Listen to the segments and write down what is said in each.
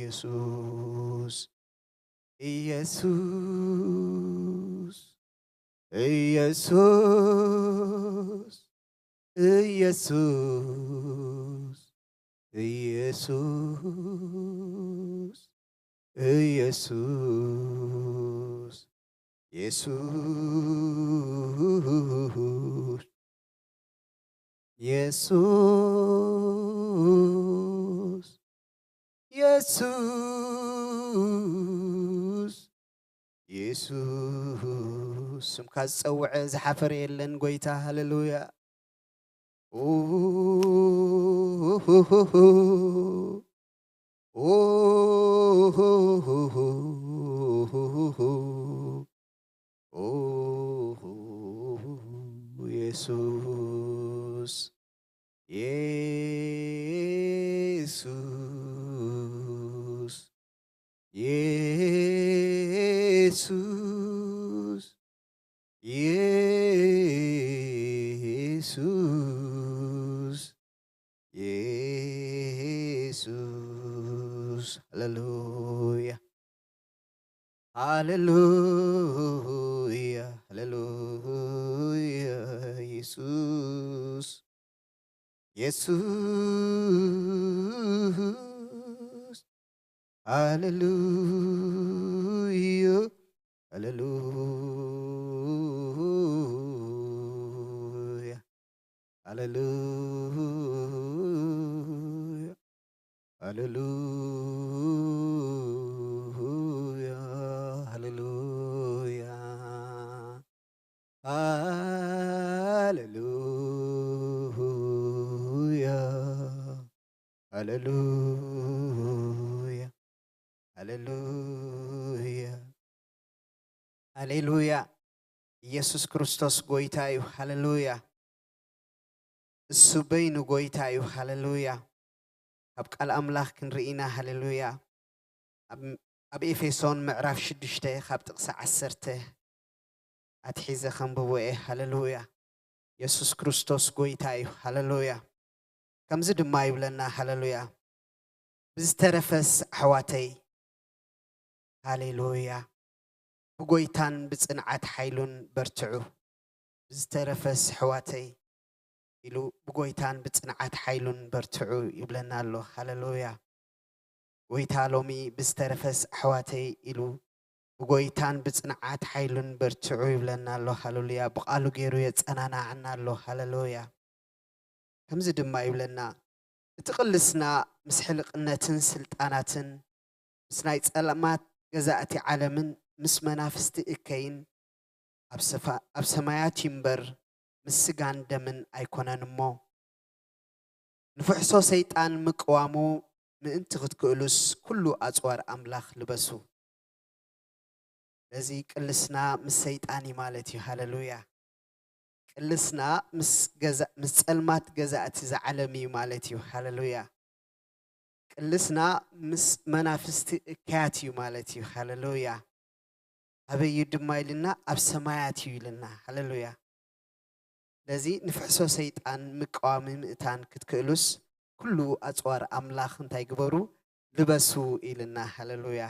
ኢየሱስ፣ ኢየሱስ፣ ኢየሱስ፣ ኢየሱስ፣ ኢየሱስ፣ ኢየሱስ፣ ኢየሱስ፣ ኢየሱስ፣ ኢየሱስ፣ ኢየሱስ፣ ስምካ ዝጸውዐ ዝሓፈረ የለን ጎይታ። ሃሌሉያ። ኢየሱስ፣ ኢየሱስ፣ ኢየሱስ፣ ኢየሱስ፣ ኢየሱስ፣ ሃሌሉያ፣ ሃሌሉያ፣ ሃሌሉያ። ኢየሱስ፣ ኢየሱስ፣ ሃሌሉያ፣ ሃሌሉያ፣ ሃሌሉያ፣ ሃሌሉያ፣ ሃሌሉያ፣ ሃሌሉያ፣ ሃሌሉያ፣ ሃሌሉያ፣ ሃሌሉያ። ኢየሱስ ክርስቶስ ጎይታ እዩ። ሃሌሉያ። እሱ በይኑ ጎይታ እዩ። ሃሌሉያ። ካብ ቃል ኣምላኽ ክንርኢ ኢና። ሃሌሉያ። ኣብ፣ ኣብ ኤፌሶን ምዕራፍ ሽዱሽተ ካብ ጥቕሲ ዓሰርተ ኣትሒዘ ከንብቦ እየ። ሃሌሉያ። የሱስ ክርስቶስ ጎይታ እዩ። ሃሌሉያ። ከምዚ ድማ ይብለና። ሃሌሉያ። ብዝተረፈስ ኣሕዋተይ፣ ሃሌሉያ፣ ብጎይታን ብጽንዓት ሓይሉን በርትዑ። ብዝተረፈስ ኣሕዋተይ ኢሉ ብጎይታን ብጽንዓት ሓይሉን በርትዑ ይብለና ኣሎ። ሃሌሉያ። ጎይታ ሎሚ ብዝተረፈስ ኣሕዋተይ ኢሉ ብጎይታን ብጽንዓት ሓይሉን በርትዑ ይብለና ኣሎ። ሃሌሉያ። ብቓሉ ገይሩ የጸናናዕና ኣሎ። ሃሌሉያ። ከምዚ ድማ ይብለና፣ እቲ ቅልስና ምስ ሕልቕነትን ስልጣናትን፣ ምስ ናይ ጸልማት ገዛእቲ ዓለምን ምስ መናፍስቲ እከይን ኣብ ሰፋ-፣ ኣብ ሰማያት እዩ እምበር፣ ምስ ስጋን ደምን ኣይኮነን እሞ፣ ንፍሕሶ ሰይጣን ምቅዋሙ ምእንቲ ክትክእሉስ፣ ኩሉ ኣጽዋር ኣምላኽ ልበሱ። ስለዚ ቅልስና ምስ ሰይጣን እዩ ማለት እዩ። ሃሌሉያ። ቅልስና ምስ ገዛ-፣ ምስ ጸልማት ገዛእቲ ዝዓለም እዩ ማለት እዩ። ሃሌሉያ። ቅልስና ምስ መናፍስቲ እከያት እዩ ማለት እዩ። ሃሌሉያ። ኣበይ እዩ ድማ ኢልና? ኣብ ሰማያት እዩ ኢልና። ሃሌሉያ። ስለዚ ንፍሕሶ ሰይጣን ምቅዋሚ ምእታን ክትክእሉስ፣ ኩሉ ኣጽዋር ኣምላኽ እንታይ ግበሩ? ልበሱ ኢልና። ሃሌሉያ።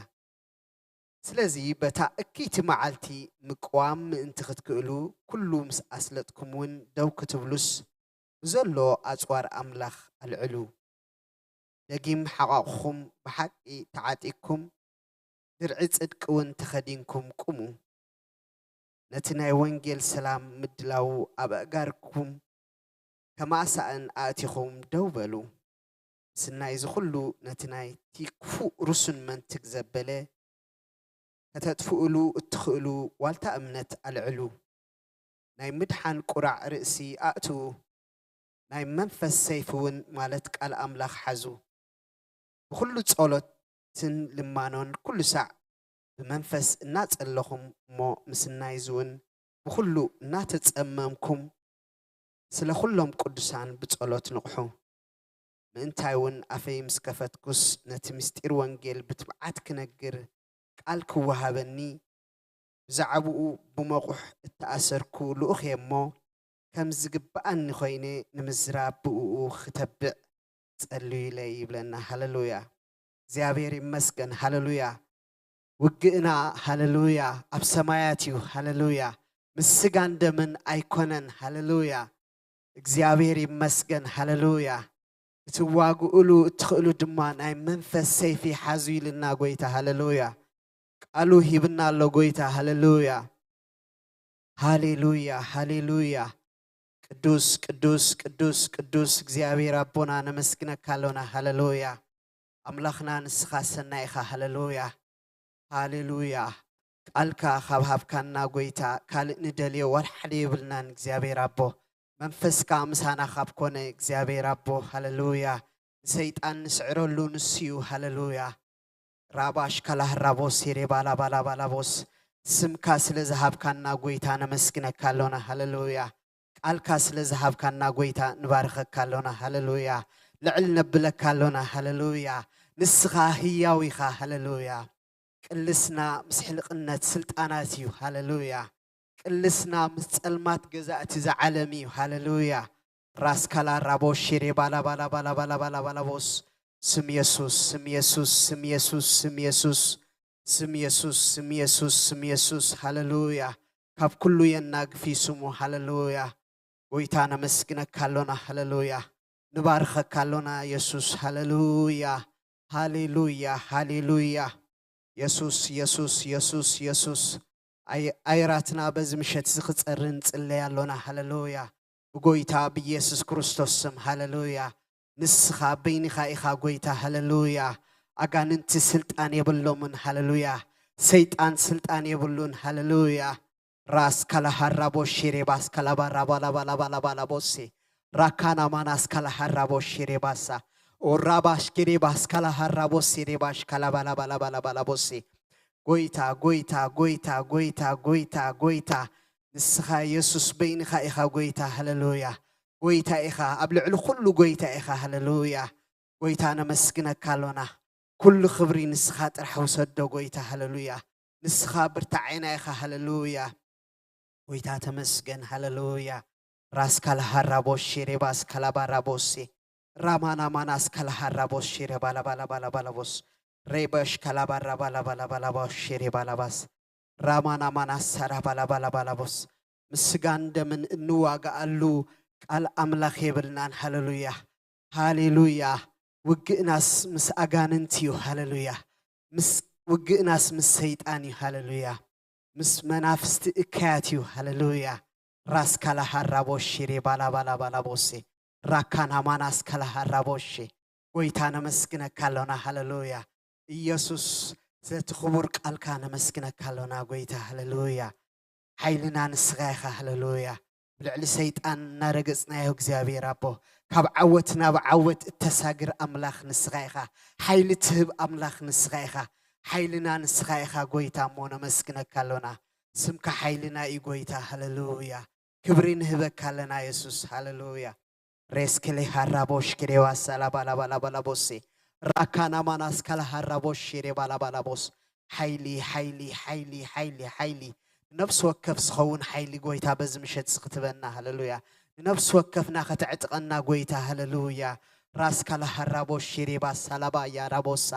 ስለዚ በታ እክይቲ መዓልቲ ምቅዋም ምእንቲ ክትክእሉ፣ ኩሉ ምስ ኣስለጥኩም እውን ደው ክትብሉስ፣ ብዘሎ ኣጽዋር ኣምላኽ ኣልዕሉ። ደጊም ሓቋቑኹም ብሓቂ ተዓጢቅኩም፣ ድርዒ ጽድቂ እውን ተኸዲንኩም ቁሙ። ነቲ ናይ ወንጌል ሰላም ምድላው ኣብ ኣእጋርኩም ከማእሳእን ኣእቲኹም ደው በሉ። ምስናይ እዚ ኹሉ ነቲ ናይቲ ክፉእ ርሱን መንትግ ዘበለ ከተጥፍኡሉ እትኽእሉ ዋልታ እምነት ኣልዕሉ። ናይ ምድሓን ቁራዕ ርእሲ ኣእትዉ። ናይ መንፈስ ሰይፊ እውን ማለት ቃል ኣምላኽ ሓዙ። ብኹሉ ጸሎትን ልማኖን ኩሉ ሳዕ ብመንፈስ እናጸለኹም እሞ ምስናይ እዚ እውን ብኹሉ እናተጸመምኩም ስለ ኩሎም ቅዱሳን ብጸሎት ንቕሑ። ምእንታይ እውን ኣፈይ ምስ ከፈትኩስ ነቲ ምስጢር ወንጌል ብትብዓት ክነግር ቃል ክወሃበኒ ብዛዕባኡ ብመቑሕ እተኣሰርኩ ልኡኽ እየ እሞ፣ ከም ዝግብኣኒ ኾይነ ንምዝራብ ብእኡ ክተብዕ ጸልዩለይ ይብለና። ሃሌሉያ። እግዚኣብሔር ይመስገን። ሃሌሉያ። ውግእና፣ ሃሌሉያ፣ ኣብ ሰማያት እዩ። ሃሌሉያ። ምስ ስጋን ደምን ኣይኮነን። ሃሌሉያ። እግዚኣብሔር ይመስገን። ሃሌሉያ። እትዋግኡሉ እትኽእሉ ድማ ናይ መንፈስ ሰይፊ ሓዙ ኢልና ጎይታ። ሃሌሉያ። ቃሉ ሂብና ኣሎ ጎይታ። ሃሌሉያ። ሃሌሉያ፣ ሃሌሉያ። ቅዱስ፣ ቅዱስ፣ ቅዱስ፣ ቅዱስ እግዚኣብሔር ኣቦና ነመስግነካ ኣሎና። ሃሌሉያ። ኣምላኽና ንስኻ ሰናይ ኢኻ። ሃሌሉያ፣ ሃሌሉያ። ቃልካ ካብ ሃብካና ጎይታ ካልእ ንደልዮ ዋላ ሓደ የብልናን እግዚኣብሔር ኣቦ። መንፈስካ ምሳና ካብ ኮነ እግዚኣብሔር ኣቦ። ሃሌሉያ። ንሰይጣን ንስዕረሉ ንሱ እዩ። ሃሌሉያ። ራባሽ ካላህ ራቦስ ሴሬ ባላ ባላ ባላ ቦስ። ስምካ ስለ ዝሃብካና ጎይታ ነመስግነካ ኣሎና። ሃሌሉያ። ቃልካ ስለ ዝሃብካና ጎይታ ንባርኸካ ኣሎና። ሃሌሉያ። ልዕል ነብለካ ኣሎና። ሃሌሉያ። ንስኻ ህያው ኢኻ። ሃሌሉያ። ቅልስና ምስ ሕልቕነት ስልጣናት እዩ። ሃሌሉያ። ቅልስና ምስ ጸልማት ገዛእቲ እዚ ዓለም እዩ። ሃሌሉያ። ራስካላ ራቦ ሼሬ ባላ ባላ ባላ ባላ ባላ ባላ ቦስ። ስም የሱስ፣ ስም የሱስ፣ ስም የሱስ፣ ስም የሱስ፣ ስም የሱስ፣ ስም የሱስ፣ ስም የሱስ። ሃሌሉያ። ካብ ኩሉ የናግፍ እዩ ስሙ። ሃሌሉያ። ጎይታ ነመስግነካ ኣሎና። ሃሌሉያ። ንባርኸካ ኣሎና የሱስ። ሃሌሉያ። ሃሌሉያ። ሃሌሉያ። የሱስ፣ የሱስ፣ የሱስ፣ የሱስ። ኣይ-፣ ኣየራትና በዚ ምሸት እዚ ክጸሪ ንጽለይ ኣሎና። ሃሌሉያ። ብጎይታ ብኢየሱስ ክርስቶስ ስም። ሃሌሉያ። ንስኻ በይንኻ ኢኻ ጎይታ። ሃሌሉያ። ኣጋንንቲ ስልጣን የብሎምን። ሃሌሉያ። ሰይጣን ስልጣን የብሉን። ሃሌሉያ። ራስ ካላሃራቦ ሺሬባስ ካላባራባላባላባላባላቦሴ። ራካና ማናስ ካላሃራቦ ሺሬባሳ። ኦራባሽ ኪሬባስ ካላሃራቦ ሲሬባሽ ካላባላባላባላባላቦሴ። ጎይታ፣ ጎይታ፣ ጎይታ፣ ጎይታ፣ ጎይታ፣ ጎይታ። ንስኻ የሱስ በይንኻ ኢኻ ጎይታ። ሃሌሉያ። ጎይታ ኢኻ፣ ኣብ ልዕሊ ኩሉ ጎይታ ኢኻ። ሃሌሉያ። ጎይታ ነመስግነካ ኣሎና። ኩሉ ክብሪ ንስኻ ጥራሕ ውሰዶ ጎይታ። ሃሌሉያ። ንስኻ ብርታዔና ኢኻ። ሃሌሉያ። ጎይታ ተመስገን። ሃሌሉያ። ራስ ካላሃራቦስ ሺሬባስ ካላባራቦሴ። ራማና ማናስ ካላሃራቦስ ሺሬባላባላባላባላቦስ። ሬበሽ ካላባራባላባላባላቦስ ሺሬባላባስ። ራማና ማናስ ሳራባላባላባላቦስ። ምስጋን ደምን እንዋጋኣሉ ቃል ኣምላኽ የብልናን። ሃሌሉያ። ሃሌሉያ። ውግእናስ ምስ ኣጋንንት እዩ። ሃሌሉያ። ምስ፣ ውግእናስ ምስ ሰይጣን እዩ። ሃሌሉያ። ምስ መናፍስቲ እከያት እዩ። ሃሌሉያ። ራስ ካላሃራቦሽ ሬባላባላባላቦሴ። ራካና ማናስ ካላሃራቦሼ። ጎይታ ነመስግነካ ኣሎና። ሃሌሉያ። ኢየሱስ ስለቲ ክቡር ቃልካ ነመስግነካ ኣሎና ጎይታ። ሃሌሉያ። ሓይልና ንስኻ ኢኻ። ሃሌሉያ። ብልዕሊ ሰይጣን እናረገጽናዮ እግዚኣብሔር ኣቦ፣ ካብ ዓወት ናብ ዓወት እተሳግር ኣምላኽ ንስኻ ኢኻ። ሓይሊ ትህብ ኣምላኽ ንስኻ ኢኻ። ሓይልና ንስኻ ኢኻ ጎይታ እሞ ነመስግነካ ኣሎና። ስምካ ሓይልና እዩ ጎይታ። ሃሌሉያ። ክብሪ ንህበካ ኣለና የሱስ። ሃሌሉያ። ሬስክሌ ሃራቦሽ ክሬዋ ሳላባላባላባላቦሴ። ራካና ማናስ ካላ ሃራቦሽ ሽሬ ባላባላቦስ። ሓይሊ፣ ሓይሊ፣ ሓይሊ፣ ሓይሊ፣ ሓይሊ። ንነፍሲ ወከፍ ዝኸውን ሓይሊ ጎይታ በዚ ምሸት እዚ ክትበና። ሃሌሉያ። ንነፍሲ ወከፍና ከተዕጥቀና ጎይታ። ሃሌሉያ። ራስ ካላ ሃራቦሽ ሽሬ ባስ ሳላባ ያራቦሳ።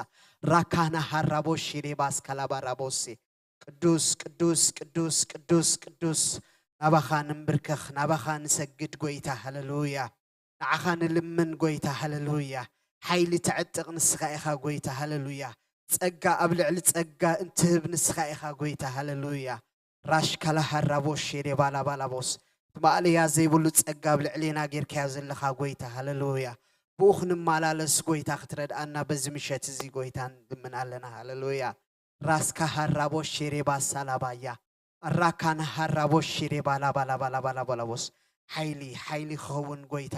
ራካና ሃራቦሽ ሽሬ ባስ ካላባ ራቦሴ። ቅዱስ፣ ቅዱስ፣ ቅዱስ፣ ቅዱስ፣ ቅዱስ፣ ናባኻ ንንብርከኽ፣ ናባኻ ንሰግድ ጎይታ። ሃሌሉያ። ንዓኻ ንልምን ጎይታ። ሃሌሉያ። ሓይሊ ተዕጥቕ ንስኻ ኢኻ ጎይታ። ሃሌሉያ። ጸጋ ኣብ ልዕሊ ጸጋ እንትህብ ንስኻ ኢኻ ጎይታ። ሃሌሉያ። ራሽ ካላ ሃራቦሽ ሬ ባላ ባላ ቦስ። እቲ ማእለያ ዘይብሉ ጸጋ ኣብ ልዕሌና ጌርካዮ ዘለኻ ጎይታ። ሃሌሉያ። ብኡ ክንመላለስ ጎይታ ክትረድኣና በዚ ምሸት እዚ ጎይታ ንልምን ኣለና። ሃሌሉያ። ራስካ ሃራቦሽ ሽሬ ባሳ ላባያ። ኣራካና ሃራቦሽ ሽሬ ባላ ባላ ባላ ባላ ባላ ቦስ። ሓይሊ፣ ሓይሊ ክኸውን ጎይታ።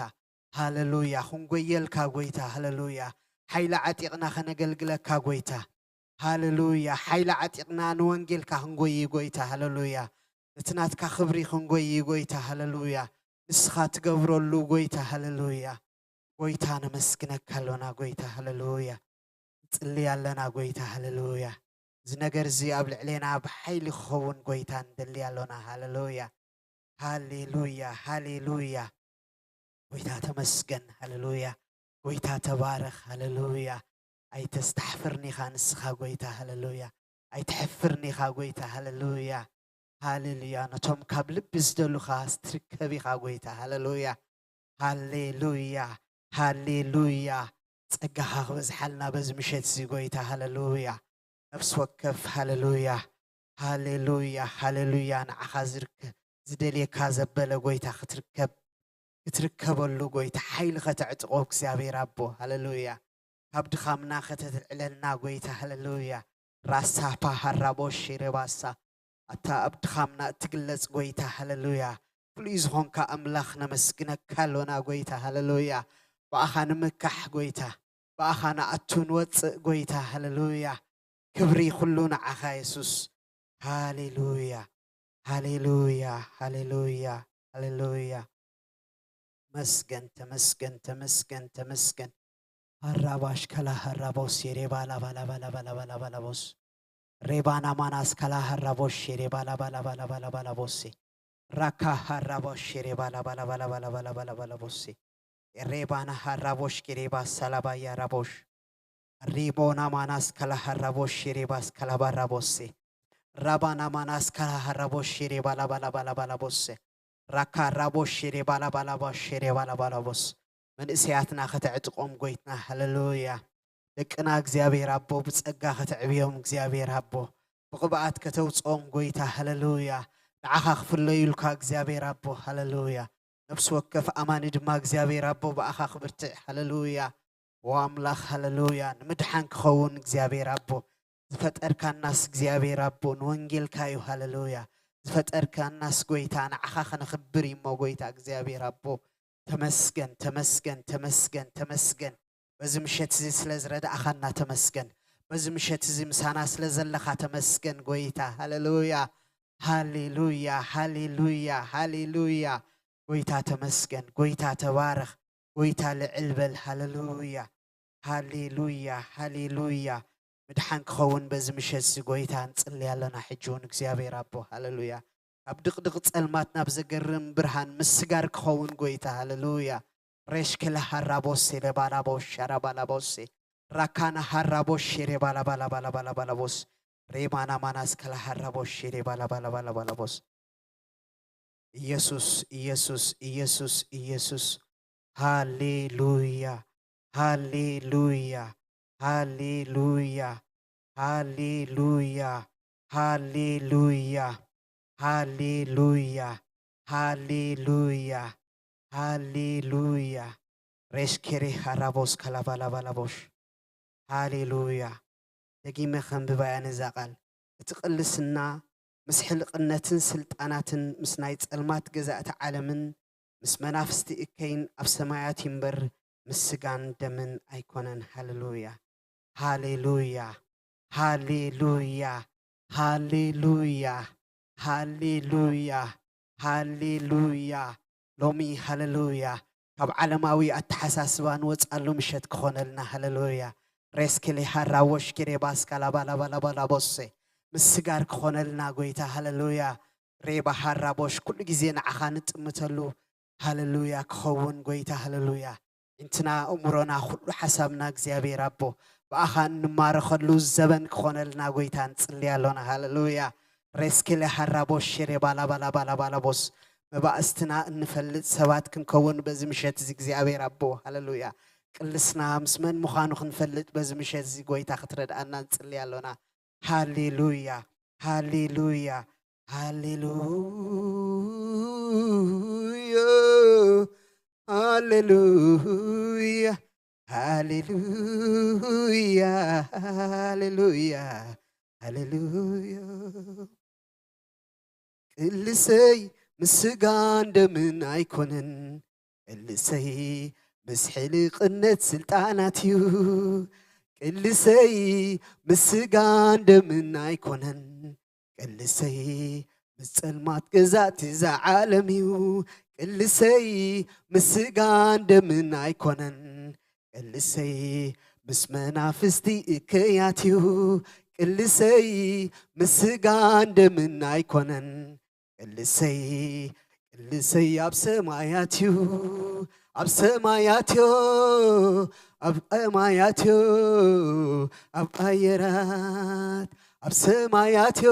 ሃሌሉያ። ክንጎየልካ ጎይታ። ሃሌሉያ። ሓይሊ ዓጢቕና ከነገልግለካ ጎይታ። ሃሌሉያ። ሓይሊ ዓጢቕና ንወንጌልካ ክንጎይ ጎይታ። ሃሌሉያ። ነቲ ናትካ ክብሪ ክንጎይ ጎይታ። ሃሌሉያ። ንስኻ ትገብረሉ ጎይታ። ሃሌሉያ። ጎይታ ነመስግነካ ኣሎና ጎይታ። ሃሌሉያ። ንጽሊ ኣለና ጎይታ። ሃሌሉያ። እዚ ነገር እዚ ኣብ ልዕሌና ብሓይሊ ክኸውን ጎይታ ንደሊ ኣሎና። ሃሌሉያ። ሃሌሉያ። ሃሌሉያ። ጎይታ ተመስገን። ሃሌሉያ። ጎይታ ተባረኽ። ሃሌሉያ። ኣይተስተሕፍርኒ ኢኻ ንስኻ ጎይታ። ሃሌሉያ። ኣይተሕፍርኒ ኢኻ ጎይታ። ሃሌሉያ። ሃሌሉያ። ነቶም ካብ ልቢ ዝደሉኻ ትርከብ ኢኻ ጎይታ። ሃሌሉያ። ሃሌሉያ። ሃሌሉያ። ጸጋኻ ክበዝሓልና በዚ ምሸት እዚ ጎይታ። ሃሌሉያ። ነፍሲ ወከፍ። ሃሌሉያ። ሃሌሉያ። ሃሌሉያ። ንዓኻ ዝርከ-፣ ዝደልየካ ዘበለ ጎይታ ክትርከብ፣ ክትርከበሉ ጎይታ። ሓይሊ ከተዕጥቆ እግዚኣብሔር ኣቦ። ሃሌሉያ። ካብ ድኻምና ከተትልዕለልና ጎይታ። ሃሌሉያ። ራሳፓ ሃራቦሽ ሬባሳ። ኣታ ኣብ ድኻምና እትግለጽ ጎይታ። ሃሌሉያ። ፍሉይ ዝኾንካ ኣምላኽ ነመስግነካ ኣሎና ጎይታ። ሃሌሉያ። ብኣኻ ንምካሕ ጎይታ። ብኣኻ ንኣቱ ንወጽእ ጎይታ። ሃሌሉያ። ክብሪ ኩሉ ንዓኻ የሱስ። ሃሌሉያ። ሃሌሉያ። ሃሌሉያ። ሃሌሉያ። መስገን፣ ተመስገን፣ ተመስገን፣ ተመስገን። ሃራባሽ ከላ ሃራቦስ የሬባ ላባ ላባ ላባ ላባ ላባ ላቦስ። ሬባና ማናስ ከላ ሃራቦሽ የሬባ ላባ ላባ ላባ ላባ ላቦሴ። ራካ ሃራቦሽ የሬባ ላባ ላባ ላባ ላባ ላባ ላባ ላቦሴ። ሬባና ሃራቦሽ ጌሬባ ሳላባ ያራቦሽ። ሪቦ ናማናስ ከላሃራቦ ሽሬባስ ከላባራቦሴ ራባ ናማናስ ከላሃራቦ ሽሬባ ላባላባላባላቦሴ ራካ ራቦ ሽሬባ ላባላባ ሽሬባ ላባላቦስ መንእሰያትና ከተዕጥቆም ጎይትና። ሃሌሉያ። ደቅና እግዚኣብሔር ኣቦ ብጸጋ ከተዕብዮም እግዚኣብሔር ኣቦ ብቕብኣት ከተውፅኦም ጎይታ። ሃሌሉያ። ንዓኻ ክፍለዩልካ እግዚኣብሔር ኣቦ። ሃሌሉያ። ነፍሲ ወከፍ ኣማኒ ድማ እግዚኣብሔር ኣቦ ብኣኻ ክብርትዕ። ሃሌሉያ። ኦ ኣምላኽ ሃሌሉያ። ንምድሓን ክኸውን እግዚኣብሔር ኣቦ ዝፈጠርካናስ እግዚኣብሔር ኣቦ ንወንጌልካ እዩ። ሃሌሉያ። ዝፈጠርካናስ ጎይታ ንዓኻ ከነኽብር እዩ እሞ ጎይታ እግዚኣብሔር ኣቦ ተመስገን፣ ተመስገን፣ ተመስገን፣ ተመስገን። በዚ ምሸት እዚ ስለ ዝረዳእኻና ተመስገን። በዚ ምሸት እዚ ምሳና ስለ ዘለኻ ተመስገን ጎይታ። ሃሌሉያ፣ ሃሌሉያ፣ ሃሌሉያ፣ ሃሌሉያ። ጎይታ ተመስገን፣ ጎይታ ተባረኽ፣ ጎይታ ልዕል በል። ሃሌሉያ፣ ሃሌሉያ፣ ሃሌሉያ። ምድሓን ክኸውን በዚ ምሸት እዚ ጎይታ ንጽሊ ኣለና። ሕጂ እውን እግዚኣብሔር ኣቦ ሃሌሉያ ካብ ድቕድቕ ጸልማት ናብ ዘገርም ብርሃን ምስጋር ክኸውን ጎይታ። ሃሌሉያ። ሬሽ ከለ ሃራቦሴ ለባላቦ ሻራባላቦሴ ራካና ሃራቦሼ ሬባላባላባላባላቦስ ሬማና ማናስ ከለ ሃራቦሼ ሬባላባላባላባላቦስ ኢየሱስ ኢየሱስ ኢየሱስ ኢየሱስ። ሃሌሉያ ሃሌሉያ ሃሌሉያ ሃሌሉያ ሃሌሉያ ሃሌሉያ ሃሌሉያ ሃሌሉያ። ሬስኬሬ ሃራቦስ ካላባላባላቦሽ። ሃሌሉያ። ደጊመ ከንብባ እያ ነዛ ቃል። እቲ ቅልስና ምስ ሕልቕነትን ስልጣናትን ምስ ናይ ጸልማት ገዛእቲ ዓለምን ምስ መናፍስቲ እከይን ኣብ ሰማያት እዩ እምበር ምስ ስጋን ደምን ኣይኮነን። ሃሌሉያ ሃሌሉያ ሃሌሉያ ሃሌሉያ ሃሌሉያ ሃሌሉያ። ሎሚ ሃሌሉያ ካብ ዓለማዊ ኣተሓሳስባ ንወፅኣሉ ምሸት ክኾነልና። ሃሌሉያ ሬስኬሌ ሃራቦሽ ኬሬባስ ካላባላባላባላቦሴ ምስጋር ክኾነልና ጎይታ። ሃሌሉያ ሬባ ሃራቦሽ ኩሉ ግዜ ንዓኻ ንጥምተሉ ሃሌሉያ ክኸውን ጎይታ። ሃሌሉያ። ኢንትና እምሮና ኩሉ ሓሳብና እግዚኣብሔር ኣቦ ብኣኻ እንማረኸሉ ዘበን ክኾነልና ጎይታ ንጽሊ ኣሎና። ሃሌሉያ። ሬስኬለ ሃራቦሽ ሼሬ ባላባላባላባላቦስ መባእስትና እንፈልጥ ሰባት ክንከውን በዚ ምሸት እዚ እግዚኣብሔር ኣቦ። ሃሌሉያ። ቅልስና ምስ መን ምዃኑ ክንፈልጥ በዚ ምሸት እዚ ጎይታ ክትረድኣና ንጽሊ ኣሎና። ሃሌሉያ ሃሌሉያ ሃሌሉያ ሃሌሉያ ሃሌሉያ ሃሌሉያ። ቅልሰይ ምስ ስጋን ደምን ኣይኮነን፣ ቅልሰይ ምስ ሕልቕነት ስልጣናት እዩ። ቅልሰይ ምስ ስጋን ደምን ኣይኮነን፣ ቅልሰይ ምስ ጸልማት ገዛእቲ እዛ ዓለም እዩ። ቅልሰይ ምስ ስጋን ደምን ኣይኮነን፣ ቅልሰይ ምስ መናፍስቲ እከያት እዩ። ቅልሰይ ምስ ስጋን ደምን ኣይኮነን፣ ቅልሰይ ቅልሰይ ኣብ ሰማያት እዩ፣ ኣብ ሰማያት እዩ፣ ኣብ ሰማያት እዩ፣ ኣብ ኣየራት ኣብ ሰማያት እዩ፣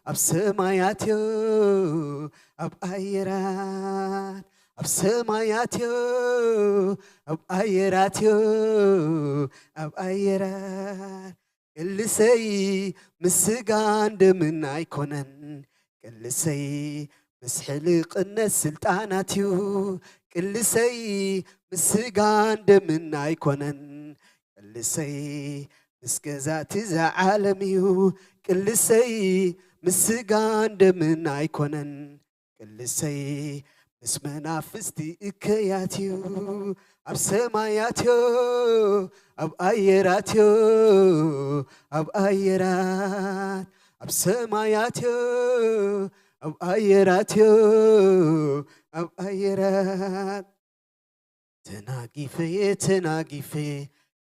ኣብ ሰማያት እዩ፣ ኣብ ኣየራት ኣብ ሰማያት እዩ፣ ኣብ ኣየራት እዩ፣ ኣብ ኣየራት። ቅልሰይ ምስ ስጋን ደምን ኣይኮነን፣ ቅልሰይ ምስ ሕልቕነት ስልጣናት እዩ። ቅልሰይ ምስ ስጋን ደምን ኣይኮነን፣ ቅልሰይ ምስ ገዛእቲ እዛ ዓለም እዩ። ቅልሰይ ምስ ስጋን ደምን ኣይኮነን፣ ቅልሰይ ምስ መናፍስቲ እከያት እዩ። ኣብ ሰማያት እዩ፣ ኣብ ኣየራት እዩ፣ ኣብ ኣየራት ኣብ ሰማያት እዩ፣ ኣብ ኣየራት እዩ፣ ኣብ ኣየራት። ተናጊፈ እየ ተናጊፈ እየ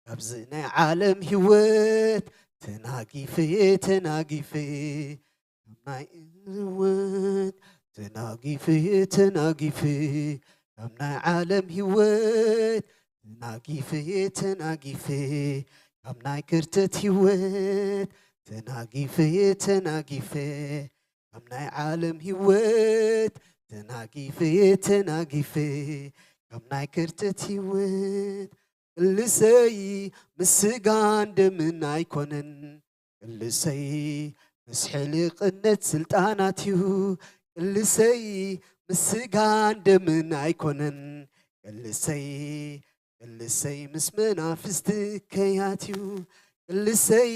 ካብዚ ናይ ዓለም ህይወት፣ ተናጊፈ እየ ተናጊፈ እየ ካብ ናይ ህይወት፣ ተናጊፈ እየ ተናጊፈ እየ ካብ ናይ ዓለም ህይወት፣ ተናጊፈ እየ ተናጊፈ ካብ ናይ ከርተት ህይወት፣ ተናጊፈ እየ ተናጊፈ ካብ ናይ ዓለም ህይወት፣ ተናጊፈ እየ ተናጊፈ ካብ ናይ ከርተት ህይወት። ቅልሰይ ምስ ስጋን ደምን ኣይኮነን፣ ቅልሰይ ምስ ሕልቕነት ስልጣናት እዩ። ቅልሰይ ምስ ስጋን ደምን ኣይኮነን፣ ቅልሰይ፣ ቅልሰይ ምስ መናፍስቲ እከያት እዩ። ቅልሰይ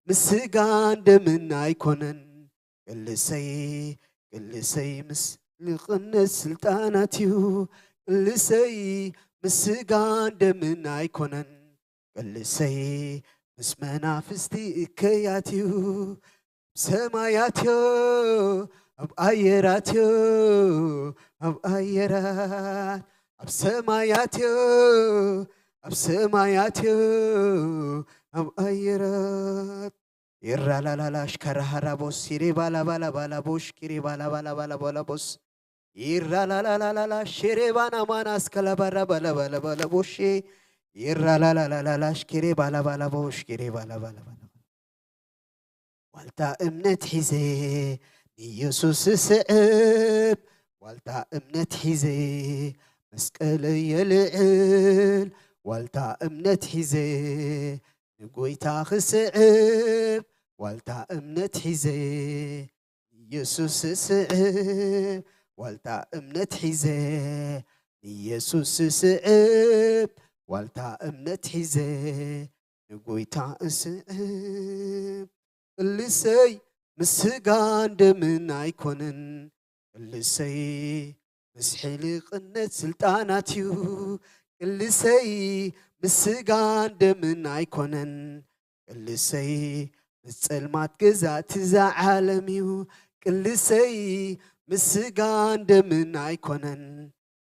ምስ ስጋን ደምን ኣይኮነን፣ ቅልሰይ፣ ቅልሰይ ምስ ልቕነት ስልጣናት እዩ። ቅልሰይ ምስ ስጋን ደምን ኣይኮነን፣ ቅልሰይ ምስ መናፍስቲ እከያት እዩ። ኣብ ሰማያት እዩ፣ ኣብ ኣየራት እዩ፣ ኣብ ኣየራት፣ ኣብ ሰማያት እዩ፣ ኣብ ሰማያት እዩ፣ ኣብ ኣየራት። ይራላላላሽ ከራሃራቦስ ሲሬ ባላባላባላቦሽ ኪሬ ባላባላባላቦስ ይራላላላላላ ሼሬ ባናማናስ ከላባራ ባላባላባላቦሼ ይራላላላላላሽ ኪሬ ባላባላቦሽ ኪሬ ባላባላባላ ዋልታ እምነት ሒዘ ንኢየሱስ ስዕብ፣ ዋልታ እምነት ሒዘ መስቀለይ የልዕል፣ ዋልታ እምነት ሒዘ ንጎይታ ክስዕብ፣ ዋልታ እምነት ሒዘ ንኢየሱስ ስዕብ፣ ዋልታ እምነት ሒዘ ንኢየሱስ ስዕብ፣ ዋልታ እምነት ሒዘ ንጎይታ እስዕብ። ቅልሰይ ምስ ስጋን ደምን ኣይኮነን፣ ቅልሰይ ምስ ሕልቕነት ስልጣናት እዩ። ቅልሰይ ምስ ስጋን ደምን ኣይኮነን፣ ቅልሰይ ምስ ጸልማት ገዛእቲ እዛ ዓለም እዩ። ቅልሰይ ምስ ስጋን ደምን ኣይኮነን፣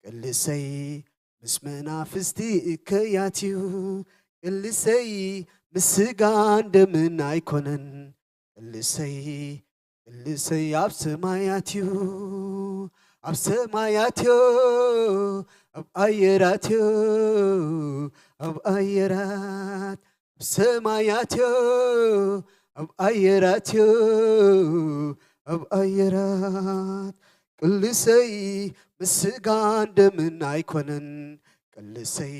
ቅልሰይ ምስ መናፍስቲ እከያት እዩ። ቅልሰይ ምስ ስጋን ደምን ኣይኮነን፣ ቅልሰይ፣ ቅልሰይ ኣብ ሰማያት እዩ፣ ኣብ ሰማያት እዩ፣ ኣብ ኣየራት እዩ፣ ኣብ ኣየራት፣ ኣብ ሰማያት እዩ፣ ኣብ ኣየራት እዩ፣ ኣብ ኣየራት። ቅልሰይ ምስ ስጋን ደምን ኣይኮነን፣ ቅልሰይ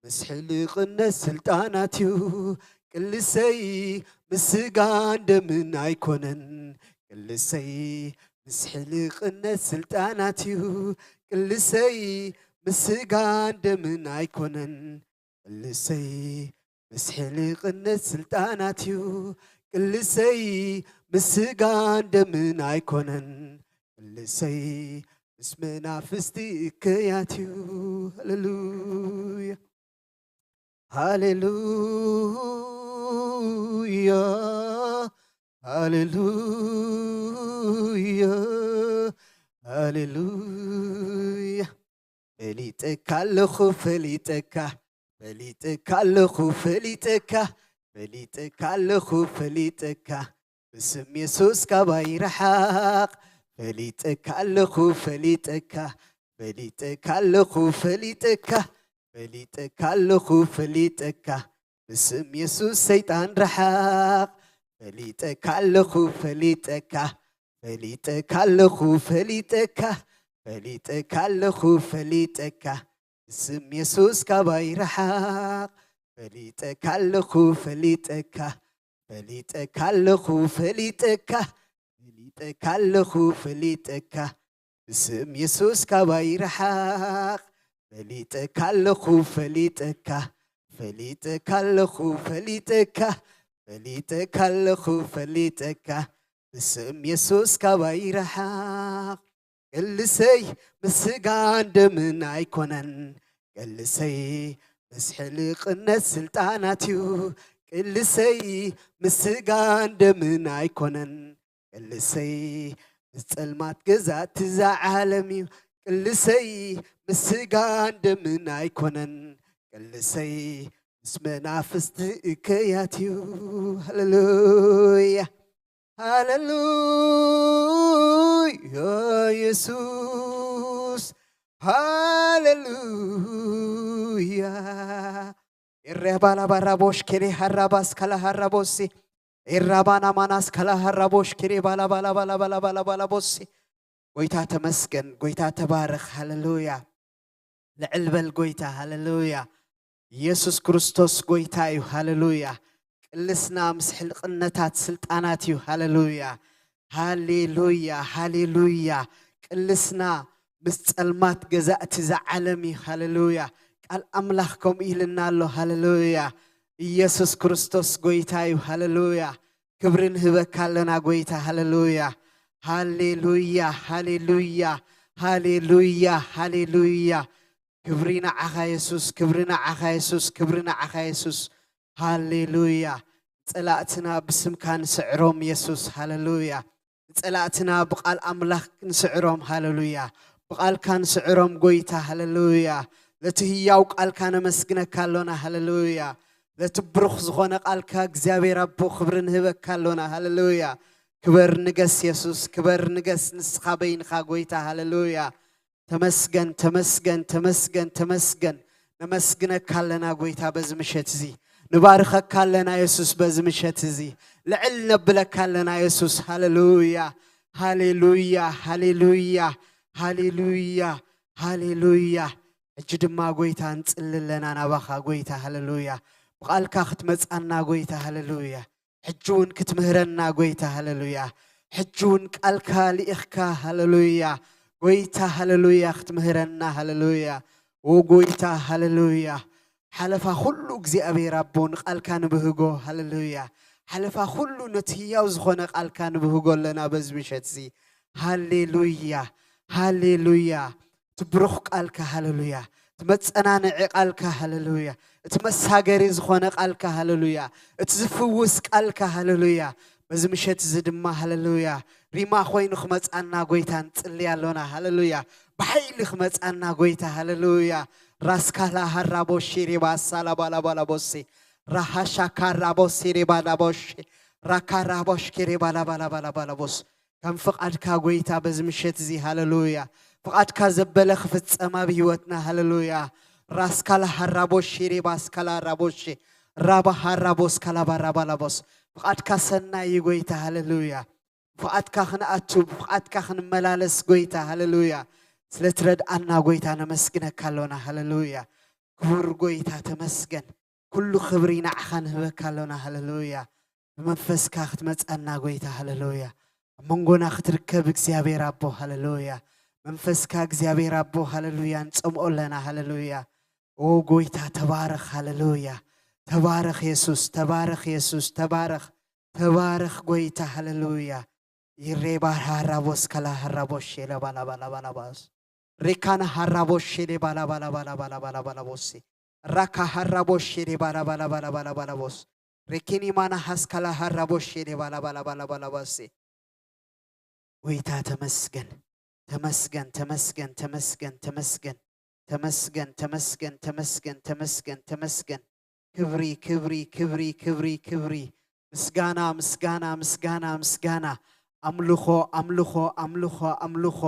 ምስ ሕልቕነት ስልጣናት እዩ። ቅልሰይ ምስ ስጋን ደምን ኣይኮነን፣ ቅልሰይ ምስ ሕልቕነት ስልጣናት እዩ። ቅልሰይ ምስ ስጋን ደምን ኣይኮነን፣ ቅልሰይ ምስ ሕልቕነት ስልጣናት እዩ። ቅልሰይ ምስ ስጋን ደምን ኣይኮነን፣ ቅልሰይ ምስ መናፍስቲ እከያት እዩ። ሃሌሉያ፣ ሃሌሉያ፣ ሃሌሉያ፣ ሃሌሉያ። ፈሊጠካ ኣለኹ ፈሊጠካ፣ ፈሊጠካ ኣለኹ ፈሊጠካ፣ ፈሊጠካ ኣለኹ ፈሊጠካ፣ ብስም የሱስ ካባይ ርሓቕ። ፈሊጠካ ኣለኹ ፈሊጠካ፣ ፈሊጠካ ኣለኹ ፈሊጠካ፣ ፈሊጠካ ኣለኹ ፈሊጠካ፣ ብስም የሱስ ሰይጣን ርሓቕ። ፈሊጠካ ኣለኹ ፈሊጠካ፣ ፈሊጠካ ኣለኹ ፈሊጠካ፣ ፈሊጠካ ኣለኹ ፈሊጠካ፣ ብስም የሱስ ካባይ ርሓቕ። ፈሊጠካ ኣለኹ ፈሊጠካ፣ ፈሊጠካ ኣለኹ ፈሊጠካ፣ ፈሊጠካ ኣለኹ ፈሊጠካ፣ ብስም የሱስ ካባይ ርሓቕ። ፈሊጠካ ኣለኹ ፈሊጠካ፣ ፈሊጠካ ኣለኹ ፈሊጠካ፣ ፈሊጠካ ኣለኹ ፈሊጠካ፣ ብስም የሱስ ካባይ ርሓቕ። ቅልሰይ ምስ ስጋን ደምን ኣይኮነን፣ ቅልሰይ ምስ ሕልቕነት ስልጣናት እዩ። ቅልሰይ ምስ ስጋን ደምን ኣይኮነን፣ ቅልሰይ ምስ ጸልማት ገዛእቲ እዛ ዓለም እዩ። ቅልሰይ ምስ ስጋን ደምን ኣይኮነን፣ ቅልሰይ ምስ መናፍስቲ እከያት እዩ። ሃሌሉያ፣ ሃሌሉያ፣ የሱስ፣ ሃሌሉያ። ሃሌሉያ። ኤሬ ባላ ባራ ቦሽ ኬሬ ሃራ ባስ ካላ ሃራ ቦሲ። ኤራ ባና ማናስ ካላ ሃራ ቦሽ ኬሬ ባላ ባላ ባላ ባላ ባላ ባላ ቦሲ። ጎይታ ተመስገን፣ ጎይታ ተባረኽ። ሃሌሉያ። ልዕል በል ጎይታ። ሃሌሉያ። ኢየሱስ ክርስቶስ ጎይታ እዩ። ሃሌሉያ። ቅልስና ምስ ሕልቕነታት ስልጣናት እዩ። ሃሌሉያ። ሃሌሉያ። ሃሌሉያ። ቅልስና ምስ ጸልማት ገዛእቲ እዛ ዓለም እዩ። ሃሌሉያ። ቃል ኣምላኽ ከምኡ ኢልና ኣሎ። ሃሌሉያ። ኢየሱስ ክርስቶስ ጎይታ እዩ። ሃሌሉያ። ክብሪ ንህበካ ኣለና ጎይታ። ሃሌሉያ። ሃሌሉያ። ሃሌሉያ። ሃሌሉያ። ሃሌሉያ። ክብሪ ንዓኻ የሱስ፣ ክብሪ ንዓኻ የሱስ፣ ክብሪ ንዓኻ የሱስ። ሃሌሉያ። ጸላእትና ብስምካ ንስዕሮም የሱስ። ሃሌሉያ። ንጸላእትና ብቓል ኣምላኽ ንስዕሮም። ሃሌሉያ። ብቓልካ ንስዕሮም ጎይታ። ሃሌሉያ። ነቲ ህያው ቃልካ ነመስግነካ ኣሎና። ሃሌሉያ። ነቲ ብሩኽ ዝኾነ ቃልካ እግዚኣብሔር ኣቦ ክብሪ ንህበካ ኣሎና። ሃሌሉያ። ክበር ንገስ የሱስ፣ ክበር ንገስ ንስኻ በይንኻ ጎይታ። ሃሌሉያ። ተመስገን፣ ተመስገን፣ ተመስገን፣ ተመስገን። ነመስግነካ ኣለና ጎይታ በዚ ምሸት እዚ። ንባርኸካ ኣለና የሱስ በዚ ምሸት እዚ። ልዕል ነብለካ ኣለና የሱስ። ሃሌሉያ፣ ሃሌሉያ፣ ሃሌሉያ፣ ሃሌሉያ፣ ሃሌሉያ። ሕጂ ድማ ጎይታ ንጽሊ ኣለና ናባኻ ጎይታ። ሃሌሉያ። ብቓልካ ክትመጻና ጎይታ። ሃሌሉያ። ሕጂ እውን ክትምህረና ጎይታ። ሃሌሉያ። ሕጂ እውን ቃልካ ልኢኽካ። ሃሌሉያ። ጎይታ። ሃሌሉያ። ክትምህረና። ሃሌሉያ። ኦ ጎይታ። ሃሌሉያ። ሓለፋ ኩሉ እግዚኣብሔር ኣቦ ንቃልካ ንብህጎ። ሃሌሉያ። ሓለፋ ኩሉ ነቲ ህያው ዝኾነ ቃልካ ንብህጎ ኣለና በዚ ምሸት እዚ። ሃሌሉያ። ሃሌሉያ። እቲ ብሩኽ ቃልካ። ሃሌሉያ። እቲ መጸናንዒ ቃልካ። ሃሌሉያ። እቲ መሳገሪ ዝኾነ ቃልካ። ሃሌሉያ። እቲ ዝፍውስ ቃልካ። ሃሌሉያ። በዚ ምሸት እዚ ድማ። ሃሌሉያ። ሪማ ኮይኑ ክመጻና ጎይታ ንጽሊ ኣሎና። ሃሌሉያ። ብሓይሊ ክመጻና ጎይታ። ሃሌሉያ። ራስካላ ሃራቦ ሺሪባ ሳላ ባላ ባላ ቦሲ። ራሃሻ ካራቦ ሲሪባ ዳቦሽ። ራካራቦሽ ኪሪባ ላባ ላባ ላባ ላቦስ። ከም ፍቓድካ ጎይታ በዚ ምሸት እዚ። ሃሌሉያ። ፍቓድካ ዘበለ ክፍጸም ኣብ ህይወትና። ሃሌሉያ። ራስካላ ሃራቦሽ ሪባስካላ ራቦሽ። ራባ ሃራቦስ ካላባ ራባ ላቦስ። ፍቓድካ ሰናይ እዩ ጎይታ። ሃሌሉያ። ፍቓድካ ክንኣቱ፣ ብፍቓድካ ክንመላለስ ጎይታ። ሃሌሉያ። ስለ ትረድኣና ጎይታ ነመስግነካ ኣሎና። ሃሌሉያ። ክቡር ጎይታ ተመስገን። ኩሉ ክብሪ ንዓኻ ንህበካ ኣሎና። ሃሌሉያ። ብመንፈስካ ክትመጻና ጎይታ። ሃሌሉያ። ኣብ መንጎና ክትርከብ እግዚኣብሔር ኣቦ። ሃሌሉያ። መንፈስካ እግዚኣብሔር ኣቦ። ሃሌሉያ። ንጸምኦ ኣለና። ሃሌሉያ። ኦ ጎይታ ተባረኽ። ሃሌሉያ። ተባረኽ የሱስ። ተባረኽ የሱስ። ተባረኽ። ተባረኽ ጎይታ። ሃሌሉያ። ይሬባ ሃራቦስ ከላ ሃራቦሽ ሼለ ባላ ባላ ባላ ባስ። ሬካና ሃራቦሽ ሼሌ ባላ ባላ ባላ ባላ ባላ ባላ ቦሴ። ራካ ሃራቦሽ ሼሌ ባላ ባላ ባላ ባላ ባላ ቦስ። ሬኬኒ ማና ሃስካላ ሃራቦሽ ሼሌ ባላ ባላ ባላ ባላ ቦሴ። ጎይታ ተመስገን፣ ተመስገን፣ ተመስገን፣ ተመስገን፣ ተመስገን፣ ተመስገን፣ ተመስገን፣ ተመስገን፣ ተመስገን፣ ተመስገን። ክብሪ፣ ክብሪ፣ ክብሪ፣ ክብሪ፣ ክብሪ። ምስጋና፣ ምስጋና፣ ምስጋና፣ ምስጋና። ኣምልኾ፣ ኣምልኾ፣ ኣምልኾ፣ ኣምልኾ።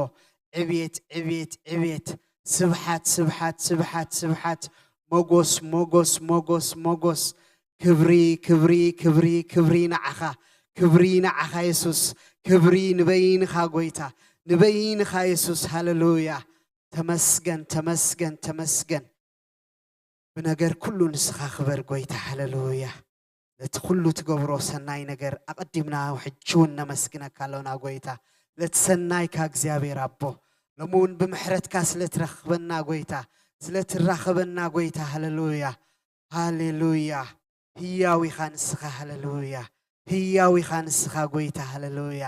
ዕብየት፣ ዕብየት፣ ዕብየት። ስብሓት፣ ስብሓት፣ ስብሓት፣ ስብሓት። ሞጎስ፣ ሞጎስ፣ ሞጎስ፣ ሞጎስ። ክብሪ፣ ክብሪ፣ ክብሪ፣ ክብሪ ንዓኻ። ክብሪ ንዓኻ የሱስ። ክብሪ ንበይንኻ ጎይታ። ንበይንኻ የሱስ። ሃሌሉያ። ተመስገን፣ ተመስገን፣ ተመስገን። ብነገር ኩሉ ንስኻ ክበር ጎይታ። ሃሌሉያ። ነቲ ኩሉ ትገብሮ ሰናይ ነገር ኣቐዲምና ሕጂ እውን ነመስግነካ ኣሎና ጎይታ። ነቲ ሰናይካ እግዚኣብሔር ኣቦ። ሎሚ እውን ብምሕረትካ ስለ ትረኽበና ጎይታ። ስለ ትራኸበና ጎይታ። ሃሌሉያ። ሃሌሉያ። ህያው ኢኻ ንስኻ። ሃሌሉያ። ህያው ኢኻ ንስኻ ጎይታ። ሃሌሉያ።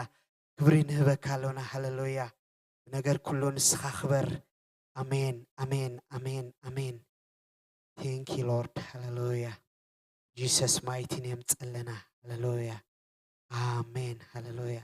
ክብሪ ንህበካ ኣሎና። ሃሌሉያ። ብነገር ኩሉ ንስኻ ክበር። ኣሜን፣ ኣሜን፣ ኣሜን፣ ኣሜን። Thank you Lord. ሃሌሉያ። Jesus mighty name ጸለና። ሃሌሉያ። ኣሜን። ሃሌሉያ።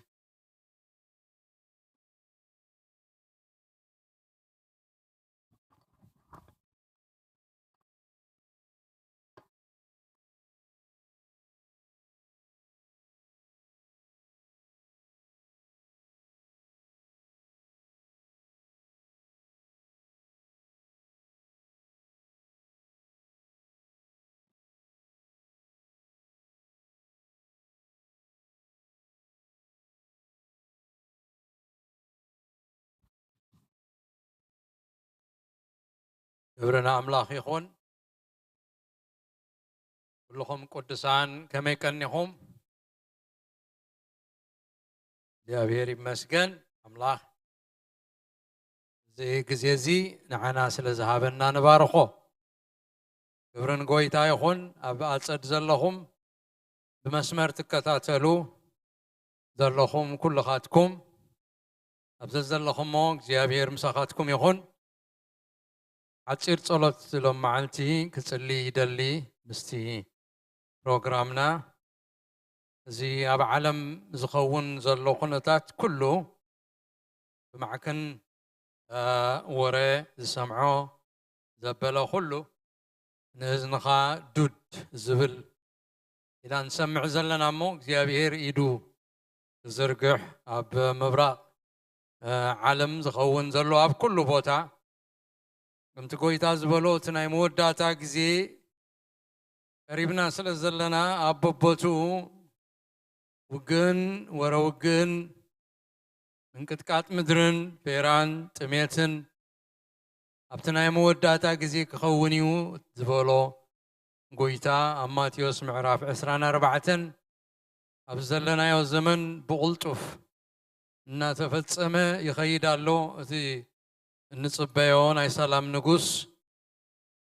ክብሪ ንኣምላኽ ይኹን። ኩልኹም ቅዱሳን ከመይ ቀኒኹም? እግዚኣብሔር ይመስገን። ኣምላኽ እዚ ግዜ እዚ ንዓና ስለ ዝሃበና ንባርኾ። ክብሪ ንጎይታ ይኹን። ኣብ ኣጸድ ዘለኹም፣ ብመስመር ትከታተሉ ዘለኹም ኩልኻትኩም፣ ኣብ ዘዘለኹሞ እግዚኣብሔር ምሳኻትኩም ይኹን። ሓጺር ጸሎት ሎም መዓልቲ ክጽሊ ይደሊ። ምስቲ ፕሮግራምና፣ እዚ ኣብ ዓለም ዝኸውን ዘሎ ኩነታት ኩሉ ብማዕክን፣ እ፣ ወረ ዝሰምዖ ዘበለ ኩሉ ንእዝንኻ ዱድ ዝብል ኢና ንሰምዕ ዘለና እሞ፣ እግዚኣብሔር ኢዱ ክዝርግሕ ኣብ ምብራቕ፣ እ፣ ዓለም ዝኸውን ዘሎ ኣብ ኩሉ ቦታ፣ ከምቲ ጎይታ ዝበሎ፣ እቲ ናይ መወዳእታ ግዜ ቀሪብና ስለ ዘለና፣ ኣብ በቦትኡ ውግእን ወረ ውግእን፣ ምንቅጥቃጥ ምድርን ፌራን ጥሜትን ኣብቲ ናይ መወዳእታ ግዜ ክኸውን እዩ ዝበሎ ጎይታ ኣብ ማቴዎስ ምዕራፍ ዕስራን ኣርባዕተን፣ ኣብ ዘለናዮ ዘመን ብቕልጡፍ እናተፈጸመ ይኸይድ ኣሎ። እቲ እንጽበዮ ናይ ሰላም ንጉስ፣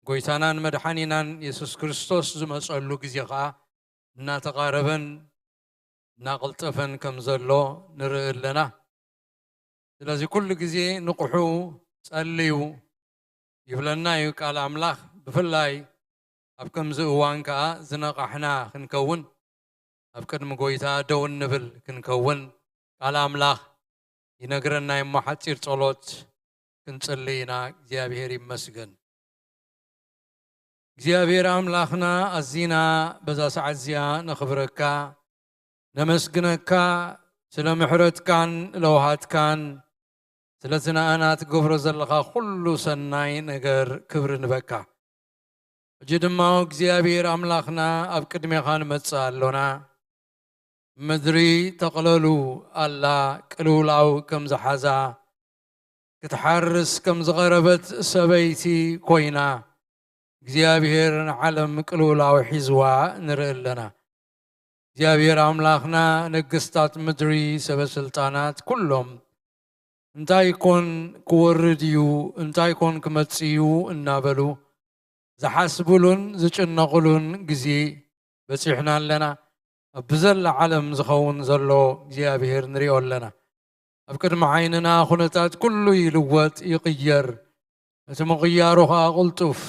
ጎይታናን መድሓኒናን የሱስ ክርስቶስ ዝመጸሉ ግዜ ኸኣ እናተቓረበን እናቐልጠፈን ከም ዘሎ ንርኢ ኣለና። ስለዚ ኩሉ ግዜ ንቕሑ፣ ጸልዩ ይብለና እዩ ቃል ኣምላኽ። ብፍላይ ኣብ ከምዚ እዋን ከኣ ዝነቓሕና ክንከውን፣ ኣብ ቅድሚ ጎይታ ደው እንብል ክንከውን ቃል ኣምላኽ ይነግረና እሞ፣ ሓጺር ጸሎት ክንጽሊ ኢና። እግዚኣብሔር ይመስገን። እግዚኣብሔር ኣምላኽና፣ ኣዚና በዛ ሰዓት እዚኣ ነኽብረካ፣ ነመስግነካ፣ ስለ ምሕረትካን ለውሃትካን፣ ስለቲ ንኣና ትገብሮ ዘለኻ ኩሉ ሰናይ ነገር ክብሪ ንበካ። ሕጂ ድማ እግዚኣብሔር ኣምላኽና፣ ኣብ ቅድሜኻ ንመጽእ ኣሎና። ምድሪ ተቕለሉ ኣላ፣ ቅልውላው ከም ዝሓዛ፣ ክትሓርስ ከም ዝቐረበት ሰበይቲ ኮይና፣ እግዚኣብሔር ንዓለም ቅልውላው ሒዝዋ ንርኢ ኣለና። እግዚኣብሔር ኣምላኽና፣ ነገስታት ምድሪ፣ ሰበ ስልጣናት ኩሎም እንታይ ኮን ክወርድ እዩ፣ እንታይ ኮን ክመጽእ እዩ እናበሉ ዝሓስብሉን ዝጭነቕሉን ግዜ በጺሕና ኣለና። ኣብ ብዘላ ዓለም ዝኸውን ዘሎ እግዚኣብሔር ንሪኦ ኣለና። ኣብ ቅድሚ ዓይንና ኩነታት ኩሉ ይልወጥ፣ ይቕየር። እቲ ምቕያሩ ኸኣ ቅልጡፍ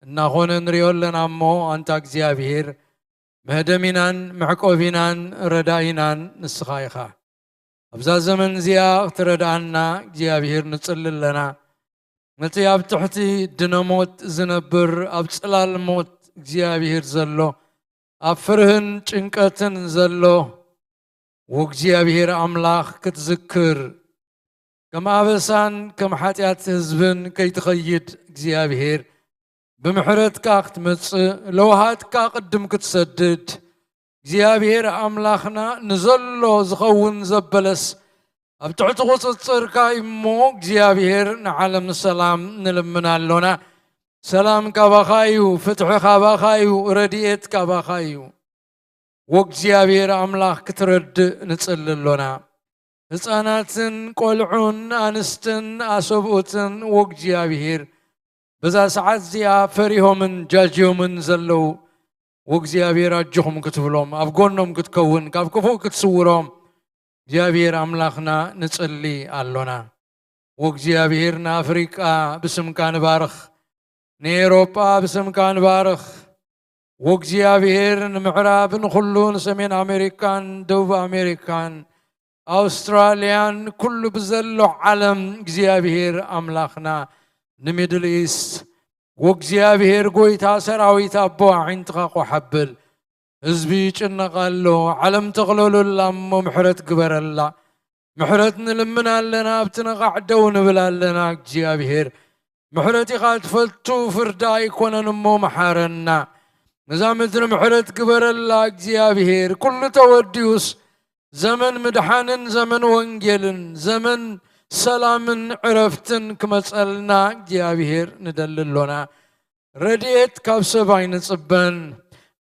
እናኾነ ንሪኦ ኣለና እሞ፣ ኣንታ እግዚኣብሔር፣ መህደሚናን መዕቆቢናን ረዳኢናን ንስኻ ኢኻ። ኣብዛ ዘመን እዚኣ ክትረድኣና እግዚኣብሔር ንጽሊ ኣለና። ነቲ ኣብ ትሕቲ ድነ ሞት ዝነብር፣ ኣብ ጽላል ሞት እግዚኣብሔር ዘሎ፣ ኣብ ፍርህን ጭንቀትን ዘሎ፣ ወእግዚኣብሔር ኣምላኽ ክትዝክር፣ ከም ኣበሳን ከም ሓጢኣት ህዝብን ከይትኸይድ እግዚኣብሔር ብምሕረትካ ክትመጽእ፣ ለውሃትካ ቅድም ክትሰድድ፣ እግዚኣብሔር ኣምላኽና ንዘሎ ዝኸውን ዘበለስ ኣብ ትሕቲ ቁጽጽርካ እዩ እሞ፣ እግዚኣብሔር ንዓለም ሰላም ንልምን ኣሎና። ሰላም ካባኻ እዩ፣ ፍትሒ ካባኻ እዩ፣ ረድኤት ካባኻ እዩ። ወእግዚኣብሔር ኣምላኽ ክትረድእ ንጽሊ ኣሎና። ህፃናትን ቆልዑን ኣንስትን ኣሰብኡትን ወእግዚኣብሔር በዛ ሰዓት እዚኣ ፈሪሆምን ጃጅዮምን ዘለዉ፣ ወእግዚኣብሔር ኣጆኹም ክትብሎም፣ ኣብ ጎኖም ክትከውን፣ ካብ ክፉእ ክትስውሮም እግዚኣብሔር ኣምላኽና ንጽሊ ኣሎና። ወእግዚኣብሔር ንኣፍሪቃ ብስምካ ንባርኽ፣ ንኤውሮጳ ብስምካ ንባርኽ። ወእግዚኣብሔር ንምዕራብ ንኹሉ፣ ንሰሜን ኣሜሪካን ደቡብ ኣሜሪካን ኣውስትራልያን ኩሉ ብዘሎ ዓለም እግዚኣብሔር ኣምላኽና፣ ንሚድል ኢስት ወእግዚኣብሔር ጎይታ ሰራዊት ኣቦ ኣዒንትኻ ኮሓብል። ህዝቢ ይጭነቕ ኣሎ፣ ዓለም ተቕለሉላ እሞ ምሕረት ግበረላ። ምሕረት ንልምን ኣለና፣ ኣብቲ ነቓዕ ደው ንብል ኣለና። እግዚኣብሔር ምሕረት ኢኻ ትፈልጡ፣ ፍርዲ ኣይኮነን እሞ መሓረና። ነዛ ምድሪ ምሕረት ግበረላ እግዚኣብሔር። ኩሉ ተወዲኡስ ዘመን ምድሓንን ዘመን ወንጌልን ዘመን ሰላምን ዕረፍትን ክመጸልና እግዚኣብሔር ንደሊ ኣሎና። ረድኤት ካብ ሰብ ኣይንጽበን።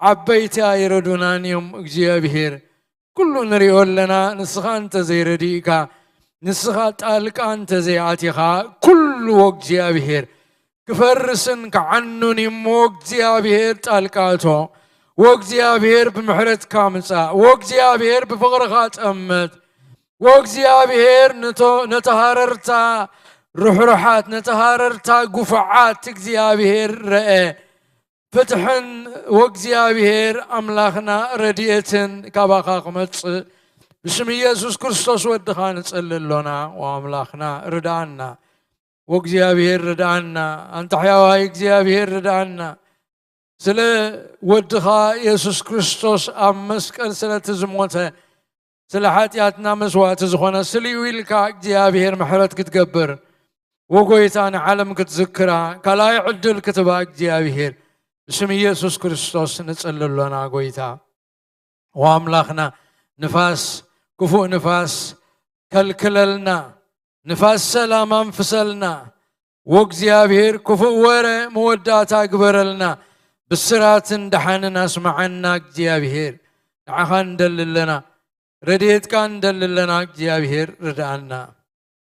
ዓበይቲ ኣይረዱናን እዮም እግዚኣብሔር። ኩሉ ንሪኦ ኣለና። ንስኻ እንተዘይረዲእካ፣ ንስኻ ጣልቃ እንተዘይኣቲኻ፣ ኩሉ እግዚኣብሔር ክፈርስን ክዓኑን እዩ እሞ እግዚኣብሔር ጣልቃ እቶ። ወእግዚኣብሔር ብምሕረትካ ምጻእ። ወእግዚኣብሔር ብፍቕርኻ ጠመት። ወእግዚኣብሔር ነቶ-፣ ነቲ ሃረርታ ርሕሩሓት፣ ነቲ ሃረርታ ግፉዓት እግዚኣብሔር ረአ። ፍትሕን ወእግዚኣብሔር ኣምላኽና ረድኤትን ካባኻ ክመጽእ ብስም ኢየሱስ ክርስቶስ ወድኻ ንጽሊ ኣሎና። ወኣምላኽና ርድኣና። ወእግዚኣብሔር ርድኣና። ኣንታ ሕያዋይ እግዚኣብሔር ርድኣና። ስለ ወድኻ የሱስ ክርስቶስ ኣብ መስቀል ስለቲ ዝሞተ፣ ስለ ሓጢኣትና መስዋእቲ ዝኾነ፣ ስሊኡ ኢልካ እግዚኣብሔር ምሕረት ክትገብር፣ ወጎይታ ንዓለም ክትዝክራ፣ ካልኣይ ዕድል ክትባ እግዚኣብሔር፣ ብስም ኢየሱስ ክርስቶስ ንጽሊ ኣሎና ጎይታ። ወኣምላኽና፣ ንፋስ፣ ክፉእ ንፋስ ከልክለልና፣ ንፋስ ሰላም ኣንፍሰልና። ወእግዚኣብሔር ክፉእ ወረ መወዳእታ ግበረልና። ብስራትን ደሓንን ኣስምዓና እግዚኣብሔር። ንዓኻ ንደሊ ኣለና፣ ረድኤትካ ንደሊ ኣለና እግዚኣብሔር ርድኣና።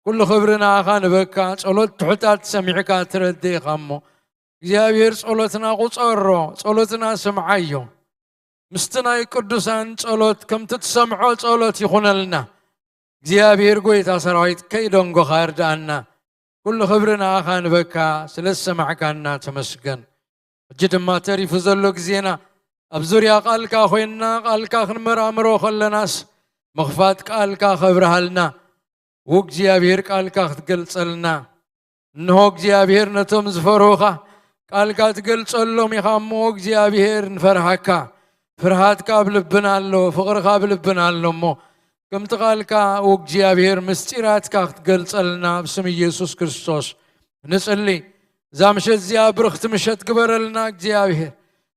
ኩሉ ክብሪ ንኣኻ ንበካ። ጸሎት ትሑታት ሰሚዕካ ትረድእ ኢኻ እሞ እግዚኣብሔር ጸሎትና ቁጸሮ፣ ጸሎትና ስምዓዮ። ምስቲ ናይ ቅዱሳን ጸሎት ከምቲ ትሰምዖ ጸሎት ይኹነልና። እግዚኣብሔር ጎይታ ሰራዊት ከይደንጎኻ እርድኣና። ኩሉ ክብሪ ንኣኻ ንበካ፣ ስለ ዝሰማዕካና ተመስገን። ሕጂ ድማ ተሪፉ ዘሎ ግዜና ኣብ ዙርያ ቃልካ ኮይንና ቃልካ ክንመራምሮ ከለናስ ምኽፋት ቃልካ ከብርሃልና ወእግዚኣብሔር ቃልካ ክትገልጸልና። እንሆ እግዚኣብሔር ነቶም ዝፈርሁኻ ቃልካ ትገልጸሎም ኢኻ እሞ እግዚኣብሔር ንፈርሃካ። ፍርሃትካ ኣብ ልብና ኣሎ፣ ፍቕርካ ኣብ ልብና ኣሎ እሞ ከምቲ ቃልካ ወእግዚኣብሔር ምስጢራትካ ክትገልጸልና ብስም ኢየሱስ ክርስቶስ ንጽሊ። እዛ ምሸት እዚኣ ብርኽቲ ምሸት ግበረልና እግዚኣብሔር።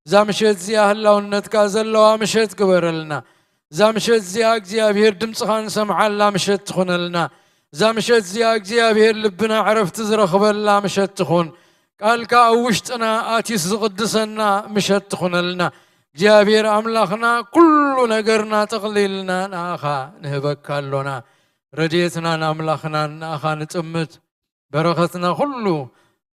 እዛ ምሸት እዚኣ ህላውነትካ ዘለዋ ምሸት ግበረልና። እዛ ምሸት እዚኣ እግዚኣብሔር ድምፅኻ ንሰምዓላ ምሸት ትኹነልና። እዛ ምሸት እዚኣ እግዚኣብሔር ልብና ዕረፍቲ ዝረኽበላ ምሸት ትኹን። ቃልካ ኣብ ውሽጥና ኣትዩስ ዝቕድሰና ምሸት ትኹነልና። እግዚኣብሔር ኣምላኽና ኩሉ ነገርና ጠቕሊልና ንኣኻ ንህበካ ኣሎና። ረድኤትናን ኣምላኽናን ንኣኻ ንጥምት። በረኸትና ኩሉ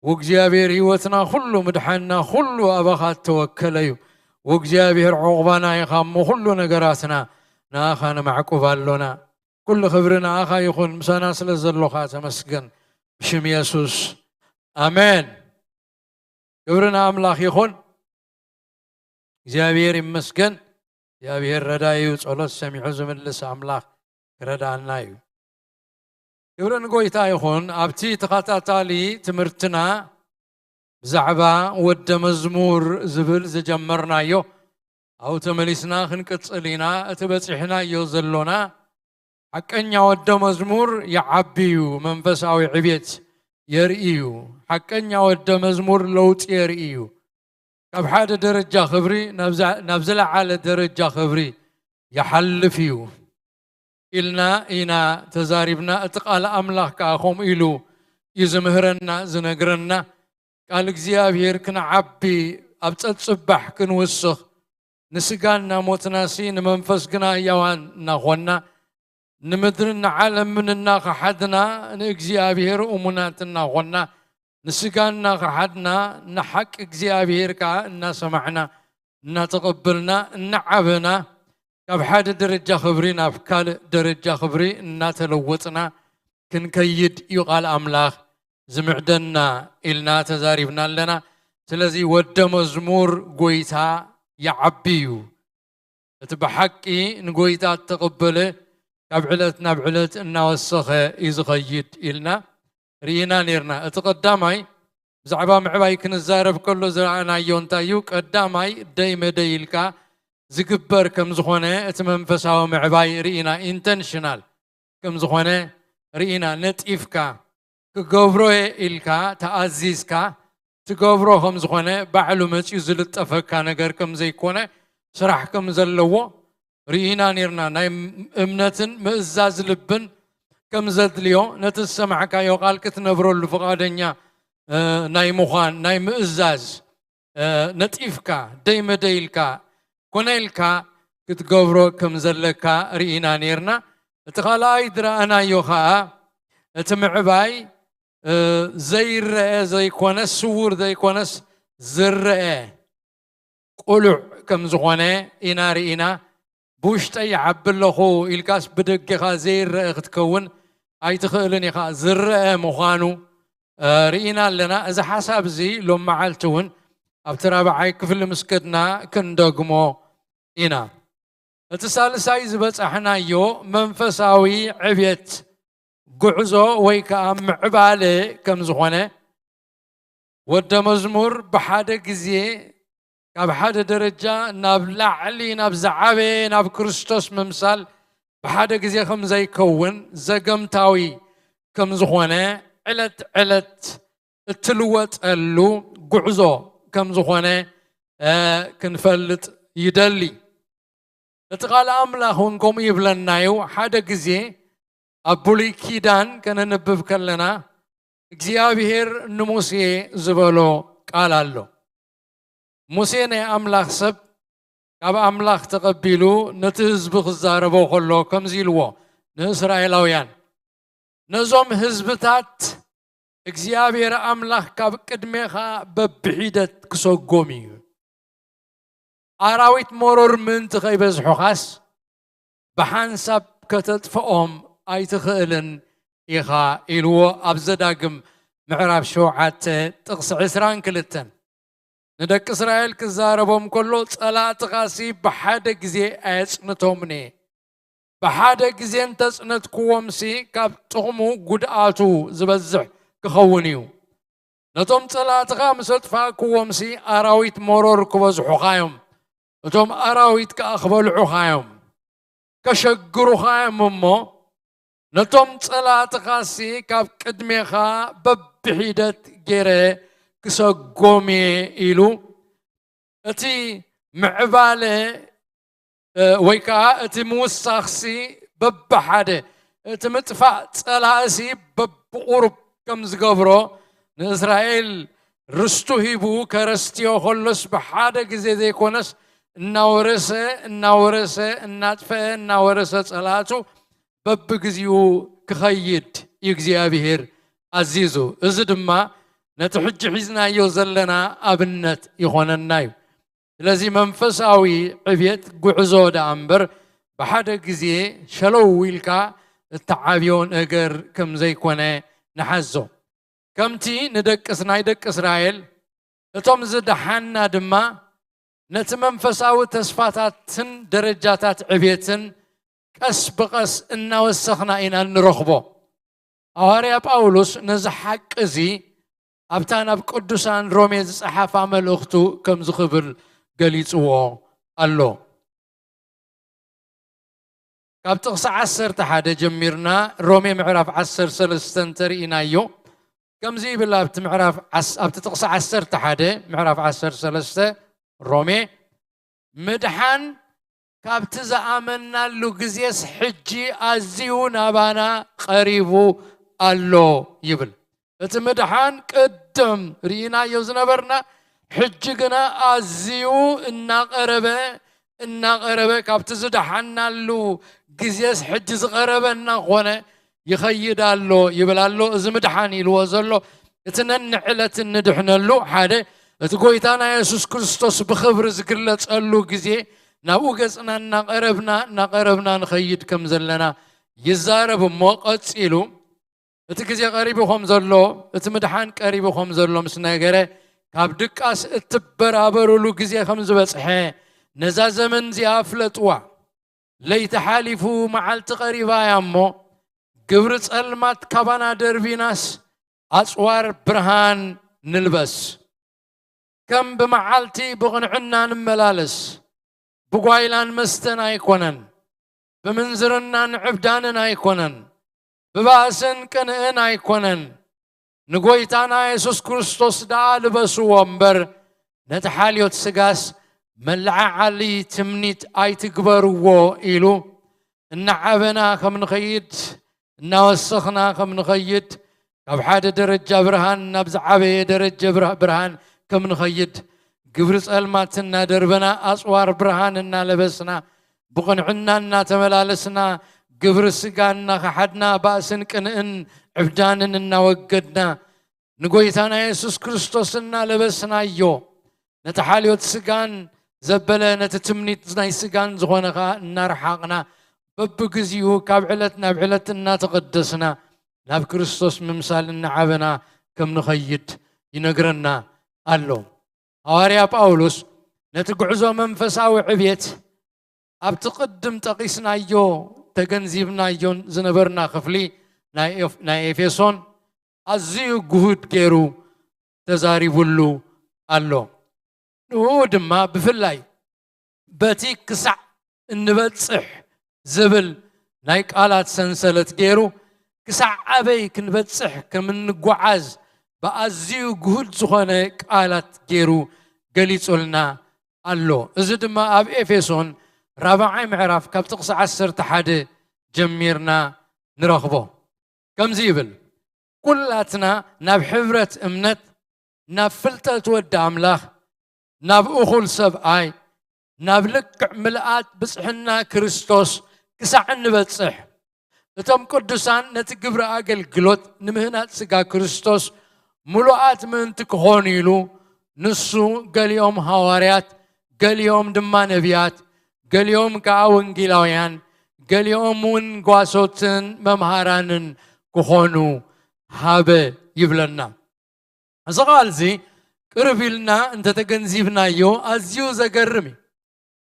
ወእግዚኣብሔር ህይወትና ኩሉ ምድሓንና ኩሉ ኣባኻ እተወከለ እዩ። ወእግዚኣብሔር ዕቑባና ኢኻ እሞ ኩሉ ነገራትና ንኣኻ ነማዕቁብ ኣሎና። ኩሉ ክብሪ ንኣኻ ይኹን ምሳና ስለ ዘሎኻ ተመስገን። ብሽም የሱስ ኣሜን። ክብሪ ንኣምላኽ ይኹን። እግዚኣብሔር ይመስገን። እግዚኣብሔር ረዳኢ እዩ። ጸሎት ሰሚዑ ዝምልስ ኣምላኽ ክረዳና እዩ። ክብሪ ንጎይታ ይኹን። ኣብቲ ተኸታታሊ ትምህርትና ብዛዕባ ወደ መዝሙር ዝብል ዝጀመርናዮ ኣብኡ ተመሊስና ክንቅጽል ኢና። እቲ በጺሕናዮ ዘሎና ሓቀኛ ወደ መዝሙር ይዓቢ እዩ፣ መንፈሳዊ ዕቤት የርኢ እዩ። ሓቀኛ ወደ መዝሙር ለውጢ የርኢ እዩ። ካብ ሓደ ደረጃ ክብሪ ናብ ዛ-፣ ናብ ዝለዓለ ደረጃ ክብሪ ይሓልፍ እዩ ኢልና ኢና ተዛሪብና። እቲ ቃል ኣምላኽ ከኣ ከምኡ ኢሉ እዩ ዝምህረና፣ ዝነግረና። ቃል እግዚኣብሔር ክንዓቢ፣ ኣብ ጸጽባሕ ክንውስኽ፣ ንስጋ እናሞትናሲ ንመንፈስ ግና ህያዋን እናኾንና፣ ንምድርን ንዓለምን እናኸሓድና፣ ንእግዚኣብሔር እሙናት እናኾንና፣ ንስጋ እናኸሓድና፣ ንሓቂ እግዚኣብሔር ከኣ እናሰማዕና፣ እናተቐበልና፣ እናዓበና፣ ካብ ሓደ ደረጃ ክብሪ ናብ ካልእ ደረጃ ክብሪ እናተለወጥና ክንከይድ እዩ ቃል ኣምላኽ ዝምዕደና ኢልና ተዛሪብና ኣለና። ስለዚ ወደ መዝሙር ጎይታ ይዓቢ እዩ። እቲ ብሓቂ ንጎይታ እተቐበለ ካብ ዕለት ናብ ዕለት እናወሰኸ እዩ ዝኸይድ ኢልና ርኢና ነይርና። እቲ ቀዳማይ ብዛዕባ ምዕባይ ክንዛረብ ከሎ ዝረኣናዮ እንታይ እዩ? ቀዳማይ ደይ መደይ ኢልካ ዝግበር ከም ዝኾነ እቲ መንፈሳዊ ምዕባይ ርኢና፣ ኢንተንሽናል ከም ዝኾነ ርኢና፣ ነጢፍካ ክገብሮ እየ ኢልካ ተኣዚዝካ ትገብሮ ከም ዝኾነ፣ ባዕሉ መጺኡ ዝልጠፈካ ነገር ከም ዘይኮነ፣ ስራሕ ከም ዘለዎ ርኢና ነርና። ናይ እምነትን ምእዛዝ ልብን ከም ዘድልዮ፣ ነቲ ዝሰማዕካዮ ቃል ክትነብረሉ ፍቓደኛ፣ እ፣ ናይ ምዃን፣ ናይ ምእዛዝ፣ እ፣ ነጢፍካ፣ ደይ መደይ ኢልካ፣ ኮነ ኢልካ ክትገብሮ ከም ዘለካ ርኢና ኔርና። እቲ ካልኣይ ዝረኣናዮ ኸኣ፣ እቲ ምዕባይ፣ እ፣ ዘይረአ ዘይኮነስ፣ ስዉር ዘይኮነስ፣ ዝረአ ቁሉዕ ከም ዝኾነ ኢና ርኢና። ብውሽጠይ ይዓቢ ኣለኹ ኢልካስ ብደገኻ ዘይረአ ክትከውን ኣይትኽእልን ኢኻ። ዝረአ ምዃኑ፣ እ፣ ርኢና ኣለና። እዚ ሓሳብ እዚ ሎም መዓልቲ እውን ኣብቲ ራብዓይ ክፍሊ ምስ ከድና ክንደግሞ ኢና። እቲ ሳልሳይ ዝበጻሕናዮ መንፈሳዊ ዕብየት ጉዕዞ ወይ ከኣ ምዕባለ ከም ዝኾነ፣ ወደ መዝሙር ብሓደ ግዜ ካብ ሓደ ደረጃ ናብ ላዕሊ፣ ናብ ዝዓበየ፣ ናብ ክርስቶስ ምምሳል ብሓደ ግዜ ከም ዘይከውን፣ ዘገምታዊ ከም ዝኾነ፣ ዕለት ዕለት እትልወጠሉ ጉዕዞ ከም ዝኾነ፣ እ፣ ክንፈልጥ ይደሊ። እቲ ቃል ኣምላኽ እውን ከምኡ ይብለና እዩ። ሓደ ግዜ ኣብ ብሉይ ኪዳን ከነንብብ ከለና፣ እግዚኣብሄር ንሙሴ ዝበሎ ቃል ኣሎ። ሙሴ ናይ ኣምላኽ ሰብ፣ ካብ ኣምላኽ ተቐቢሉ ነቲ ህዝቢ ክዛረቦ ከሎ ከምዚ ኢልዎ ንእስራኤላውያን፣ ነዞም ህዝብታት እግዚኣብሄር ኣምላኽ ካብ ቅድሜኻ በብሒደት ክሰጎም እዩ። ኣራዊት መሮር ምእንቲ ከይበዝሑኻስ፣ ብሓንሳብ ከተጥፍኦም ኣይትኽእልን ኢኻ፣ ኢልዎ ኣብ ዘዳግም ምዕራፍ ሸውዓተ ጥቕሲ ዕስራን ክልተን። ንደቂ እስራኤል ክዛረቦም ከሎ፣ ጸላእትኻሲ ብሓደ ግዜ ኣየጽንቶምን እየ። ብሓደ ግዜ እንተጽነትክዎምሲ፣ ካብ ጥቕሙ ጉድኣቱ ዝበዝሕ ክኸውን እዩ። ነቶም ጸላእትኻ ምስ ኣጥፋእክዎምሲ፣ ኣራዊት መሮር ክበዝሑኻ እዮም። እቶም ኣራዊት ከኣ ክበልዑኻ እዮም። ከሸግሩኻ እዮም እሞ፣ ነቶም ጸላእትኻሲ ካብ ቅድሜኻ በብሒደት ገይረ ክሰጎም እየ ኢሉ፣ እቲ ምዕባለ፣ እ፣ ወይ ከኣ እቲ ምውሳኽሲ በብሓደ፣ እቲ ምጥፋእ ጸላእሲ በብቑሩብ ከም ዝገብሮ፣ ንእስራኤል ርስቱ ሂቡ ከረስትዮ ከሎስ፣ ብሓደ ግዜ ዘይኮነስ፣ እናወረሰ፣ እናወረሰ፣ እናጥፈአ፣ እናወረሰ ጸላእቱ በብግዜኡ ክኸይድ እዩ እግዚኣብሄር ኣዚዙ። እዚ ድማ ነቲ ሕጂ ሒዝናዮ ዘለና ኣብነት ይኾነና እዩ። ስለዚ መንፈሳዊ ዕብየት ጉዕዞ ደኣ እምበር፣ ብሓደ ግዜ ሸለው ኢልካ እትዓብዮ ነገር ከም ዘይኮነ ንሓዞ። ከምቲ ንደቅስ-፣ ናይ ደቂ እስራኤል፣ እቶም ዝደሓና ድማ ነቲ መንፈሳዊ ተስፋታትን ደረጃታት ዕብየትን ቀስ ብቐስ እናወሰኽና ኢና እንረኽቦ። ሃዋርያ ጳውሎስ ነዚ ሓቂ እዚ ኣብታ ናብ ቅዱሳን ሮሜ ዝጸሓፋ መልእኽቱ ከምዚ ክብል ገሊጽዎ ኣሎ። ካብ ጥቕሲ ዓሰርተ ሓደ ጀሚርና ሮሜ ምዕራፍ ዓሰርተ ሰለስተ እንተርኢናዮ፣ ከምዚ ይብል። ኣብቲ ምዕራፍ ዓስ-፣ ኣብቲ ጥቕሲ ዓሰርተ ሓደ ምዕራፍ ዓሰርተ ሰለስተ ሮሜ፣ "ምድሓን ካብቲ ዝኣመናሉ ግዜስ ሕጂ ኣዝዩ ናባና ቀሪቡ ኣሎ" ይብል። እቲ ምድሓን ቅድም ርኢናዮ ዝነበርና፣ ሕጂ ግና ኣዝዩ እናቐረበ፣ እናቐረበ፣ ካብቲ ዝደሓናሉ ግዜስ ሕጂ ዝቐረበ እናኾነ ይኸይድ ኣሎ ይብል ኣሎ። እዚ ምድሓን ኢልዎ ዘሎ፣ እቲ ነንዕለት እንድሕነሉ፣ ሓደ፣ እቲ ጎይታና የሱስ ክርስቶስ ብኽብሪ ዝግለጸሉ ግዜ፣ ናብኡ ገጽና እናቐረብና፣ እናቐረብና ንኸይድ ከም ዘለና ይዛረብ እሞ፣ ቀጺሉ፣ እቲ ግዜ ቀሪቡ ከም ዘሎ፣ እቲ ምድሓን ቀሪቡ ከም ዘሎ ምስ ነገረ፣ ካብ ድቃስ እትበራበሩሉ ግዜ ከም ዝበጽሐ፣ ነዛ ዘመን እዚኣ ፍለጥዋ። ለይቲ ሓሊፉ፣ መዓልቲ ቀሪባ እያ እሞ፣ ግብሪ ጸልማት ካባና ደርቢናስ፣ ኣጽዋር ብርሃን ንልበስ። ከም ብመዓልቲ ብቕንዕና ንመላለስ፣ ብጓይላን መስተን ኣይኮነን፣ ብምንዝርናን ዕብዳንን ኣይኮነን፣ ብባእስን ቅንእን ኣይኮነን፣ ንጎይታና የሱስ ክርስቶስ ደኣ ልበስዎ እምበር፣ ነቲ ሓልዮት ስጋስ መለዓዓሊ ትምኒት ኣይትግበርዎ ኢሉ፣ እናዓበና ከም ንኸይድ፣ እናወሰኽና ከም ንኸይድ፣ ካብ ሓደ ደረጃ ብርሃን ናብ ዝዓበየ ደረጃ ብርሃ-፣ ብርሃን ከም ንኸይድ፣ ግብሪ ጸልማት እናደርበና፣ ኣጽዋር ብርሃን እናለበስና፣ ብቕንዕና እናተመላለስና፣ ግብሪ ስጋ እናኸሓድና፣ ባእስን ቅንእን ዕብዳንን እናወገድና፣ ንጎይታና የሱስ ክርስቶስ እናለበስናዮ፣ ነቲ ሓልዮት ስጋን ዘበለ ነቲ ትምኒት ናይ ስጋን ዝኾነ ኸኣ እናረሓቕና፣ በብግዚኡ ካብ ዕለት ናብ ዕለት እናተቐደስና፣ ናብ ክርስቶስ ምምሳል እናዓበና ከም ንኸይድ ይነግረና ኣሎ። ሃዋርያ ጳውሎስ ነቲ ጉዕዞ መንፈሳዊ ዕብየት ኣብቲ ቅድም ጠቒስናዮ፣ ተገንዚብናዮን ዝነበርና ክፍሊ ናይ ኤፍ-፣ ናይ ኤፌሶን ኣዝዩ ግሁድ ገይሩ ተዛሪቡሉ ኣሎ። ንኡ ድማ ብፍላይ በቲ ክሳዕ እንበጽሕ ዝብል ናይ ቃላት ሰንሰለት ገይሩ፣ ክሳዕ ኣበይ ክንበጽሕ ከም እንጓዓዝ ብኣዝዩ ግሁድ ዝኾነ ቃላት ገይሩ ገሊጹልና ኣሎ። እዚ ድማ ኣብ ኤፌሶን ራብዓይ ምዕራፍ ካብ ጥቕሲ ዓሰርተ ሓደ ጀሚርና ንረኽቦ። ከምዚ ይብል፣ "ኩላትና ናብ ሕብረት እምነት፣ ናብ ፍልጠት ወዲ ኣምላኽ፣ ናብ እኹል ሰብኣይ፣ ናብ ልክዕ ምልኣት ብጽሕና ክርስቶስ ክሳዕ እንበጽሕ፣ እቶም ቅዱሳን ነቲ ግብሪ ኣገልግሎት ንምህናጽ ስጋ ክርስቶስ ምሉኣት ምእንቲ ክኾኑ ኢሉ፣ ንሱ ገሊኦም ሃዋርያት፣ ገሊኦም ድማ ነቢያት፣ ገሊኦም ከኣ ወንጌላውያን፣ ገሊኦም እውን ጓሶትን መምሃራንን ክኾኑ ሃበ" ይብለና። እዚ ቃል እዚ ቅርብ ኢልና እንተተገንዚብናዮ ኣዝዩ ዘገርም እዩ።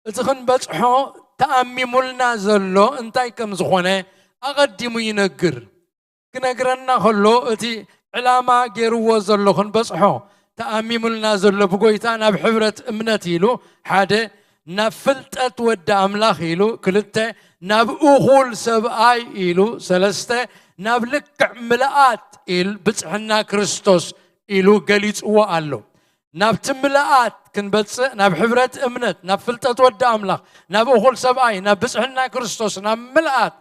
እቲ ክንበጽሖ ተኣሚሙልና ዘሎ እንታይ ከም ዝኾነ ኣቐዲሙ ይነግር። ክነግረና ከሎ እቲ ዕላማ ገይርዎ ዘሎ ክንበጽሖ ተኣሚሙልና ዘሎ ብጎይታ ናብ ሕብረት እምነት ኢሉ ሓደ፣ ናብ ፍልጠት ወዲ ኣምላኽ ኢሉ ክልተ፣ ናብ እኹል ሰብኣይ ኢሉ ሰለስተ፣ ናብ ልክዕ ምልኣት ኢል ብጽሕና ክርስቶስ ኢሉ ገሊጽዎ ኣሎ። ናብቲ ምልኣት ክንበጽእ፣ ናብ ሕብረት እምነት፣ ናብ ፍልጠት ወዲ ኣምላኽ፣ ናብ እኹል ሰብኣይ፣ ናብ ብጽሕና ክርስቶስ፣ ናብ ምልኣት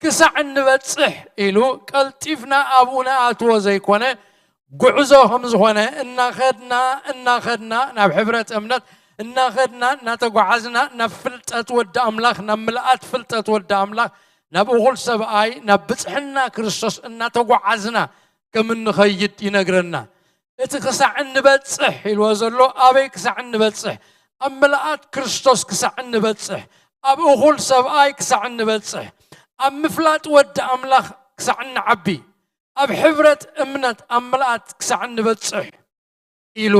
ክሳዕ እንበጽሕ ኢሉ ቀልጢፍና ኣብኡ ንኣትዎ ዘይኮነ፣ ጉዕዞ ከም ዝኾነ እናኸድና፣ እናኸድና ናብ ሕብረት እምነት እናኸድና፣ እናተጓዓዝና ናብ ፍልጠት ወዲ ኣምላኽ፣ ናብ ምልኣት ፍልጠት ወዲ ኣምላኽ፣ ናብ እኹል ሰብኣይ፣ ናብ ብጽሕና ክርስቶስ እናተጓዓዝና ከም እንኸይድ ይነግረና። እቲ ክሳዕ እንበጽሕ ኢልዎ ዘሎ፣ ኣበይ ክሳዕ እንበጽሕ? ኣብ ምልኣት ክርስቶስ ክሳዕ እንበጽሕ፣ ኣብ እኹል ሰብኣይ ክሳዕ እንበጽሕ፣ ኣብ ምፍላጥ ወዲ ኣምላኽ ክሳዕ እንዓቢ፣ ኣብ ሕብረት እምነት ኣብ ምልኣት ክሳዕ እንበጽሕ ኢሉ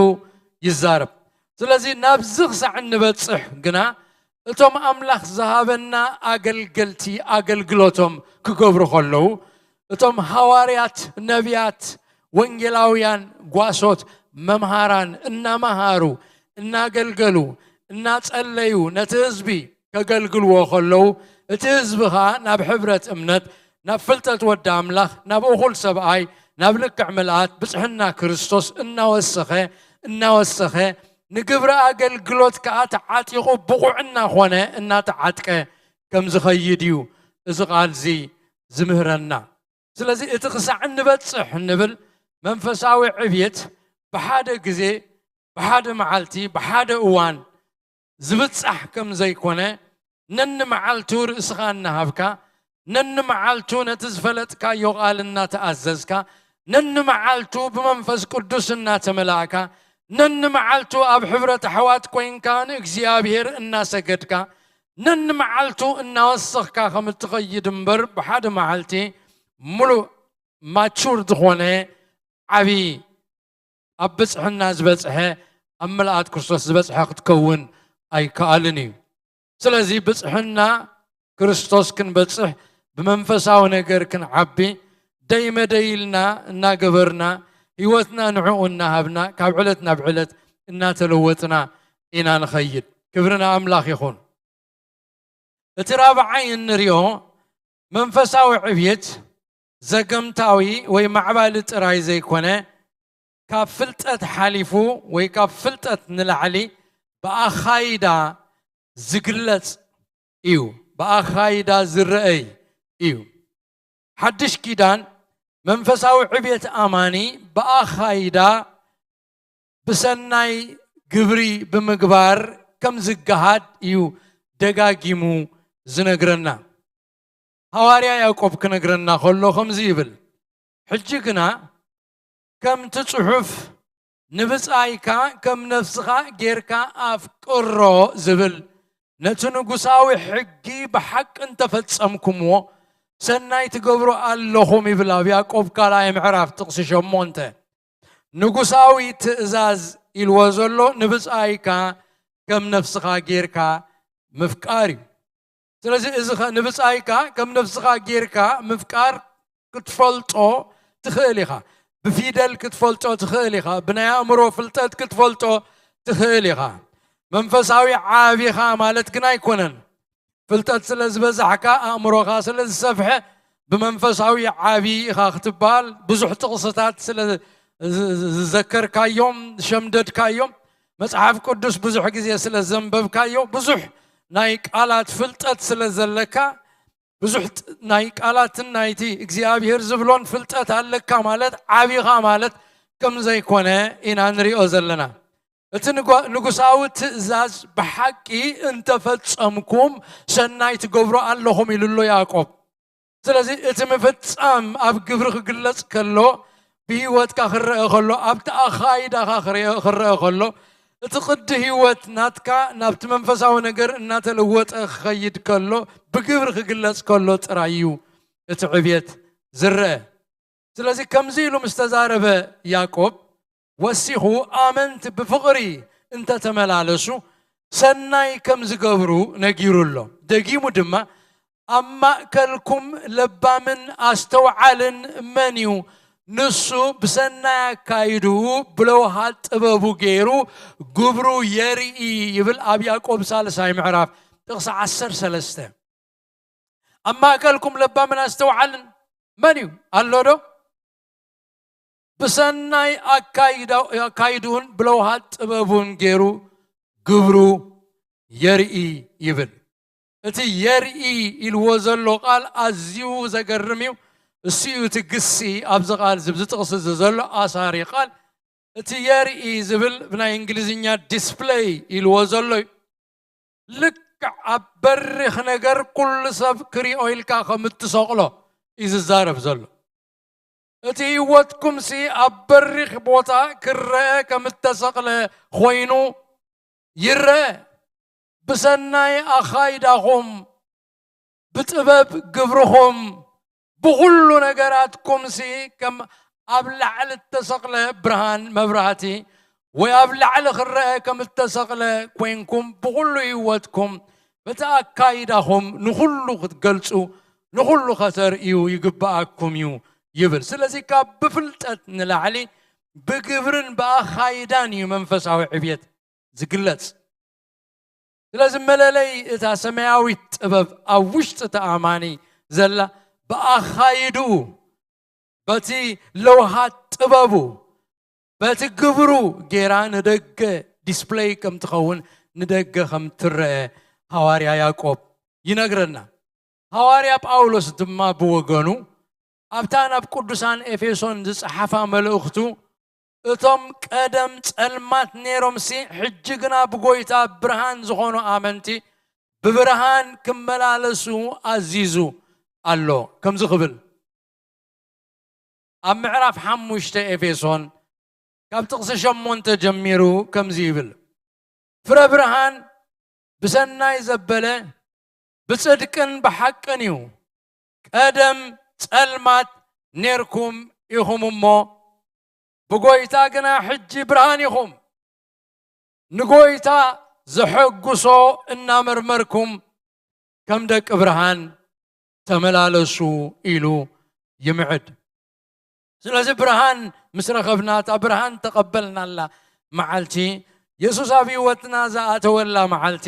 ይዛረብ። ስለዚ ናብዚ ክሳዕ እንበጽሕ ግና እቶም ኣምላኽ ዝሃበና ኣገልገልቲ ኣገልግሎቶም ክገብሩ ከለዉ፣ እቶም ሃዋርያት፣ ነቢያት፣ ወንጌላውያን፣ ጓሶት፣ መምሃራን እናመሃሩ፣ እናገልገሉ፣ እናጸለዩ ነቲ ህዝቢ ከገልግልዎ ከለዉ፣ እቲ ህዝቢ ኸኣ ናብ ሕብረት እምነት፣ ናብ ፍልጠት ወዲ ኣምላኽ፣ ናብ እኹል ሰብኣይ፣ ናብ ልክዕ ምልኣት ብጽሕና ክርስቶስ እናወሰኸ፣ እናወሰኸ፣ ንግብሪ ኣገልግሎት ከኣ ተዓጢቑ ብቑዕ እናኾነ፣ እናተዓጥቀ ከም ዝኸይድ እዩ እዚ ቃል እዚ ዝምህረና። ስለዚ እቲ ክሳዕ እንበጽሕ እንብል መንፈሳዊ ዕብየት ብሓደ ግዜ፣ ብሓደ መዓልቲ፣ ብሓደ እዋን ዝብጻሕ ከም ዘይኮነ፣ ነንመዓልቱ ርእስኻ እናሃብካ፣ ነንመዓልቱ ነቲ ዝፈለጥካዮ ቃል እናተኣዘዝካ፣ ነንመዓልቱ ብመንፈስ ቅዱስ እናተመላእካ፣ ነንመዓልቱ ኣብ ሕብረት ኣሕዋት ኮይንካ ንእግዚኣብሔር እናሰገድካ፣ ነንመዓልቱ እናወሰኽካ ከም እትኸይድ እምበር፣ ብሓደ መዓልቲ ምሉእ ማቹር ዝኾነ ዓቢ ኣብ ብጽሕና ዝበጽሐ፣ ኣብ ምልኣት ክርስቶስ ዝበጽሐ ክትከውን ኣይከኣልን እዩ። ስለዚ ብጽሕና ክርስቶስ ክንበጽሕ፣ ብመንፈሳዊ ነገር ክንዓቢ፣ ደይ መደይ ኢልና እናገበርና፣ ህይወትና ንዕኡ እናሃብና፣ ካብ ዕለት ናብ ዕለት እናተለወጥና ኢና ንኸይድ። ክብሪ ንኣምላኽ ይኹን። እቲ ራብዓይ እንሪኦ መንፈሳዊ ዕብየት ዘገምታዊ ወይ ማዕባሊ ጥራይ ዘይኮነ፣ ካብ ፍልጠት ሓሊፉ ወይ ካብ ፍልጠት ንላዕሊ ብኣኻይዳ ዝግለጽ እዩ፣ ብኣኻይዳ ዝረኣይ እዩ። ሓድሽ ኪዳን መንፈሳዊ ዕብየት ኣማኒ ብኣኻይዳ ብሰናይ ግብሪ ብምግባር ከም ዝገሃድ እዩ ደጋጊሙ ዝነግረና። ሃዋርያ ያዕቆብ ክነግረና ከሎ ከምዚ ይብል፣ ሕጂ ግና ከምቲ ጽሑፍ ንብጻይካ ከም ነፍስኻ ጌርካ ኣፍቅሮ ዝብል፣ ነቲ ንጉሳዊ ሕጊ ብሓቂ እንተፈጸምኩምዎ ሰናይ ትገብሩ ኣለኹም ይብል ኣብ ያዕቆብ ካልኣይ ምዕራፍ ጥቕሲ ሸሞንተ። ንጉሳዊ ትእዛዝ ኢልዎ ዘሎ ንብጻይካ ከም ነፍስኻ ጌርካ ምፍቃር እዩ። ስለዚ እዚ ኸ ንብጻይካ ከም ነፍስኻ ጌርካ ምፍቃር ክትፈልጦ ትኽእል ኢኻ። ብፊደል ክትፈልጦ ትኽእል ኢኻ። ብናይ ኣእምሮ ፍልጠት ክትፈልጦ ትኽእል ኢኻ። መንፈሳዊ ዓቢኻ ማለት ግን ኣይኮነን። ፍልጠት ስለ ዝበዛሕካ፣ ኣእምሮኻ ስለ ዝሰፍሐ፣ ብመንፈሳዊ ዓቢ ኢኻ ክትበሃል፣ ብዙሕ ጥቕስታት ስለ ዝ-፣ ዝ-፣ ዝዘከርካዮም፣ ዝሸምደድካዮም፣ መጽሓፍ ቅዱስ ብዙሕ ግዜ ስለ ዘንበብካዮ፣ ብዙሕ ናይ ቃላት ፍልጠት ስለ ዘለካ፣ ብዙሕ ጥ-፣ ናይ ቃላትን ናይቲ እግዚኣብሔር ዝብሎን ፍልጠት ኣለካ ማለት ዓቢኻ ማለት ከም ዘይኮነ ኢና ንሪኦ ዘለና። እቲ ንጓ-፣ ንጉሳዊ ትእዛዝ ብሓቂ እንተፈጸምኩም ሰናይ ትገብሩ ኣለኹም ኢሉ ኣሎ ያዕቆብ። ስለዚ እቲ ምፍጻም ኣብ ግብሪ ክግለጽ ከሎ፣ ብህይወትካ ክረአ ከሎ፣ ኣብቲ ኣኻይዳኻ ክረአ፣ ክረአ ከሎ፣ እቲ ቅዲ ህይወት ናትካ ናብቲ መንፈሳዊ ነገር እናተለወጠ ክኸይድ ከሎ፣ ብግብሪ ክግለጽ ከሎ ጥራይ እዩ እቲ ዕብየት ዝረአ። ስለዚ ከምዚ ኢሉ ምስ ተዛረበ ያዕቆብ ወሲኹ፣ ኣመንቲ ብፍቕሪ እንተተመላለሱ ሰናይ ከም ዝገብሩ ነጊሩ ኣሎ። ደጊሙ ድማ፣ ኣብ ማእከልኩም ለባምን ኣስተውዓልን መን እዩ? ንሱ ብሰናይ ኣካይድኡ ብለውሃት ጥበቡ ገይሩ ግብሩ የርኢ ይብል ኣብ ያዕቆብ ሳልሳይ ምዕራፍ ጥቕሲ ዓሰርተ ሰለስተ። ኣብ ማእከልኩም ለባምን ኣስተውዓልን መን እዩ? ኣሎ ዶ? ብሰናይ ኣካይዳ-፣ ኣካይድኡን ብለውሃት ጥበቡን ገይሩ ግብሩ የርኢ ይብል። እቲ የርኢ ኢልዎ ዘሎ ቃል ኣዝዩ ዘገርም እዩ። እሱ እዩ እቲ ግሲ ኣብዚ ቃል እዚ፣ ኣብዚ ጥቕሲ እዚ ዘሎ ኣሳሪ ቃል። እቲ የርኢ ዝብል ብናይ እንግሊዝኛ ዲስፕለይ ኢልዎ ዘሎ እዩ። ልክዕ ኣብ በሪኽ ነገር ኩሉ ሰብ ክሪኦ ኢልካ ከም እትሰቕሎ እዩ ዝዛረብ ዘሎ። እቲ ህይወትኩምሲ ኣብ በሪኽ ቦታ ክረአ ከም እተሰቕለ ኮይኑ ይረአ። ብሰናይ ኣኻይዳኹም፣ ብጥበብ ግብርኹም፣ ብኹሉ ነገራትኩምሲ ከም ኣብ ላዕሊ እተሰቕለ ብርሃን መብራህቲ ወይ ኣብ ላዕሊ ክረአ ከም እተሰቕለ ኮይንኩም ብኹሉ ህይወትኩም በቲ ኣካይዳኹም ንኹሉ ክትገልጹ ንኹሉ ከተርእዩ ይግብኣኩም እዩ ይብል። ስለዚ ካብ ብፍልጠት ንላዕሊ ብግብርን ብኣኻይዳን እዩ መንፈሳዊ ዕብየት ዝግለጽ። ስለዚ መለለይ እታ ሰማያዊት ጥበብ ኣብ ውሽጢ እቲ ኣማኒ ዘላ ብኣኻይድኡ፣ በቲ ለውሃት ጥበቡ፣ በቲ ግብሩ ጌራ ንደገ ዲስፕለይ ከም ትኸውን፣ ንደገ ከም ትረአ ሃዋርያ ያዕቆብ ይነግረና። ሃዋርያ ጳውሎስ ድማ ብወገኑ ኣብታ ናብ ቅዱሳን ኤፌሶን ዝጸሓፋ መልእኽቱ፣ እቶም ቀደም ጸልማት ነይሮምሲ፣ ሕጂ ግና ብጎይታ ብርሃን ዝኾኑ ኣመንቲ ብብርሃን ክመላለሱ ኣዚዙ ኣሎ። ከምዚ ክብል ኣብ ምዕራፍ ሓሙሽተ ኤፌሶን ካብ ጥቕሲ ሸሞንተ ጀሚሩ ከምዚ ይብል፣ ፍረ ብርሃን ብሰናይ ዘበለ ብጽድቅን ብሓቅን እዩ። ቀደም ጸልማት ኔርኩም ኢኹም እሞ፣ ብጎይታ ግና ሕጂ ብርሃን ኢኹም። ንጎይታ ዘሐጉሶ እናመርመርኩም ከም ደቂ ብርሃን ተመላለሱ ኢሉ ይምዕድ። ስለዚ ብርሃን ምስ ረኸብና፣ እታ ብርሃን ተቐበልናላ መዓልቲ፣ የሱስ ኣብ ህይወትና ዝኣተወላ መዓልቲ፣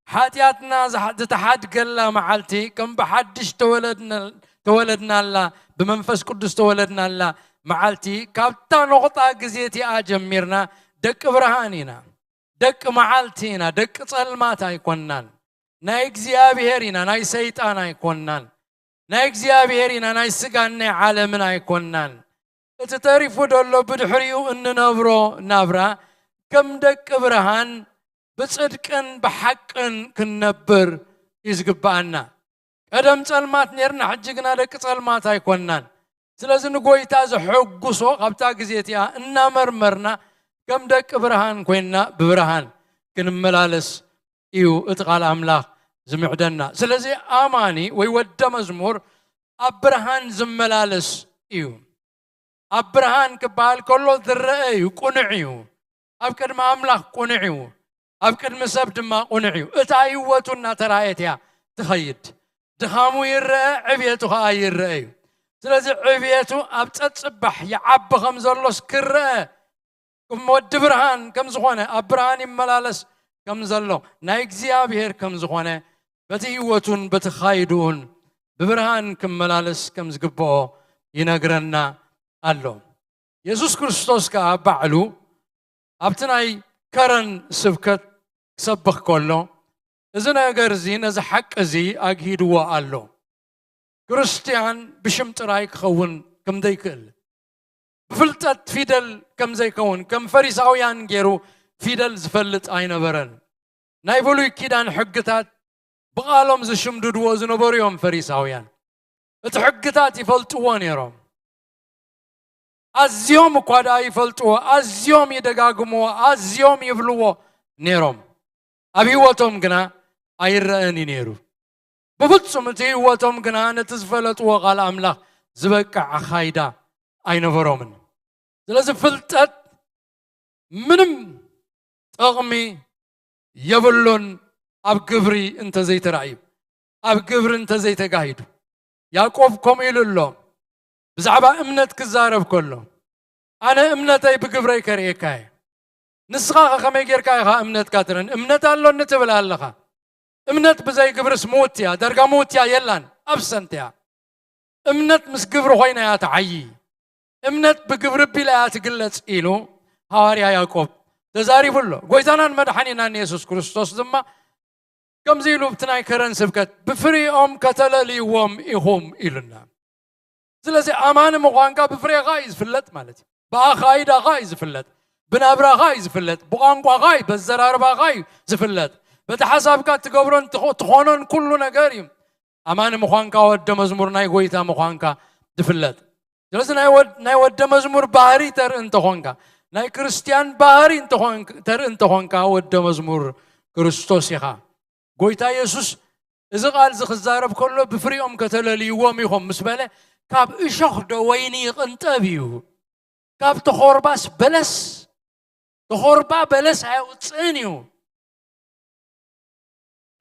ሓጢኣትና ዝሓ-፣ ዝተሓድገላ መዓልቲ፣ ከም ብሓድሽ ተወለድነ-፣ ተወለድናላ፣ ብመንፈስ ቅዱስ ተወለድናላ መዓልቲ፣ ካብታ ነቑጣ ግዜ እቲኣ ጀሚርና ደቂ ብርሃን ኢና። ደቂ መዓልቲ ኢና፣ ደቂ ጸልማት ኣይኮንናን። ናይ እግዚኣብሔር ኢና፣ ናይ ሰይጣን ኣይኮንናን። ናይ እግዚኣብሔር ኢና፣ ናይ ስጋን ናይ ዓለምን ኣይኮንናን። እቲ ተሪፉ ዘሎ ብድሕሪኡ እንነብሮ ናብራ ከም ደቂ ብርሃን ብጽድቅን ብሓቅን ክንነብር እዩ ዝግብኣና። ቀደም ጸልማት ኔርና፣ ሕጂ ግና ደቂ ጸልማት ኣይኮንናን። ስለዚ ንጎይታ ዘሐጉሶ ካብታ ግዜ እቲኣ እናመርመርና ከም ደቂ ብርሃን ኮይንና ብብርሃን ክንመላለስ እዩ እቲ ቃል ኣምላኽ ዝምዕደና። ስለዚ ኣማኒ ወይ ወደ መዝሙር ኣብ ብርሃን ዝመላለስ እዩ። ኣብ ብርሃን ክበሃል ከሎ ዝረአ እዩ፣ ቅኑዕ እዩ። ኣብ ቅድሚ ኣምላኽ ቅኑዕ እዩ። ኣብ ቅድሚ ሰብ ድማ ቅኑዕ እዩ። እታ ህይወቱ እናተራእየት እያ ትኸይድ። ድኻሙ ይረአ፣ ዕብየቱ ኸዓ ይረአ እዩ። ስለዚ ዕብየቱ ኣብ ጸጽባሕ ይዓቢ ከም ዘሎስ ክረአ፣ ከም ወዲ ብርሃን ከም ዝኾነ፣ ኣብ ብርሃን ይመላለስ ከም ዘሎ፣ ናይ እግዚኣብሔር ከም ዝኾነ፣ በቲ ህይወቱን በቲ ኻይድኡን ብብርሃን ክመላለስ ከም ዝግብኦ ይነግረና ኣሎ። የሱስ ክርስቶስ ከኣ ባዕሉ ኣብቲ ናይ ከረን ስብከት ክሰብኽ ከሎ፣ እዚ ነገር እዚ ነዚ ሓቂ እዚ ኣግሂድዎ ኣሎ። ክርስትያን ብሽም ጥራይ ክኸውን ከም ዘይክእል፣ ብፍልጠት ፊደል ከም ዘይከውን፣ ከም ፈሪሳውያን ገይሩ ፊደል ዝፈልጥ ኣይነበረን። ናይ ብሉይ ኪዳን ሕግታት ብቓሎም ዝሽምድድዎ ዝነበሩ እዮም ፈሪሳውያን። እቲ ሕግታት ይፈልጥዎ ነይሮም። ኣዝዮም እኳ ደኣ ይፈልጥዎ፣ ኣዝዮም ይደጋግምዎ፣ ኣዝዮም ይብልዎ ነይሮም። ኣብ ህይወቶም ግና ኣይረኣን እዩ ነይሩ። ብፍጹም እቲ ህይወቶም ግና ነቲ ዝፈለጥዎ ቃል ኣምላኽ ዝበቅዕ ኣኻይዳ ኣይነበሮምን። ስለዚ ፍልጠት ምንም ጥቕሚ የብሉን ኣብ ግብሪ እንተዘይተራእዩ፣ ኣብ ግብሪ እንተዘይተጋሂዱ። ያዕቆብ ከምኡ ኢሉ ኣሎ፣ ብዛዕባ እምነት ክዛረብ ከሎ፣ ኣነ እምነተይ ብግብረይ ከርእየካ እየ። ንስኻ ኸ ከመይ ጌርካ ኢኻ እምነትካ ትረን? እምነት ኣሎኒ ትብል ኣለኻ። እምነት ብዘይ ግብርስ ምውት እያ፣ ዳርጋ ምውት እያ የላን፣ ኣብሰንት እያ። እምነት ምስ ግብሪ ኮይና እያ ትዓዪ። እምነት ብግብሪ ቢላ እያ ትግለጽ ኢሉ ሃዋርያ ያዕቆብ ተዛሪቡ ኣሎ። ጎይታናን መድሓኒናን የሱስ ክርስቶስ ድማ ከምዚ ኢሉ ኣብቲ ናይ ከረን ስብከት፣ "ብፍሪኦም ከተለልይዎም ኢኹም" ኢሉና። ስለዚ ኣማኒ ምዃንካ ብፍሬኻ እዩ ዝፍለጥ ማለት እዩ። ብኣኻይዳኻ እዩ ዝፍለጥ፣ ብናብራኻ እዩ ዝፍለጥ፣ ብቋንቋኻ እዩ፣ በዘራርባኻ እዩ ዝፍለጥ። በቲ ሓሳብካ እትገብሮን ትኾ-፣ ትኾኖን ኩሉ ነገር እዩ ኣማኒ ምዃንካ፣ ወደ መዝሙር ናይ ጎይታ ምዃንካ ዝፍለጥ። ስለዚ ናይ ወድ-፣ ናይ ወደ መዝሙር ባህሪ ተርኢ እንተኾንካ፣ ናይ ክርስትያን ባህሪ እንተኾን-፣ ተርኢ እንተኾንካ፣ ወደ መዝሙር ክርስቶስ ኢኻ። ጎይታ የሱስ እዚ ቃል እዚ ክዛረብ ከሎ፣ "ብፍሪኦም ከተለልይዎም ኢኹም" ምስ በለ፣ ካብ እሾኽ ዶ ወይኒ ይቕንጠብ እዩ? ካብ ተኾርባስ በለስ? ተኾርባ በለስ ኣየውፅእን እዩ።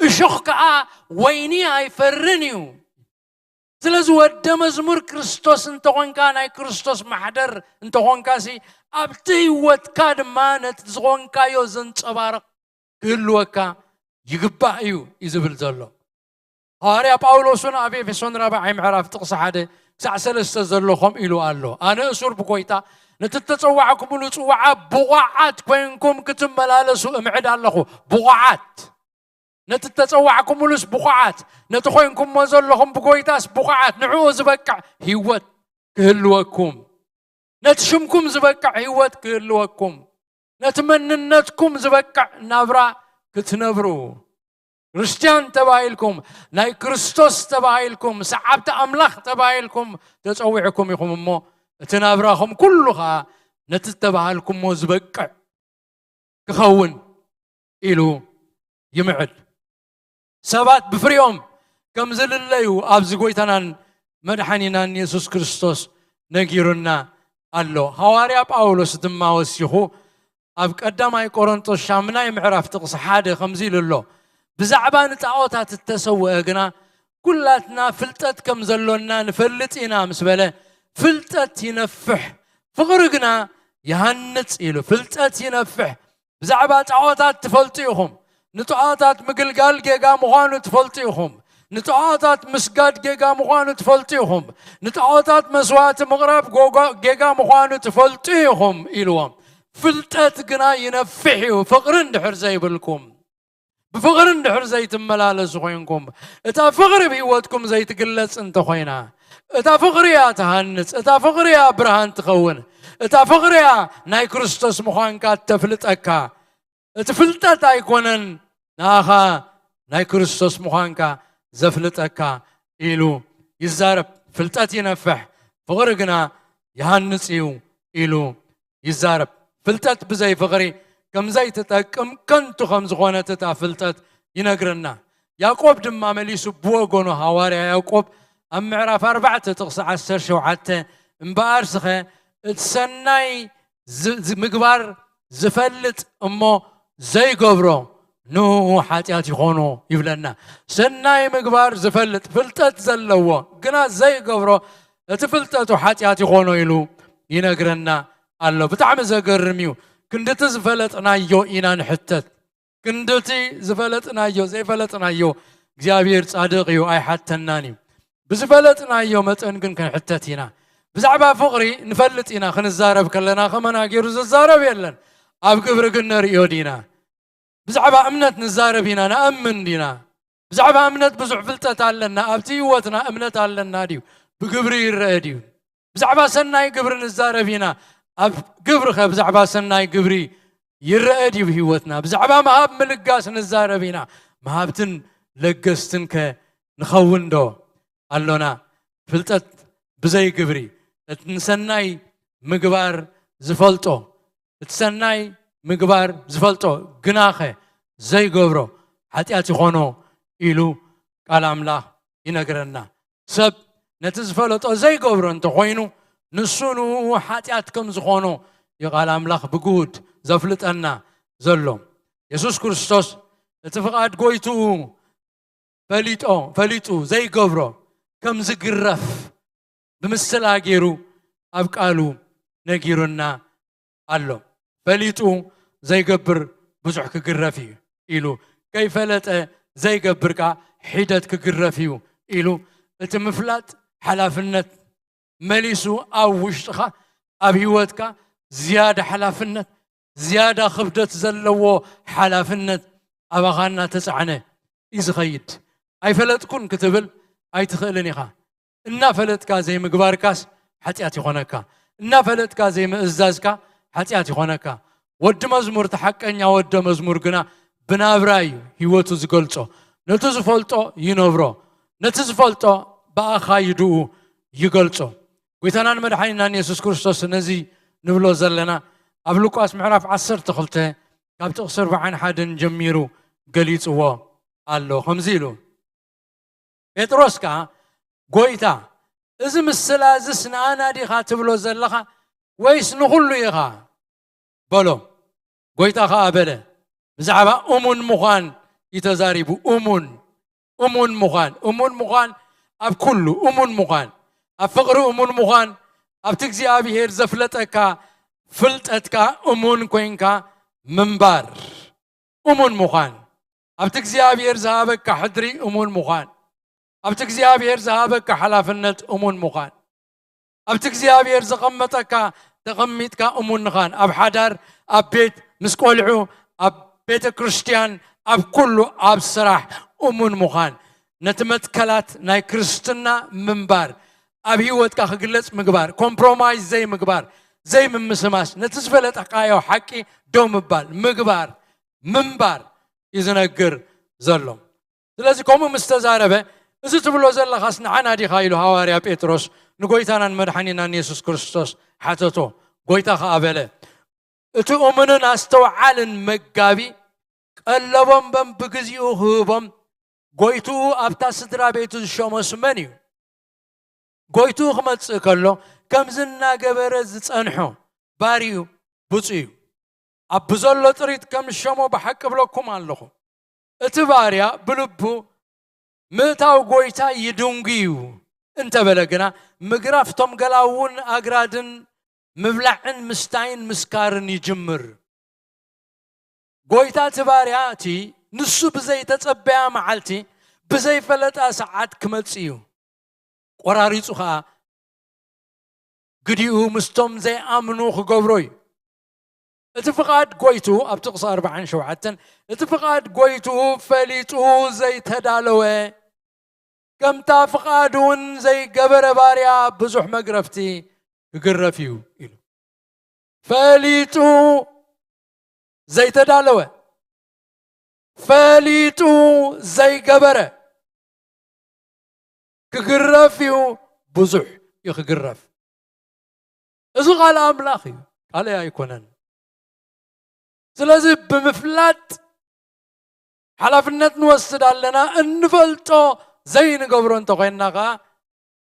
እሾኽ ከዓ ወይኒ ኣይፈርን እዩ። ስለዚ ወደ መዝሙር ክርስቶስ እንተኾንካ፣ ናይ ክርስቶስ ማሕደር እንተኾንካሲ፣ ኣብቲ ህይወትካ ድማ ነቲ ዝኾንካዮ ዘንጸባርቕ ክህልወካ ይግባእ እዩ፣ እዩ ዝብል ዘሎ። ሃዋርያ ጳውሎስ እውን ኣብ ኤፌሶን ራብዓይ ምዕራፍ ጥቕሲ ሓደ ክሳዕ ሰለስተ ዘሎ ከምኡ ኢሉ ኣሎ። "ኣነ እሱር ብጎይታ፣ ነቲ እተጸዋዕኩምሉ ጽዋዓ ብቑዓት ኮይንኩም ክትመላለሱ እምዕድ ኣለኹ።" ብቑዓት። ነቲ እተጸዋዕኩምሉስ ብቑዓት፣ ነቲ ኮይንኩሞ ዘለኹም ብጎይታስ ብቑዓት፣ ንዕኡ ዝበቅዕ ህይወት ክህልወኩም፣ ነቲ ሽምኩም ዝበቅዕ ህይወት ክህልወኩም፣ ነቲ መንነትኩም ዝበቅዕ ናብራ ክትነብሩ፣ ክርስትያን ተባሂልኩም፣ ናይ ክርስቶስ ተባሂልኩም፣ ሰዓብቲ ኣምላኽ ተባሂልኩም ተጸዊዕኩም ኢኹም እሞ፣ እቲ ናብራኹም ኩሉ ኸኣ ነቲ እተባሃልኩሞ ዝበቅዕ ክኸውን ኢሉ ይምዕድ። ሰባት ብፍሪኦም ከም ዝልለዩ ኣብዚ ጎይታናን መድሓኒናን የሱስ ክርስቶስ ነጊሩና ኣሎ። ሃዋርያ ጳውሎስ ድማ ወሲኹ ኣብ ቀዳማይ ቆሮንቶስ ሻምናይ ምዕራፍ ጥቕሲ ሓደ ከምዚ ኢሉ ኣሎ፣ "ብዛዕባ ንጣዖታት እተሰውአ ግና ኩላትና ፍልጠት ከም ዘሎና ንፈልጥ ኢና" ምስ በለ፣ "ፍልጠት ይነፍሕ፣ ፍቕሪ ግና ይሃንጽ" ኢሉ። ፍልጠት ይነፍሕ። ብዛዕባ ጣዖታት ትፈልጡ ኢኹም። ንጣዖታት ምግልጋል ጌጋ ምዃኑ ትፈልጡ ኢኹም። ንጣዖታት ምስጋድ ጌጋ ምዃኑ ትፈልጡ ኢኹም። ንጣዖታት መስዋዕቲ ምቕራብ ጎጋ-፣ ጌጋ ምዃኑ ትፈልጡ ኢኹም ኢልዎም። "ፍልጠት ግና ይነፍሕ እዩ፣ ፍቕሪ እንድሕር ዘይብልኩም። ብፍቕሪ እንድሕር ዘይትመላለሱ ኮይንኩም፣ እታ ፍቕሪ ብህይወትኩም ዘይትግለጽ እንተኾይና፣ እታ ፍቕሪ እያ ትሃንጽ፣ እታ ፍቕሪ እያ ብርሃን ትኸውን፣ እታ ፍቕሪ እያ ናይ ክርስቶስ ምዃንካ ተፍልጠካ። እቲ ፍልጠት ኣይኮነን ንኣኻ ናይ ክርስቶስ ምዃንካ ዘፍልጠካ ኢሉ ይዛረብ። ፍልጠት ይነፍሕ፣ ፍቕሪ ግና ይሃንጽ እዩ ኢሉ ይዛረብ። ፍልጠት ብዘይ ፍቕሪ ከም ዘይትጠቅም፣ ከንቱ ከም ዝኾነት እታ ፍልጠት ይነግረና። ያዕቆብ ድማ መሊሱ ብወገኑ፣ ሃዋርያ ያዕቆብ ኣብ ምዕራፍ ኣርባዕተ ጥቕሲ ዓሰርተ ሸውዓተ፣ እምበኣርስኸ እቲ ሰናይ ዝ-፣ ዝ-፣ ምግባር ዝፈልጥ እሞ ዘይገብሮ ንኡ ሓጢኣት ይኾኖ ይብለና። ሰናይ ምግባር ዝፈልጥ፣ ፍልጠት ዘለዎ፣ ግና ዘይገብሮ እቲ ፍልጠቱ ሓጢኣት ይኾኖ ኢሉ ይነግረና ኣሎ። ብጣዕሚ ዘገርም እዩ። ክንድቲ ዝፈለጥናዮ ኢና ንሕተት። ክንድቲ ዝፈለጥናዮ፣ ዘይፈለጥናዮ እግዚኣብሔር ጻድቕ እዩ፣ ኣይሓተናን እዩ። ብዝፈለጥናዮ መጠን ግን ክንሕተት ኢና። ብዛዕባ ፍቕሪ ንፈልጥ ኢና፣ ክንዛረብ ከለና ከመና ገይሩ ዝዛረብ የለን። ኣብ ግብሪ ግን ነርእዮ ዲና? ብዛዕባ እምነት ንዛረብ ኢና፣ ንኣምን ዲና? ብዛዕባ እምነት ብዙሕ ፍልጠት ኣለና፣ ኣብቲ ህይወትና እምነት ኣለና ድዩ? ብግብሪ ይረአ ድዩ? ብዛዕባ ሰናይ ግብሪ ንዛረብ ኢና፣ ኣብ ግብሪኸ ብዛዕባ ሰናይ ግብሪ ይረአ ድዩ ብህይወትና? ብዛዕባ ምሃብ ምልጋስ ንዛረብ ኢና፣ ምሃብትን ለገስትን ከ ንኸውን ዶ ኣሎና? ፍልጠት ብዘይ ግብሪ፣ እቲ ንሰናይ ምግባር ዝፈልጦ፣ እቲ ሰናይ ምግባር ዝፈልጦ ግናኸ ዘይገብሮ ሓጢኣት ይኾኖ ኢሉ ቃል ኣምላኽ ይነግረና። ሰብ ነቲ ዝፈለጦ ዘይገብሮ እንተኾይኑ፣ ንሱ ንኡ ሓጢኣት ከም ዝኾኖ እዩ ቃል ኣምላኽ ብግሁድ ዘፍልጠና ዘሎ። የሱስ ክርስቶስ እቲ ፍቓድ ጎይትኡ ፈሊጦ፣ ፈሊጡ ዘይገብሮ ከም ዝግረፍ ብምስላ ገይሩ ኣብ ቃሉ ነጊሩና ኣሎ። ፈሊጡ ዘይገብር ብዙሕ ክግረፍ እዩ ኢሉ፣ ከይፈለጠ ዘይገብር ከኣ ሒደት ክግረፍ እዩ ኢሉ፣ እቲ ምፍላጥ ሓላፍነት መሊሱ ኣብ ውሽጥኻ፣ ኣብ ህይወትካ ዝያዳ ሓላፍነት፣ ዝያዳ ክብደት ዘለዎ ሓላፍነት ኣባኻ እናተጻዕነ እዩ ዝኸይድ። ኣይፈለጥኩን ክትብል ኣይትኽእልን ኢኻ። እናፈለጥካ ዘይምግባርካስ ሓጢኣት ይኾነካ። እናፈለጥካ ዘይምእዛዝካ ሓጢኣት ይኾነካ። ወዲ መዝሙር፣ እቲ ሓቀኛ ወዲ መዝሙር ግና ብናብራ እዩ ህይወቱ ዝገልጾ። ነቲ ዝፈልጦ ይነብሮ፣ ነቲ ዝፈልጦ ብኣኻይድኡ ይገልጾ። ጎይታናን መድሓኒናን የሱስ ክርስቶስ ነዚ ንብሎ ዘለና ኣብ ሉቃስ ምዕራፍ ዓሰርተ ክልተ ካብ ጥቕሲ ኣርባዓን ሓደን ጀሚሩ ገሊጽዎ ኣሎ። ከምዚ ኢሉ፣ ጴጥሮስ ከኣ፣ "ጎይታ፣ እዚ ምስላ እዝስ ንኣና ዲኻ ትብሎ ዘለኻ ወይስ ንኹሉ ኢኻ?" በሎ። ጎይታ ኸኣ በለ፣ ብዛዕባ እሙን ምዃን እዩ ተዛሪቡ። እሙን፣ እሙን ምዃን፣ እሙን ምዃን ኣብ ኩሉ፣ እሙን ምዃን፣ ኣብ ፍቕሪ እሙን ምዃን፣ ኣብቲ እግዚኣብሔር ዘፍለጠካ ፍልጠትካ እሙን ኮይንካ ምንባር። እሙን ምዃን፣ ኣብቲ እግዚኣብሔር ዝሃበካ ሕድሪ እሙን ምዃን፣ ኣብቲ እግዚኣብሔር ዝሃበካ ሓላፍነት እሙን ምዃን፣ ኣብቲ እግዚኣብሔር ዘቐመጠካ ተቐሚጥካ እሙን ምዃን፣ ኣብ ሓዳር፣ ኣብ ቤት፣ ምስ ቆልዑ፣ ኣብ ቤተ ክርስቲያን፣ ኣብ ኩሉ፣ ኣብ ስራሕ እሙን ምዃን፣ ነቲ መትከላት ናይ ክርስትና ምንባር፣ ኣብ ህይወትካ ክግለጽ ምግባር፣ ኮምፕሮማይዝ ዘይምግባር፣ ዘይምምስማስ፣ ነቲ ዝፈለጥካዮ ሓቂ ደው ምባል፣ ምግባር፣ ምንባር እዩ ዝነግር ዘሎ። ስለዚ ከምኡ ምስ ተዛረበ፣ "እዚ ትብሎ ዘለኻስ ንዓና ዲኻ?" ኢሉ ሃዋርያ ጴጥሮስ ንጎይታናን መድሓኒናን የሱስ ክርስቶስ ሓተቶ። ጎይታ ኸኣ በለ፣ "እቲ እሙንን ኣስተውዓልን መጋቢ ቀለቦም በም ብግዚኡ ክህቦም፣ ጎይትኡ ኣብታ ስድራ ቤቱ ዝሸሞስ መን እዩ? ጎይትኡ ክመጽእ ከሎ ከምዚ እናገበረ ዝጸንሖ ባርዩ ብፁዕ እዩ። ኣብ ብዘሎ ጥሪት ከም ዝሸሞ ብሓቂ እብለኩም ኣለኹ፣ እቲ ባርያ ብልቡ ምእታው ጎይታ ይድንጉ እዩ እንተበለ ግና፣ ምግራፍ ቶም ገላውን ኣግራድን ምብላዕን ምስታይን ምስካርን ይጅምር። ጎይታ እቲ ባርያ እቲ ንሱ ብዘይተጸበያ መዓልቲ፣ ብዘይፈለጣ ሰዓት ክመጽእ እዩ። ቆራሪጹ ኸኣ ግዲኡ ምስቶም ዘይኣምኑ ክገብሮ እዩ። እቲ ፍቓድ ጎይቱ ኣብ ጥቕሲ ኣርባዓን ሸውዓተን፣ እቲ ፍቓድ ጎይቱ ፈሊጡ ዘይተዳለወ፣ ከምታ ፍቓድ እውን ዘይገበረ ባርያ ብዙሕ መግረፍቲ ክግረፍ እዩ ኢሉ። ፈሊጡ ዘይተዳለወ፣ ፈሊጡ ዘይገበረ ክግረፍ እዩ፣ ብዙሕ እዩ ክግረፍ። እዚ ቃል ኣምላኽ እዩ፣ ቃለይ ኣይኮነን። ስለዚ ብምፍላጥ ሓላፍነት ንወስድ ኣለና። እንፈልጦ ዘይንገብሮ እንተኾይንና ኸዓ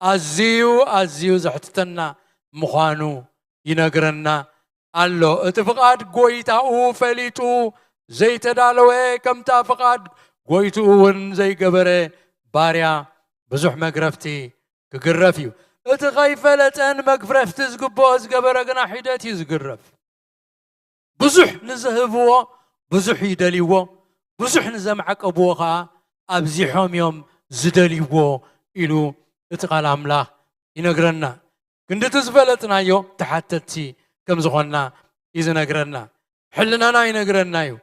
ኣዝዩ ኣዝዩ ዘሕትተና ምዃኑ ይነግረና ኣሎ። እቲ ፍቓድ ጎይታኡ ፈሊጡ ዘይተዳለወ፣ ከምታ ፍቓድ ጎይትኡ እውን ዘይገበረ ባርያ ብዙሕ መግረፍቲ ክግረፍ እዩ። እቲ ከይፈለጠን መግረፍቲ ዝግብኦ ዝገበረ ግና ሒደት እዩ ዝግረፍ። ብዙሕ ንዝህብዎ ብዙሕ ይደልይዎ፣ ብዙሕ ንዘማዕቀብዎ ኸዓ ኣብዚሖም እዮም ዝደልይዎ ኢሉ እቲ ቃል ኣምላኽ ይነግረና። ክንድቲ ዝፈለጥናዮ ተሓተትቲ ከም ዝኾንና እዩ ዝነግረና። ሕልናና ይነግረና እዩ።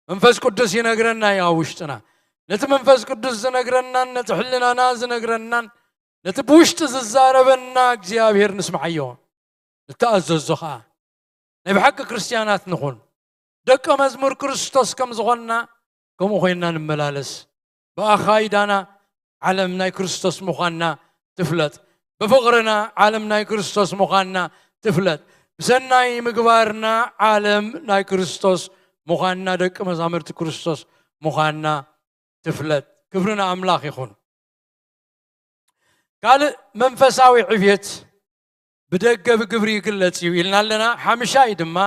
መንፈስ ቅዱስ ይነግረና እዩ ኣብ ውሽጥና። ነቲ መንፈስ ቅዱስ ዝነግረናን ነቲ ሕልናና ዝነግረናን ነቲ ብውሽጢ ዝዛረበና እግዚኣብሔር ንስምዓዮ፣ ንተኣዘዞ ኸዓ። ናይ ብሓቂ ክርስትያናት ንኹን። ደቀ መዝሙር ክርስቶስ ከም ዝኾንና ከምኡ ኮይንና ንመላለስ። ብኣኻይዳና ዓለም ናይ ክርስቶስ ምዃንና ትፍለጥ። ብፍቕርና ዓለም ናይ ክርስቶስ ምዃንና ትፍለጥ። ብሰናይ ምግባርና ዓለም ናይ ክርስቶስ ምዃንና፣ ደቂ መዛሙርቲ ክርስቶስ ምዃንና ትፍለጥ። ክብሪ ንኣምላኽ ይኹን። ካልእ መንፈሳዊ ዕብየት ብደገ ብግብሪ ይግለጽ እዩ ኢልና ኣለና። ሓምሻይ ድማ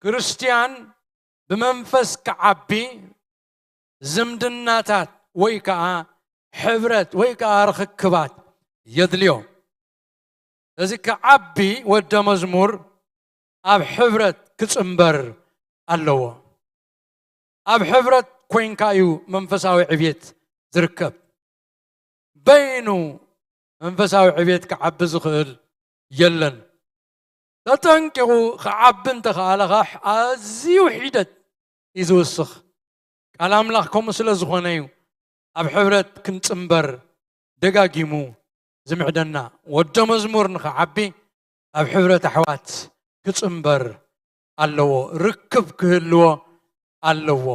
ክርስትያን ብመንፈስ ክዓቢ ዝምድናታት ወይ ከኣ ሕብረት ወይ ከኣ ርኽክባት የድልዮ። እዚ ክዓቢ ወደ መዝሙር ኣብ ሕብረት ክጽንበር ኣለዎ። ኣብ ሕብረት ኮይንካ እዩ መንፈሳዊ ዕብየት ዝርከብ። በይኑ መንፈሳዊ ዕብየት ክዓቢ ዝኽእል የለን። ተጠንቂቑ ክዓቢ እንተኸኣለ ኸዓ ኣዝዩ ሒደት እዩ ዝውስኽ። ቃል ኣምላኽ ከምኡ ስለ ዝኾነ እዩ ኣብ ሕብረት ክንጽንበር ደጋጊሙ ዝምዕደና። ወደ መዝሙር ንኽዓቢ ኣብ ሕብረት ኣሕዋት ክጽንበር ኣለዎ፣ ርክብ ክህልዎ ኣለዎ።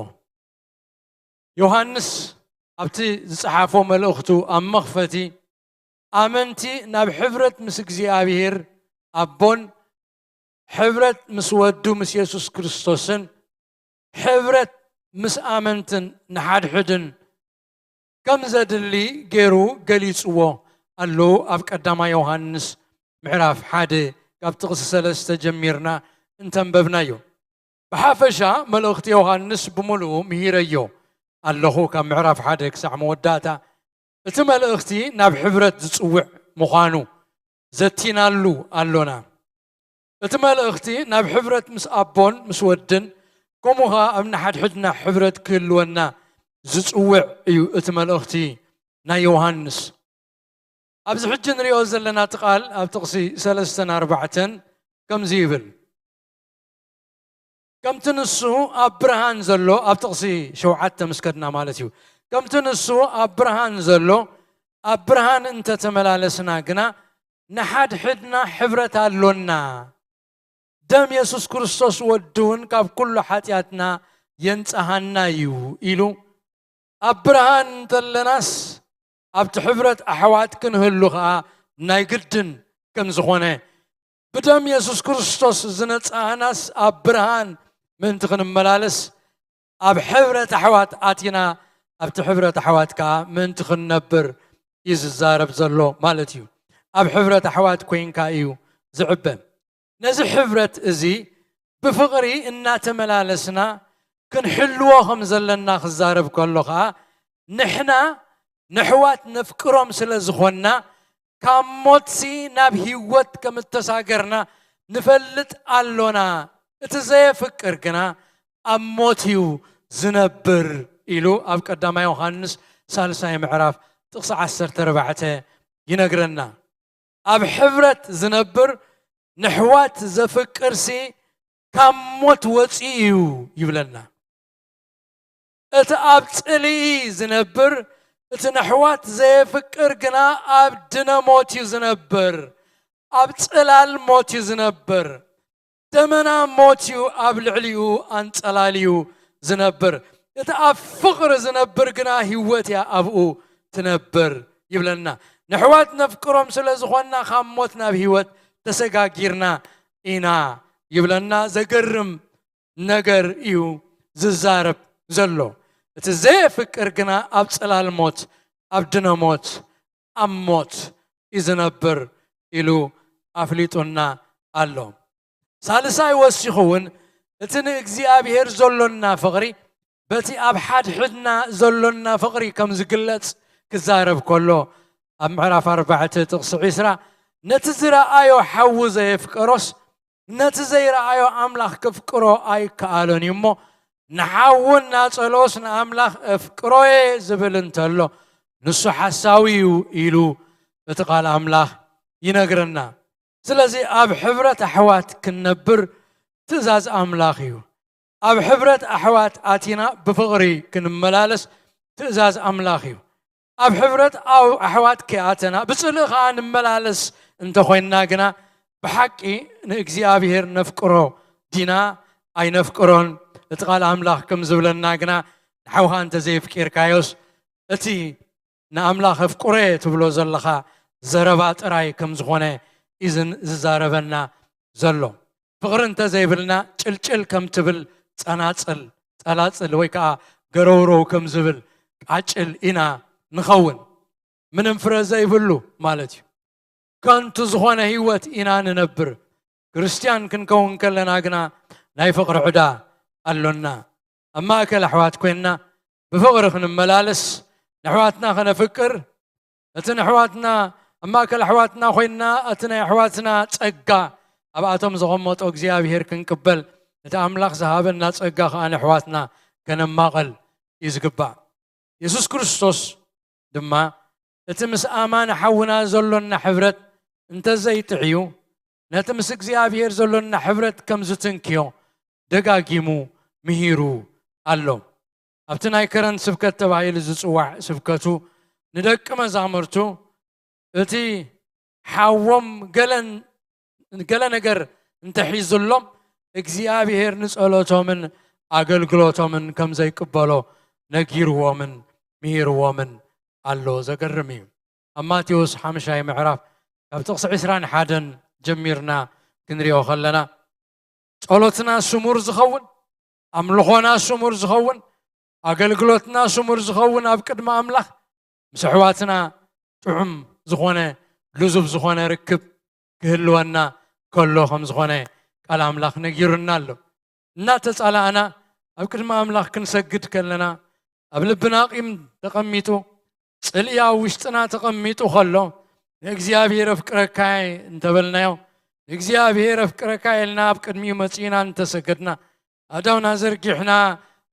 ዮሃንስ ኣብቲ ዝጸሓፎ መልእኽቱ ኣብ መኽፈቲ፣ ኣመንቲ ናብ ሕብረት ምስ እግዚኣብሔር ኣቦን ሕብረት ምስ ወዱ ምስ የሱስ ክርስቶስን ሕብረት ምስ ኣመንትን ንሓድሕድን ከም ዘድሊ ገይሩ ገሊጽዎ ኣሎ። ኣብ ቀዳማይ ዮሃንስ ምዕራፍ ሓደ ካብ ጥቕሲ ሰለስተ ጀሚርና እንተንበብናዮ። ብሓፈሻ መልእኽቲ ዮሃንስ ብምሉኡ ምሂረዮ ኣለኹ፣ ካብ ምዕራፍ ሓደ ክሳዕ መወዳእታ። እቲ መልእኽቲ ናብ ሕብረት ዝጽውዕ ምዃኑ ዘቲናሉ ኣሎና። እቲ መልእኽቲ ናብ ሕብረት ምስ ኣቦን ምስ ወድን፣ ከምኡ ኸኣ ኣብ ንሓድሕድና ሕብረት ክህልወና ዝጽውዕ እዩ እቲ መልእኽቲ ናይ ዮሃንስ። ኣብዚ ሕጂ ንሪኦ ዘለና እቲ ቃል ኣብ ጥቕሲ ሰለስተን ኣርባዕተን ከምዚ ይብል፣ ከምቲ ንሱ ኣብ ብርሃን ዘሎ፣ ኣብ ጥቕሲ ሸውዓተ ምስ ከድና ማለት እዩ፣ ከምቲ ንሱ ኣብ ብርሃን ዘሎ፣ ኣብ ብርሃን እንተተመላለስና ግና ንሓድሕድና ሕብረት ኣሎና። ደም የሱስ ክርስቶስ ወዱ እውን ካብ ኩሉ ሓጢኣትና የንጽሃና እዩ ኢሉ፣ ኣብ ብርሃን እንተለናስ ኣብቲ ሕብረት ኣሕዋት ክንህሉ ኸኣ ናይ ግድን ከም ዝኾነ፣ ብደም የሱስ ክርስቶስ ዝነጻህናስ ኣብ ብርሃን ምእንቲ ክንመላለስ ኣብ ሕብረት ኣሕዋት ኣቲና ኣብቲ ሕብረት ኣሕዋት ከኣ ምእንቲ ክንነብር እዩ ዝዛረብ ዘሎ ማለት እዩ። ኣብ ሕብረት ኣሕዋት ኮይንካ እዩ ዝዕበ። ነዚ ሕብረት እዚ ብፍቕሪ እናተመላለስና ክንሕልዎ ከም ዘለና ክዛረብ ከሎ ኸኣ፣ ንሕና ነሕዋት ነፍቅሮም ስለ ዝኾንና፣ ካብ ሞትሲ ናብ ህይወት ከም እተሳገርና ንፈልጥ ኣሎና። እቲ ዘየፍቅር ግና ኣብ ሞት እዩ ዝነብር ኢሉ ኣብ ቀዳማይ ዮሃንስ ሳልሳይ ምዕራፍ ጥቕሲ ዓሰርተ ኣርባዕተ ይነግረና። ኣብ ሕብረት ዝነብር ነሕዋት ዘፍቅርሲ ካብ ሞት ወፂኡ እዩ ይብለና። እቲ ኣብ ፅልኢ ዝነብር፣ እቲ ነሕዋት ዘየፍቅር ግና ኣብ ድነ ሞት እዩ ዝነብር፣ ኣብ ፅላል ሞት እዩ ዝነብር። ደመና ሞት እዩ ኣብ ልዕሊኡ ኣንጸላልዩ ዝነብር። እቲ ኣብ ፍቕሪ ዝነብር ግና ህይወት እያ ኣብኡ ትነብር ይብለና። ነሕዋት ነፍቅሮም ስለ ዝኾንና ካብ ሞት ናብ ህይወት ተሰጋጊርና ኢና ይብለና። ዘገርም ነገር እዩ ዝዛረብ ዘሎ። እቲ ዘየፍቅር ግና ኣብ ጽላል ሞት፣ ኣብ ድነ ሞት፣ ኣብ ሞት እዩ ዝነብር ኢሉ ኣፍሊጡና ኣሎ። ሳልሳይ ወሲኹ እውን እቲ ንእግዚኣብሔር ዘሎና ፍቕሪ በቲ ኣብ ሓድሕድና ዘሎና ፍቕሪ ከም ዝግለጽ ክዛረብ ከሎ ኣብ ምዕራፍ ኣርባዕተ ጥቕሲ ዒስራ ነቲ ዝረኣዮ ሓዊ ዘየፍቀሮስ ነቲ ዘይረኣዮ ኣምላኽ ክፍቅሮ ኣይከኣሎን እዩ እሞ ንሓዊ እናጸሎስ ንኣምላኽ እፍቅሮየ ዝብል እንተሎ ንሱ ሓሳዊ እዩ ኢሉ እቲ ቃል ኣምላኽ ይነግረና። ስለዚ ኣብ ሕብረት ኣሕዋት ክንነብር ትእዛዝ ኣምላኽ እዩ። ኣብ ሕብረት ኣሕዋት ኣቲና ብፍቕሪ ክንመላለስ ትእዛዝ ኣምላኽ እዩ። ኣብ ሕብረት ኣው ኣሕዋት ከይኣተና ብጽልኢ ኸኣ ንመላለስ እንተኾይንና ግና ብሓቂ ንእግዚኣብሔር ነፍቅሮ ዲና ኣይነፍቅሮን? እቲ ቃል ኣምላኽ ከም ዝብለና ግና ንሓውኻ እንተዘየፍቂርካዮስ እቲ ንኣምላኽ ኣፍቅሮየ ትብሎ ዘለኻ ዘረባ ጥራይ ከም ዝኾነ እዩ ዝን- ዝዛረበና ዘሎ። ፍቕሪ እንተዘይብልና ጭልጭል ከም ትብል ጸናጽል፣ ጸላጽል ወይ ከዓ ገረውረው ከም ዝብል ቃጭል ኢና ንኸውን። ምንም ፍረ ዘይብሉ ማለት እዩ። ከንቱ ዝኾነ ህይወት ኢና ንነብር። ክርስትያን ክንከውን ከለና ግና ናይ ፍቕሪ ዕዳ ኣሎና። ኣብ ማእከል ኣሕዋት ኮይንና ብፍቕሪ ክንመላለስ፣ ንኣሕዋትና ከነፍቅር፣ እቲ ንኣሕዋትና ኣብ ማእከል ኣሕዋትና ኮይንና እቲ ናይ ኣሕዋትና ጸጋ ኣብኣቶም ዘቐመጦ እግዚኣብሔር ክንቅበል፣ እቲ ኣምላኽ ዝሃበና ጸጋ ከኣ ንኣሕዋትና ከነማቐል እዩ ዝግባእ። የሱስ ክርስቶስ ድማ እቲ ምስ ኣማን ሓውና ዘሎና ሕብረት እንተዘይጥዕዩ ነቲ ምስ እግዚኣብሔር ዘሎና ሕብረት ከም ዝትንክዮ ደጋጊሙ ምሂሩ ኣሎ። ኣብቲ ናይ ከረን ስብከት ተባሂሉ ዝጽዋዕ ስብከቱ ንደቂ መዛሙርቱ እቲ ሓዎም ገለን ገለ ነገር እንተሒዙሎም እግዚኣብሔር ንጸሎቶምን ኣገልግሎቶምን ከም ዘይቅበሎ ነጊርዎምን ምሂርዎምን ኣሎ። ዘገርም እዩ። ኣብ ማቴዎስ ሓምሻይ ምዕራፍ ካብ ጥቕሲ ዕስራን ሓደን ጀሚርና ክንሪኦ ከለና ጸሎትና ስሙር ዝኸውን፣ ኣምልኾና ስሙር ዝኸውን፣ ኣገልግሎትና ስሙር ዝኸውን ኣብ ቅድሚ ኣምላኽ ምስ ኣሕዋትና ጥዑም ዝኾነ ልዙብ ዝኾነ ርክብ ክህልወና ከሎ ከም ዝኾነ ቃል ኣምላኽ ነጊሩና ኣሎ። እናተጻላእና ኣብ ቅድሚ ኣምላኽ ክንሰግድ ከለና ኣብ ልብና ቂም ተቐሚጡ ጽልኢ ኣብ ውሽጥና ተቐሚጡ ከሎ ንእግዚኣብሔር ኣፍቅረካይ እንተበልናዮ ንእግዚኣብሔር ኣፍቅረካ ኢልና ኣብ ቅድሚኡ መጺእና እንተሰገድና ኣእዳውና ዘርጊሕና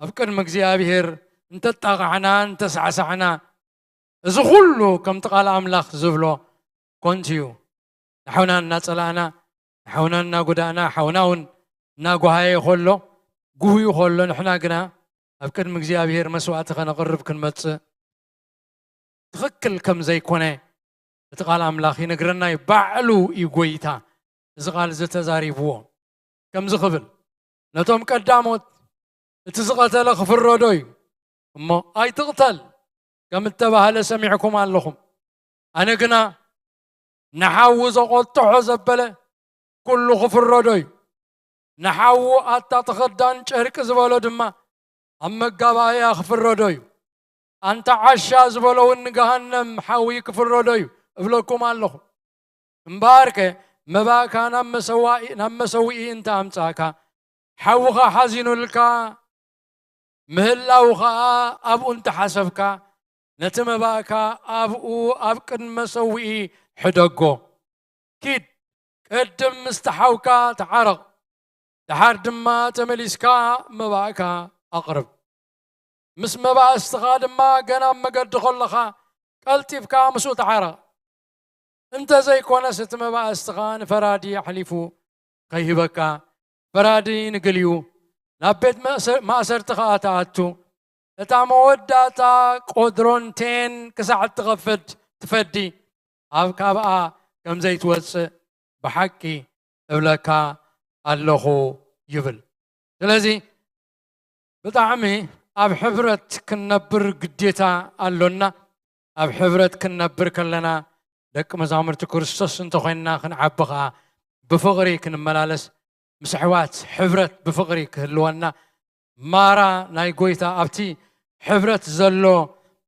ኣብ ቅድሚ እግዚኣብሔር እንተጣቓዕና እንተሳዕሳዕና እዚ ኩሉ ከምቲ ቃል ኣምላኽ ዝብሎ ኮንቱ እዩ። ንሓውና እናጸላእና ንሓውና እናጎዳእና ሓውና እውን እናጓሃየ ከሎ ጉህዩ ከሎ ንሕና ግና ኣብ ቅድሚ እግዚኣብሔር መስዋእቲ ከነቕርብ ክንመጽእ ትኽክል ከም ዘይኮነ እቲ ቃል ኣምላኽ ይነግረና እዩ። ባዕሉ እዩ ጎይታ እዚ ቃል እዚ ተዛሪብዎ ከምዚ ክብል ነቶም ቀዳሞት እቲ ዝቐተለ ክፍረዶ እዩ እሞ ኣይትቕተል ከም እተባህለ ሰሚዕኩም ኣለኹም። ኣነ ግና ንሓዊ ዘቖጥሖ ዘበለ ኩሉ ክፍረዶ እዩ። ንሓዉ ኣታ ተኸዳን ጨርቂ ዝበሎ ድማ ኣብ መጋባእያ ክፍረዶ እዩ። ኣንታ ዓሻ ዝበሎ እውን ንገሃነም ሓዊ ክፍረዶ እዩ እብለኩም ኣለኹ። እምበኣርከ መባእካ ናብ መሰዋኢ ናብ መሰውኢ እንተ ኣምጻእካ ሓውኻ ሓዚኑልካ ምህላው ኸኣ ኣብኡ እንተ ሓሰብካ ነቲ መባእካ ኣብኡ ኣብ ቅድሚ መሰውኢ ሕደጎ። ኪድ ቅድም ምስቲ ሓውካ ተዓረቕ፣ ደሓር ድማ ተመሊስካ መባእካ ኣቕርብ። ምስ መባእስትኻ ድማ ገና ኣብ መገዲ ከለኻ ቀልጢፍካ ምስኡ ተዓረቕ። እንተ ዘይኮነስ እቲ መባእስትኻ ንፈራዲ ኣሕሊፉ ከይህበካ ፈራዲ ንግል እዩ። ናብ ቤት መእሰ- ማእሰርቲ ኸኣ ትኣቱ። እታ መወዳእታ ቆድሮን ቴን ክሳዕ እትኸፍት ትፈዲ። ኣብ ካብኣ ከም ዘይትወጽእ ብሓቂ እብለካ ኣለኹ ይብል። ስለዚ ብጣዕሚ ኣብ ሕብረት ክንነብር ግዴታ ኣሎና። ኣብ ሕብረት ክንነብር ከለና ደቂ መዛሙርቲ ክርስቶስ እንተኾይንና ክንዓቢ ኸዓ ብፍቕሪ ክንመላለስ፣ ምስ ኣሕዋት ሕብረት ብፍቕሪ ክህልወና፣ ማራ ናይ ጎይታ ኣብቲ ሕብረት ዘሎ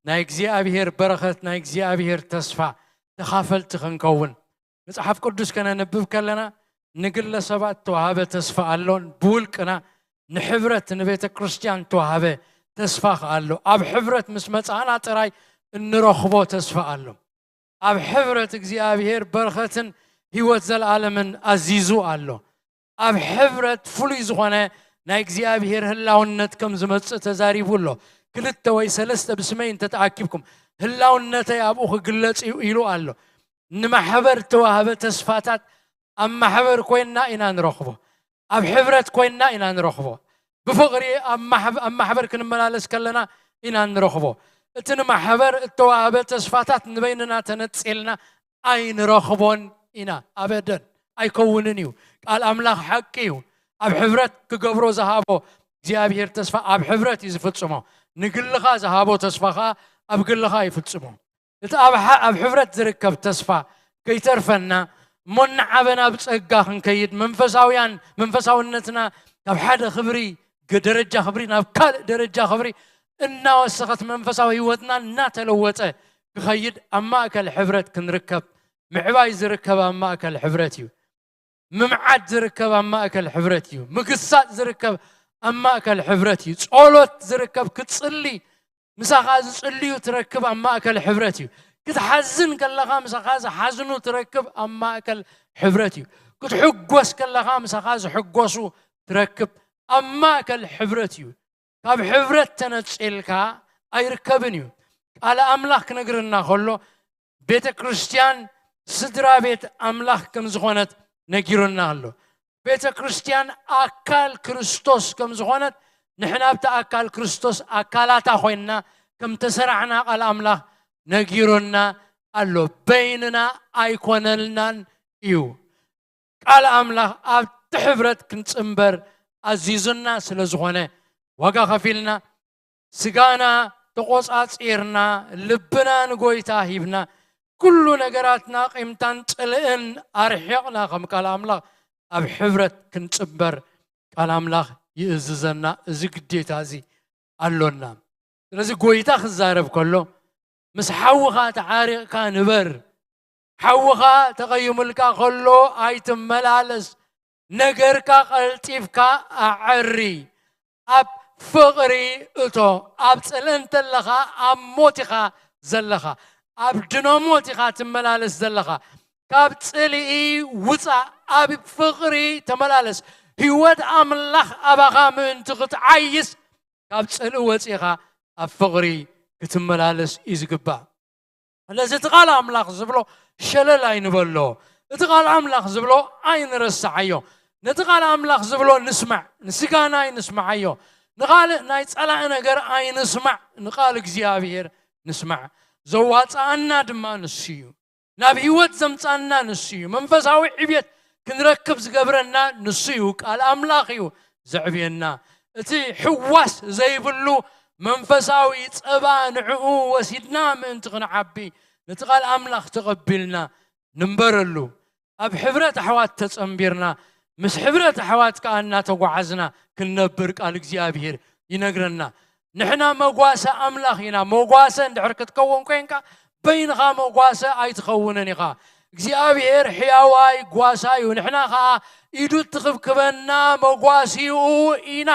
ናይ እግዚኣብሔር በረኸት፣ ናይ እግዚኣብሔር ተስፋ ተኻፈልቲ ክንከውን። መጽሓፍ ቅዱስ ከነንብብ ከለና ንግለ ሰባት ተዋሃበ ተስፋ ኣሎን ብውልቅና ንሕብረት ንቤተ ክርስቲያን ተዋሃበ ተስፋ ከኣ ኣሎ። ኣብ ሕብረት ምስ መጻእና ጥራይ እንረኽቦ ተስፋ ኣሎ። ኣብ ሕብረት እግዚኣብሔር በረኸትን ህይወት ዘለዓለምን ኣዚዙ ኣሎ። ኣብ ሕብረት ፍሉይ ዝኾነ ናይ እግዚኣብሔር ህላውነት ከም ዝመጽእ ተዛሪቡ ኣሎ። ክልተ ወይ ሰለስተ ብስመይ እንተተኣኪብኩም ህላውነተይ ኣብኡ ክግለጽ እዩ ኢሉ ኣሎ። ንማሕበር እተዋህበ ተስፋታት ኣብ ማሕበር ኮይንና ኢና ንረኽቦ። ኣብ ሕብረት ኮይንና ኢና ንረኽቦ። ብፍቕሪ ኣብ ማሕብ- ኣብ ማሕበር ክንመላለስ ከለና ኢና ንረኽቦ። እቲ ንማሕበር እተዋህበ ተስፋታት ንበይንና ተነጺልና ኣይንረኽቦን ኢና። ኣበደን ኣይከውንን እዩ። ቃል ኣምላኽ ሓቂ እዩ። ኣብ ሕብረት ክገብሮ ዝሃቦ እግዚኣብሔር ተስፋ ኣብ ሕብረት እዩ ዝፍጽሞ። ንግልኻ ዝሃቦ ተስፋ ኸኣ ኣብ ግልኻ ይፍጽሞ። እቲ ኣብ ሓ- ኣብ ሕብረት ዝርከብ ተስፋ ከይተርፈና እሞ እናዓበና ብጸጋ ክንከይድ መንፈሳውያን መንፈሳውነትና ካብ ሓደ ክብሪ ግ- ደረጃ ክብሪ ናብ ካልእ ደረጃ ክብሪ እናወሰኸት መንፈሳዊ ህይወትና እናተለወጠ ክኸይድ ኣብ ማእከል ሕብረት ክንርከብ ምዕባይ ዝርከብ ኣብ ማእከል ሕብረት እዩ። ምምዓድ ዝርከብ ኣብ ማእከል ሕብረት እዩ። ምግሳጥ ዝርከብ ኣብ ማእከል ሕብረት እዩ። ጸሎት ዝርከብ ክትጽሊ ምሳኻ ዝጽልዩ ትረክብ ኣብ ማእከል ሕብረት እዩ። ክትሓዝን ከለኻ ምሳኻ ዝሓዝኑ ትረክብ ኣብ ማእከል ሕብረት እዩ። ክትሕጎስ ከለኻ ምሳኻ ዝሕጎሱ ትረክብ ኣብ ማእከል ሕብረት እዩ። ካብ ሕብረት ተነጺልካ ኣይርከብን እዩ። ቃል ኣምላኽ ክነግረና ከሎ ቤተ ክርስቲያን ስድራ ቤት ኣምላኽ ከም ዝኾነት ነጊሩና ኣሎ። ቤተ ክርስቲያን ኣካል ክርስቶስ ከም ዝኾነት ንሕና ኣብቲ ኣካል ክርስቶስ ኣካላታ ኮይንና ከም ተሰራዕና ቃል ኣምላኽ ነጊሩና ኣሎ። በይንና ኣይኮነልናን እዩ። ቃል ኣምላኽ ኣብቲ ሕብረት ክንጽንበር ኣዚዙና ስለ ዝኾነ ዋጋ ከፊልና ስጋና ተቖጻጺርና ልብና ንጎይታ ሂብና ኩሉ ነገራትና ቂምታን ጽልእን ኣርሒቕና ከም ቃል ኣምላኽ ኣብ ሕብረት ክንጽንበር ቃል ኣምላኽ ይእዝዘና። እዚ ግዴታ እዚ ኣሎና። ስለዚ ጎይታ ክዛረብ ከሎ ምስ ሓውኻ ተዓሪቕካ ንበር፣ ሓውኻ ተቐይሙልካ ከሎ ኣይትመላለስ፣ ነገርካ ቀልጢፍካ ኣዐሪ። ኣብ ፍቕሪ እቶ። ኣብ ጽልኢ እንተለኻ ኣብ ሞት ኢኻ ዘለኻ። ኣብ ድኖ ሞት ኢኻ ትመላለስ ዘለኻ። ካብ ጽልኢ ውጻእ፣ ኣብ ፍቕሪ ተመላለስ። ህይወት ኣምላኽ ኣባኻ ምእንቲ ክትዓይስ ካብ ጽልኢ ወጺኻ ኣብ ፍቕሪ ክትመላለስ እዩ ዝግባእ። ስለዚ እቲ ቃል ኣምላኽ ዝብሎ ሸለል ኣይንበሎ። እቲ ቃል ኣምላኽ ዝብሎ ኣይንረስዓዮ። ነቲ ቃል ኣምላኽ ዝብሎ ንስማዕ፣ ንስጋና ኣይንስምዓዮ። ንኻልእ ናይ ጸላኢ ነገር ኣይንስማዕ፣ ንቃል እግዚኣብሔር ንስማዕ። ዘዋጽኣና ድማ ንሱ እዩ። ናብ ህይወት ዘምጻና ንሱ እዩ። መንፈሳዊ ዕብየት ክንረክብ ዝገብረና ንሱ እዩ። ቃል ኣምላኽ እዩ ዘዕብየና። እቲ ሕዋስ ዘይብሉ መንፈሳዊ ጸባ ንዕኡ ወሲድና ምእንቲ ክንዓቢ ነቲ ቃል ኣምላኽ ተቐቢልና ንንበረሉ። ኣብ ሕብረት ኣሕዋት ተጸንቢርና ምስ ሕብረት ኣሕዋት ከኣ እናተጓዓዝና ክንነብር ቃል እግዚኣብሔር ይነግረና። ንሕና መጓሰ ኣምላኽ ኢና። መጓሰ እንድሕር ክትከውን ኮንካ በይንኻ መጓሰ ኣይትኸውንን ኢኻ። እግዚኣብሔር ሕያዋይ ጓሳ እዩ። ንሕና ኸኣ ኢዱ እትኽብክበና መጓሲኡ ኢና።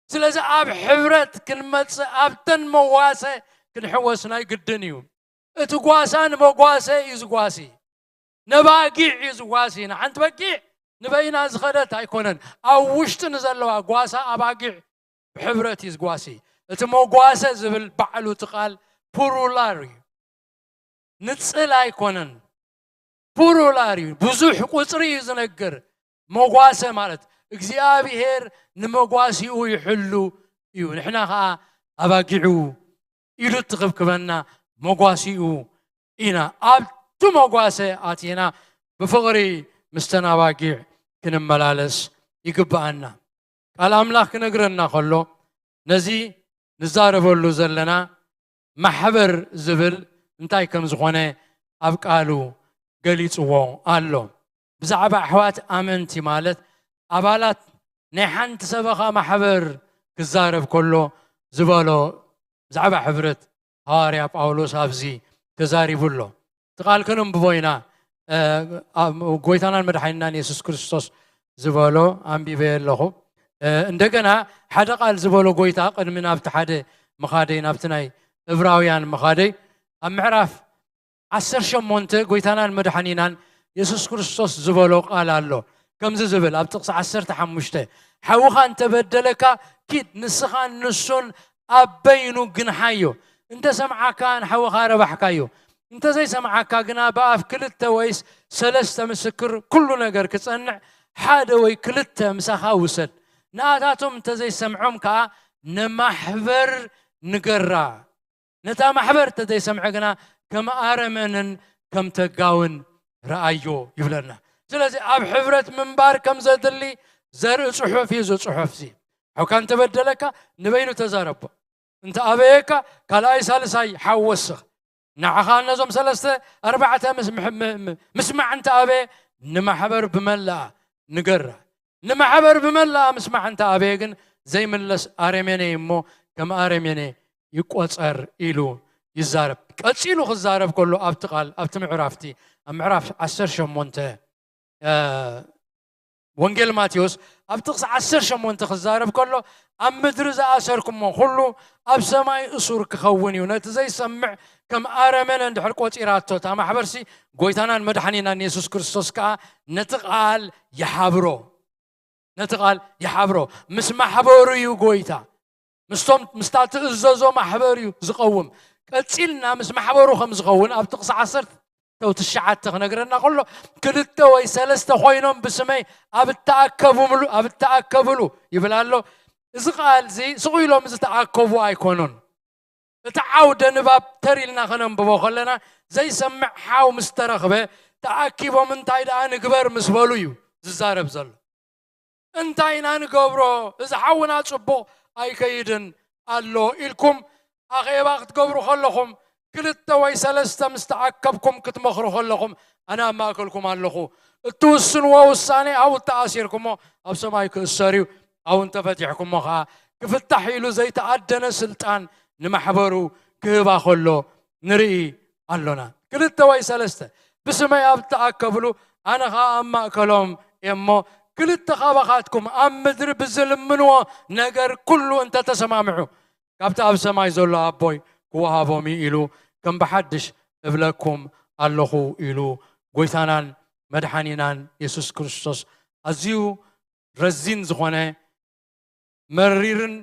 ስለዚ ኣብ ሕብረት ክንመጽእ ኣብተን መዋሰ ክንሕወስ ናይ ግድን እዩ። እቲ ጓሳ ንመጓሰ እዩ ዝጓሲ። ነባጊዕ እዩ ዝጓሲ። ንሓንቲ በጊዕ ንበይና ዝኸደት ኣይኮነን። ኣብ ውሽጢ ንዘለዋ ጓሳ ኣባጊዕ ብሕብረት እዩ ዝጓሲ። እቲ መጓሰ ዝብል ባዕሉ እቲ ቃል ፕሉራል እዩ። ንጽል ኣይኮነን። ፕሉራል እዩ። ብዙሕ ቁጽሪ እዩ ዝነግር። መጓሰ ማለት እግዚኣብሔር ንመጓሲኡ ይሕሉ እዩ፣ ንሕና ኸዓ ኣባጊዑ ኢዱ እትኽብክበና መጓሲኡ ኢና። ኣብቲ መጓሰ ኣቲና ብፍቕሪ ምስተን ኣባጊዕ ክንመላለስ ይግብኣና። ቃል ኣምላኽ ክነግረና ከሎ ነዚ ንዛረበሉ ዘለና ማሕበር ዝብል እንታይ ከም ዝኾነ ኣብ ቃሉ ገሊጽዎ ኣሎ። ብዛዕባ ኣሕዋት ኣመንቲ ማለት ኣባላት ናይ ሓንቲ ሰበኻ ማሕበር ክዛረብ ከሎ ዝበሎ ብዛዕባ ሕብረት ሃዋርያ ጳውሎስ ኣብዚ ተዛሪቡ ኣሎ። እቲ ቃል ከነንብቦ ኢና። እ፣ ኣብ ጎይታናን መድሓኒናን የሱስ ክርስቶስ ዝበሎ ኣንቢበዮ ኣለኹ። እ፣ እንደገና ሓደ ቃል ዝበሎ ጎይታ ቅድሚ ናብቲ ሓደ ምኻደይ፣ ናብቲ ናይ እብራውያን ምኻደይ፣ ኣብ ምዕራፍ ዓሰርተ ሸሞንተ ጎይታናን መድሓኒናን የሱስ ክርስቶስ ዝበሎ ቃል ኣሎ። ከምዚ ዝብል ኣብ ጥቕሲ ዓሰርተ ሓሙሽተ፣ ሓውኻ እንተበደለካ ኪድ ንስኻን ንሱን ኣብ በይኑ ግንሓዮ። እንተ ሰምዓካ ንሓውኻ ረባሕካዮ። እንተ ዘይሰምዓካ ግና ብኣፍ ክልተ ወይስ ሰለስተ ምስክር ኩሉ ነገር ክጸንዕ ሓደ ወይ ክልተ ምሳኻ ውሰድ። ንኣታቶም እንተ ዘይሰምዖም ከኣ ንማሕበር ንገራ። ነታ ማሕበር እንተ ዘይሰምዐ ግና ከም ኣረመንን ከም ተጋውን ረኣዮ ይብለና። ስለዚ ኣብ ሕብረት ምንባር ከም ዘድሊ ዘርኢ ጽሑፍ እዩ እዚ ጽሑፍ እዚ። ሓውካ እንተበደለካ ንበይኑ ተዛረቦ። እንተ ኣበየካ ካልኣይ ሳልሳይ ሓው ወስኽ። ንዓኻ ነዞም ሰለስተ ኣርባዕተ ምስ-፣ ምሕ-፣ ም-፣ ም-፣ ምስማዕ እንተ ኣበየ ንማሕበር ብመላኣ ንገራ። ንማሕበር ብመላኣ ምስማዕ እንተ ኣበየ ግን ዘይምለስ ኣረሜኔ እዩ እሞ ከም ኣረሜኔ ይቆጸር ኢሉ ይዛረብ። ቀጺሉ ክዛረብ ከሎ ኣብቲ ቃል፣ ኣብቲ ምዕራፍቲ፣ ኣብ ምዕራፍ ዓሰርተ ሸሞንተ፣ እ፣ ወንጌል ማቴዎስ ኣብ ጥቕሲ ዓሰርተ ሸሞንተ ክዛረብ ከሎ ኣብ ምድሪ ዝኣሰርኩሞ ኩሉ ኣብ ሰማይ እሱር ክኸውን እዩ። ነቲ ዘይሰምዕ ከም ኣረመነ እንድሕር ቆጺራቶ እታ ማሕበርሲ ጎይታናን መድሓኒናን የሱስ ክርስቶስ ከኣ ነቲ ቃል ይሓብሮ። ነቲ ቃል ይሓብሮ። ምስ ማሕበሩ እዩ ጎይታ። ምስቶም፣ ምስታ ትእዘዞ ማሕበር እዩ ዝቐውም። ቀጺልና ምስ ማሕበሩ ከም ዝኸውን ኣብ ጥቕሲ ዓሰርተ ትሽዓተ ክነግረና ከሎ፣ ክልተ ወይ ሰለስተ ኮይኖም ብስመይ ኣብ እተኣከቡምሉ፣ ኣብ እተኣከብሉ ይብል ኣሎ። እዚ ቃል እዚ ስቕ ኢሎም ዝተኣከቡ ኣይኮኑን። እቲ ዓውደ ንባብ ተር ኢልና ከነንብቦ ከለና፣ ዘይሰምዕ ሓው ምስ ተረኽበ፣ ተኣኪቦም እንታይ ደኣ ንግበር ምስ በሉ እዩ ዝዛረብ ዘሎ። እንታይ ኢና ንገብሮ? እዚ ሓውና ጽቡቕ ኣይከይድን ኣሎ ኢልኩም ኣኼባ ክትገብሩ ከለኹም፣ ክልተ ወይ ሰለስተ ምስ ተኣከብኩም ክትመኽሩ ከለኹም፣ ኣነ ኣብ ማእከልኩም ኣለኹ። እትውስንዎ ውሳኔ ኣብኡ እተኣሲርኩሞ ኣብ ሰማይ ክእሰር እዩ። ኣብኡ እንተፈቲሕኩሞ ኸኣ ክፍታሕ ኢሉ ዘይተኣደነ ስልጣን ንማሕበሩ ክህባ ከሎ ንርኢ ኣሎና። ክልተ ወይ ሰለስተ ብስመይ ኣብ እተኣከብሉ ኣነ ኸኣ ኣብ ማእከሎም እየ እሞ፣ ክልተ ኻባኻትኩም ኣብ ምድሪ ብዝልምንዎ ነገር ኩሉ እንተተሰማምዑ፣ ካብቲ ኣብ ሰማይ ዘሎ ኣቦይ ክወሃቦም እዩ ኢሉ ከም ብሓድሽ እብለኩም ኣለኹ ኢሉ ጎይታናን መድሓኒናን የሱስ ክርስቶስ ኣዝዩ ረዚን ዝኾነ መሪርን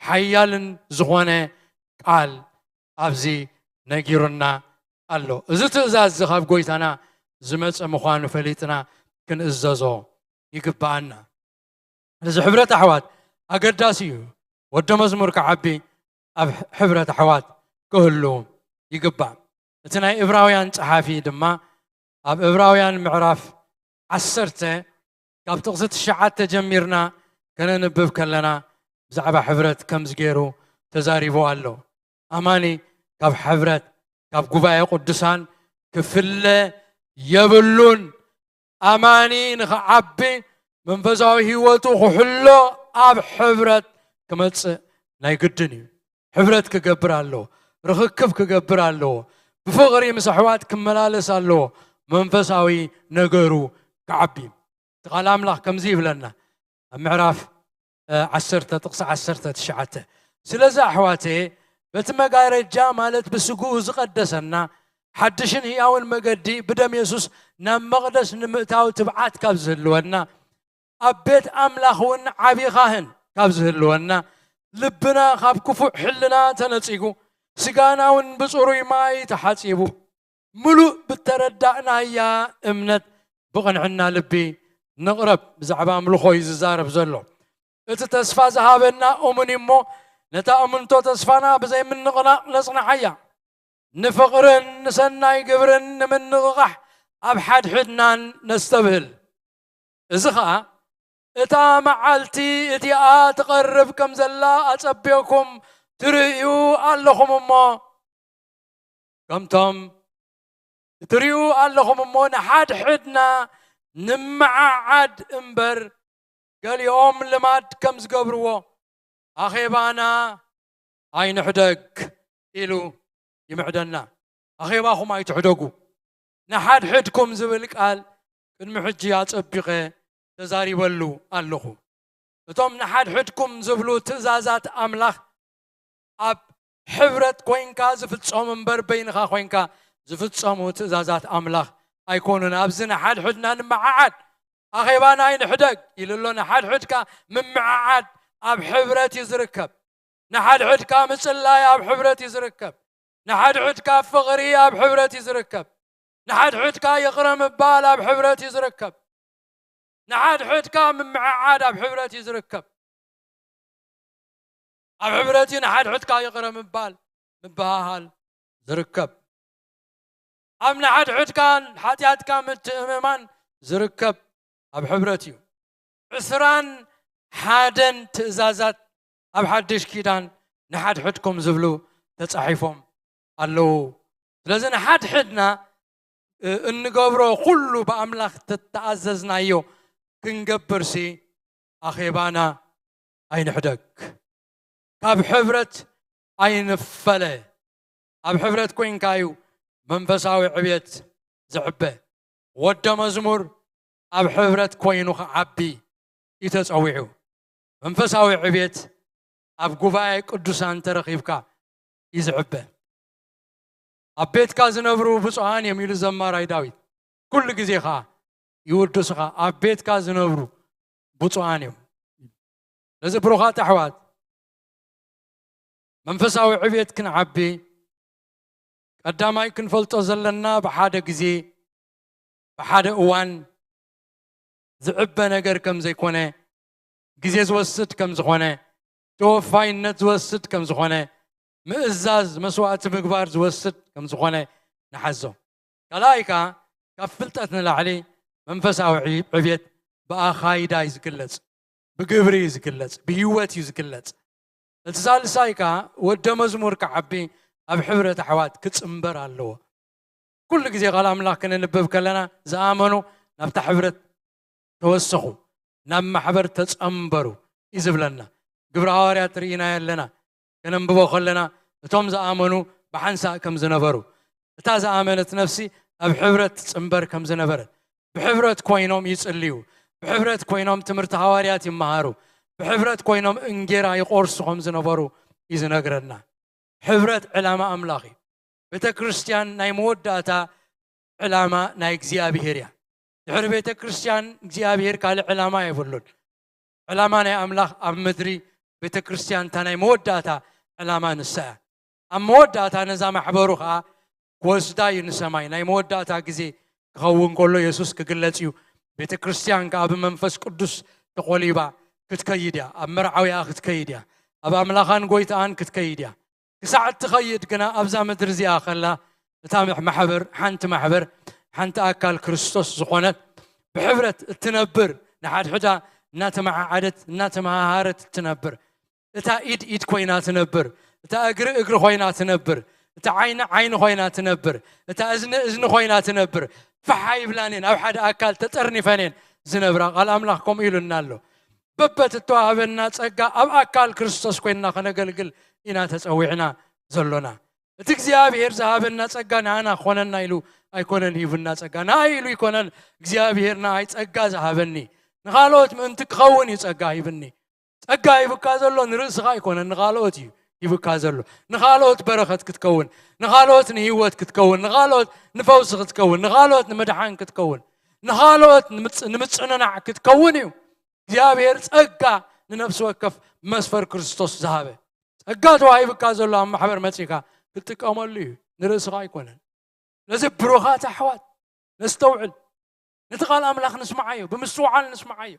ሓያልን ዝኾነ ቃል ኣብዚ ነጊሩና ኣሎ። እዚ ትእዛዝ እዚ ካብ ጎይታና ዝመጸ ምዃኑ ፈሊጥና ክንእዘዞ ይግብኣና። እዚ ሕብረት ኣሕዋት ኣገዳሲ እዩ። ወዲ መዝሙር ክዓቢ ኣብ ሕብረት ኣሕዋት ክህሉ ይግባእ። እቲ ናይ እብራውያን ጸሓፊ ድማ ኣብ እብራውያን ምዕራፍ ዓሰርተ ካብ ጥቕሲ ትሽዓተ ጀሚርና ከነንብብ ከለና ብዛዕባ ሕብረት ከምዚ ገይሩ ተዛሪቡ ኣሎ። ኣማኒ ካብ ሕብረት፣ ካብ ጉባኤ ቅዱሳን ክፍለ የብሉን። ኣማኒ ንኽዓቢ መንፈሳዊ ህይወቱ ክሕሎ ኣብ ሕብረት ክመጽእ ናይ ግድን እዩ። ሕብረት ክገብር ኣለዎ። ርኽክብ ክገብር ኣለዎ። ብፍቕሪ ምስ ኣሕዋት ክመላለስ ኣለዎ። መንፈሳዊ ነገሩ ክዓቢ። እቲ ቃል ኣምላኽ ከምዚ ይብለና ኣብ ምዕራፍ፣ እ፣ ዓሰርተ ጥቕሲ ዓሰርተ ትሽዓተ፣ ስለዚ ኣሕዋተየ በቲ መጋረጃ ማለት ብስግኡ ዝቐደሰና ሓድሽን ህያውን መገዲ ብደም የሱስ ናብ መቕደስ ንምእታው ትብዓት ካብ ዝህልወና ኣብ ቤት ኣምላኽ እውን ዓቢ ኻህን ካብ ዝህልወና፣ ልብና ካብ ክፉእ ሕልና ተነጺጉ፣ ስጋና እውን ብጽሩይ ማይ ተሓጺቡ፣ ምሉእ ብተረዳእናያ እምነት ብቕንዕና ልቢ ንቕረብ። ብዛዕባ ኣምልኾ እዩ ዝዛረብ ዘሎ። እቲ ተስፋ ዝሃበና እሙን እዩ እሞ፣ ነታ እምንቶ ተስፋና ብዘይምንቕናቕ ነጽንዓያ። ንፍቕርን ንሰናይ ግብርን ንምንቕቓሕ ኣብ ሓድሕድናን ነስተብህል። እዚ ኸኣ፣ እታ መዓልቲ እቲኣ ትቐርብ ከም ዘላ ኣጸቢቕኩም ትርእዩ ኣለኹም እሞ፣ ከምቶም ትርእዩ ኣለኹም እሞ፣ ንሓድሕድና ንምዓዓድ እምበር፣ ገሊኦም ልማድ ከም ዝገብርዎ፣ ኣኼባና ኣይንሕደግ ኢሉ ይምዕደና። ኣኼባኹም ኣይትሕደጉ። ንሓድሕድኩም ዝብል ቃል ቅድሚ ሕጂ ኣጸቢቐ ተዛሪበሉ ኣለኹ። እቶም ንሓድሕድኩም ዝብሉ ትእዛዛት ኣምላኽ ኣብ ሕብረት ኮይንካ ዝፍጸሙ እምበር፣ በይንኻ ኮይንካ ዝፍጸሙ ትእዛዛት ኣምላኽ ኣይኮኑን። ኣብዚ ንሓድሕድና ንምዓዓድ፣ ኣኼባና ኣይንሕደግ ኢሉ ኣሎ። ንሓድሕድካ ምምዓዓድ ኣብ ሕብረት እዩ ዝርከብ። ንሓድሕድካ ምጽላይ ኣብ ሕብረት እዩ ዝርከብ። ንሓድሕድካ ፍቕሪ ኣብ ሕብረት እዩ ዝርከብ። ንሓድሕድካ ይቕረ ምባል ኣብ ሕብረት እዩ ዝርከብ። ንሓድሕድካ ምምዕዓድ ኣብ ሕብረት እዩ ዝርከብ። ኣብ ሕብረት እዩ ንሓድሕድካ ይቕረ ምባል፣ ምብሃሃል ዝርከብ። ኣብ ንሓድሕድካ ሓጢኣትካ ምትእምማን ዝርከብ ኣብ ሕብረት እዩ። ዕስራን ሓደን ትእዛዛት ኣብ ሓድሽ ኪዳን ንሓድሕድኩም ዝብሉ ተጻሒፎም ኣለዉ። ስለዚ ንሓድሕድና፣ እ፣ እንገብሮ ኩሉ ብኣምላኽ ተተኣዘዝናዮ ክንገብርሲ ኣኼባና ኣይንሕደግ። ካብ ሕብረት ኣይንፈለ። ኣብ ሕብረት ኮይንካ እዩ መንፈሳዊ ዕብየት ዝዕበ። ወደ መዝሙር ኣብ ሕብረት ኮይኑ ክዓቢ እዩ ተጸዊዑ። መንፈሳዊ ዕብየት ኣብ ጉባኤ ቅዱሳን ተረኺብካ እዩ ዝዕበ። ኣብ ቤትካ ዝነብሩ ብፁዓን እዮም ኢሉ ዘማራይ ዳዊት። ኩሉ ግዜ ኸዓ ይውድሱኻ፣ ኣብ ቤትካ ዝነብሩ ብፁዓን እዮም። ነዚ ብሩኻት ኣሕዋት፣ መንፈሳዊ ዕብየት ክንዓቢ ቀዳማይ ክንፈልጦ ዘለና ብሓደ ግዜ፣ ብሓደ እዋን ዝዕበ ነገር ከም ዘይኮነ፣ ግዜ ዝወስድ ከም ዝኾነ፣ ተወፋይነት ዝወስድ ከም ዝኾነ፣ ምእዛዝ መስዋእቲ ምግባር ዝወስድ ከም ዝኾነ ንሓዞ። ካልኣይ ከኣ፣ ካብ ፍልጠት ንላዕሊ መንፈሳዊ ዕብየት ብኣኻይዳ እዩ ዝግለጽ፣ ብግብሪ እዩ ዝግለጽ፣ ብህይወት እዩ ዝግለጽ። እቲ ሳልሳይ ከኣ፣ ወደ መዝሙር ክዓቢ ኣብ ሕብረት ኣሕዋት ክጽንበር ኣለዎ። ኩሉ ግዜ ቃል ኣምላኽ ክንንብብ ከለና፣ ዝኣመኑ ናብታ ሕብረት ተወሰኹ፣ ናብ ማሕበር ተጸንበሩ እዩ ዝብለና። ግብረ ሃዋርያት ርኢናዮ ኣለና። ከነንብቦ ከለና፣ እቶም ዝኣመኑ ብሓንሳእ ከም ዝነበሩ፣ እታ ዝኣመነት ነፍሲ ኣብ ሕብረት ትጽንበር ከም ዝነበረት፣ ብሕብረት ኮይኖም ይጽልዩ፣ ብሕብረት ኮይኖም ትምህርቲ ሃዋርያት ይመሃሩ፣ ብሕብረት ኮይኖም እንጌራ ይቖርሱ ከም ዝነበሩ እዩ ዝነግረና። ሕብረት ዕላማ ኣምላኽ እዩ። ቤተ ክርስቲያን ናይ መወዳእታ ዕላማ ናይ እግዚኣብሄር እያ። ድሕሪ ቤተ ክርስቲያን እግዚኣብሄር ካልእ ዕላማ የብሉን። ዕላማ ናይ ኣምላኽ ኣብ ምድሪ፣ ቤተ ክርስቲያን እታ ናይ መወዳእታ ዕላማ ንሳ እያ። ኣብ መወዳእታ ነዛ ማሕበሩ ኸኣ ክወስዳ እዩ ንሰማይ። ናይ መወዳእታ ግዜ ክኸውን ከሎ የሱስ ክግለጽ እዩ። ቤተ ክርስቲያን ከኣ ብመንፈስ ቅዱስ ተቖሊባ ክትከይድ እያ። ኣብ መርዓዊኣ ክትከይድ እያ። ኣብ ኣምላኻን ጎይታኣን ክትከይድ እያ። ክሳዕ እትኸይድ ግና ኣብዛ ምድሪ እዚኣ ኸላ እታ ማሕ-፣ ማሕበር፣ ሓንቲ ማሕበር፣ ሓንቲ ኣካል ክርስቶስ ዝኾነት ብሕብረት እትነብር፣ ንሓድሕዳ እናተመዓዓደት እናተመሃሃረት እትነብር፣ እታ ኢድ ኢድ ኮይና ትነብር፣ እታ እግሪ እግሪ ኮይና ትነብር፣ እታ ዓይኒ ዓይኒ ኮይና ትነብር፣ እታ እዝኒ እዝኒ ኮይና ትነብር፣ ፋሕ ኣይብላን እየን፣ ኣብ ሓደ ኣካል ተጠርኒፈን እየን ዝነብራ። ቃል ኣምላኽ ከምኡ ኢሉና ኣሎ። በበትተዋህበና ጸጋ ኣብ ኣካል ክርስቶስ ኮይንና ከነገልግል ኢና ተጸዊዕና ዘሎና። እቲ እግዚኣብሔር ዝሃበና ጸጋ ንኣና ክኾነና ኢሉ ኣይኮነን ሂቡና ጸጋ። ንኣይ ኢሉ ኣይኮነን እግዚኣብሔር ንኣይ ጸጋ ዝሃበኒ። ንኻልኦት ምእንቲ ክኸውን እዩ ጸጋ ሂብኒ። ጸጋ ሂቡካ ዘሎ ንርእስኻ ኣይኮነን፣ ንኻልኦት እዩ ሂቡካ ዘሎ። ንኻልኦት በረኸት ክትከውን፣ ንኻልኦት ንህይወት ክትከውን፣ ንኻልኦት ንፈውሲ ክትከውን፣ ንኻልኦት ንምድሓን ክትከውን፣ ንኻልኦት ንምጽ-፣ ንምጽንናዕ ክትከውን እዩ። እግዚኣብሔር ጸጋ ንነፍሲ ወከፍ መስፈር ክርስቶስ ዝሃበ። ጸጋ ተዋሂቡካ ዘሎ ኣብ ማሕበር መጺኻ ክትጥቀመሉ እዩ፣ ንርእስኻ ኣይኮነን። ነዚ ብሩኻት ኣሕዋት ነስተውዕል። ነቲ ቃል ኣምላኽ ንስምዓዮ፣ ብምስትውዓል ንስምዓዮ።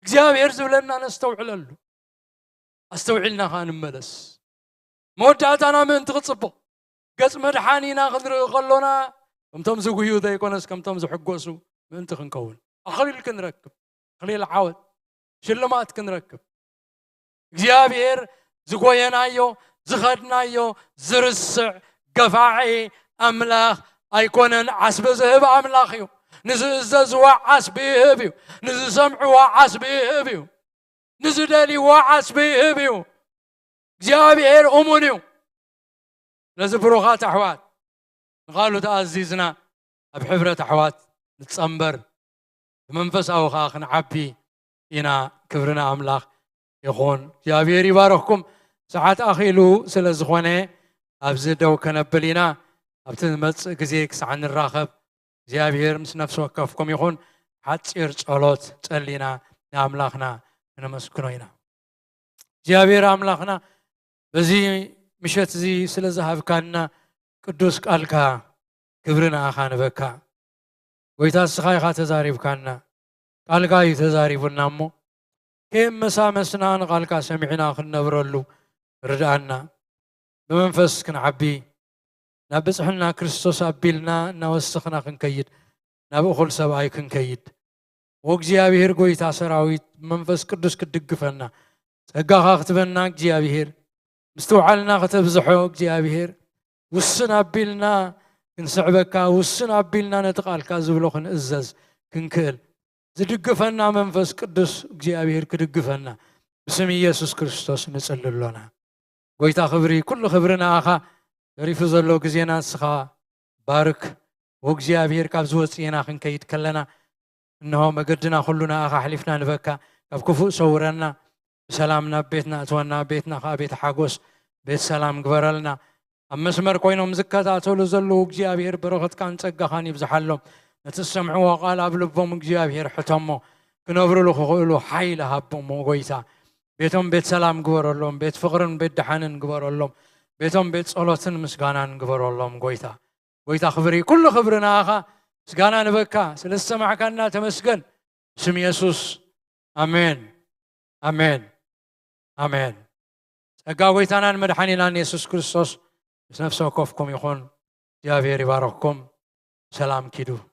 እግዚኣብሔር ዝብለና ነስተውዕለሉ፣ ኣስተውዒልና ኸዓ ንመለስ። መወዳእታና ምእንቲ ክጽብቕ፣ ገጽ መድሓኒና ክንርኢ ከሎና፣ ከምቶም ዝጉህዩ ዘይኮነስ ከምቶም ዝሕጎሱ ምእንቲ ክንከውን፣ ኣኽሊል ክንረክብ፣ ኣኽሊል ዓወት፣ ሽልማት ክንረክብ። እግዚኣብሔር ዝጎየናዮ፣ ዝኸድናዮ ዝርስዕ ገፋዒ ኣምላኽ ኣይኮነን። ዓስቢ ዝህብ ኣምላኽ እዩ። ንዝእዘዝዎ ዓስቢ ይህብ እዩ። ንዝሰምዕዎ ዓስቢ ይህብ እዩ። ንዝደልይዎ ዓስቢ ይህብ እዩ። እግዚኣብሔር እሙን እዩ። ስለዚ ብሩኻት ኣሕዋት፣ ንቓሉ ተኣዚዝና ኣብ ሕብረት ኣሕዋት ንጸንበር፣ ብመንፈሳዊ ኸኣ ክንዓቢ ኢና። ክብሪ ንኣምላኽ ይኹን። እግዚኣብሔር ይባርኽኩም። ሰዓት ኣኺሉ ስለ ዝኾነ ኣብዚ ደው ከነብል ኢና። ኣብቲ ዝመጽእ ግዜ ክሳዕ ንራኸብ እግዚኣብሔር ምስ ነፍሲ ወከፍኩም ይኹን። ሓጺር ጸሎት ጸሊና ንኣምላኽና ክነመስግኖ ኢና። እግዚኣብሔር ኣምላኽና በዚ ምሸት እዚ ስለ ዝሃብካና ቅዱስ ቃልካ ክብሪ ንኣኻ ንበካ። ጎይታ እስኻ ኢኻ ተዛሪብካና፣ ቃልካ እዩ ተዛሪቡና እሞ ከየመሳመስና ንቃልካ ሰሚዕና ክንነብረሉ ርድኣና። ብመንፈስ ክንዓቢ ናብ ብጽሕና ክርስቶስ ኣቢልና እናወሰኽና ክንከይድ ናብ እኹል ሰብኣይ ክንከይድ ወእግዚኣብሔር ጎይታ ሰራዊት ብመንፈስ ቅዱስ ክትድግፈና ጸጋኻ ክትበና እግዚኣብሔር ምስትውዓልና ከተብዝሖ እግዚኣብሔር ውስን ኣቢልና ክንስዕበካ ውስን ኣቢልና ነቲ ቃልካ ዝብሎ ክንእዘዝ ክንክእል ዝድግፈና መንፈስ ቅዱስ እግዚኣብሔር ክድግፈና ብስም ኢየሱስ ክርስቶስ ንጽሊ ኣሎና። ጎይታ ክብሪ ኩሉ ክብሪ ንኣኻ። ተሪፉ ዘሎ ግዜና ንስኻ ባርክ። ወእግዚኣብሔር ካብ ዝወፅእና ክንከይድ ከለና እንሆ መገድና ኩሉ ንኣኻ ኣሕሊፍና ንበካ። ካብ ክፉእ ሰውረና። ብሰላም ናብ ቤትና እትወና። ቤትና ከዓ ቤት ሓጎስ ቤት ሰላም ግበረልና። ኣብ መስመር ኮይኖም ዝከታተሉ ዘለዉ እግዚኣብሔር በረኸትካን ጸጋኻን ይብዝሓሎም። ነቲ ዝሰምዕዎ ቃል ኣብ ልቦም እግዚኣብሔር ሕተሞ ክነብርሉ ክኽእሉ ሓይሊ ሃቦሞ ጎይታ። ቤቶም ቤት ሰላም ግበረሎም፣ ቤት ፍቕርን ቤት ደሓንን ግበረሎም፣ ቤቶም ቤት ጸሎትን ምስጋናን ግበረሎም ጎይታ። ጎይታ ክብሪ ኩሉ ክብሪ ንኣኻ። ምስጋና ንበካ ስለ ዝሰማዕካና ተመስገን። ብስም የሱስ ኣሜን። ኣሜን። ኣሜን። ጸጋ ጎይታናን መድሓኒናን የሱስ ክርስቶስ ምስ ነፍሲ ወከፍኩም ይኹን። እግዚኣብሔር ይባረኽኩም። ሰላም ኪዱ።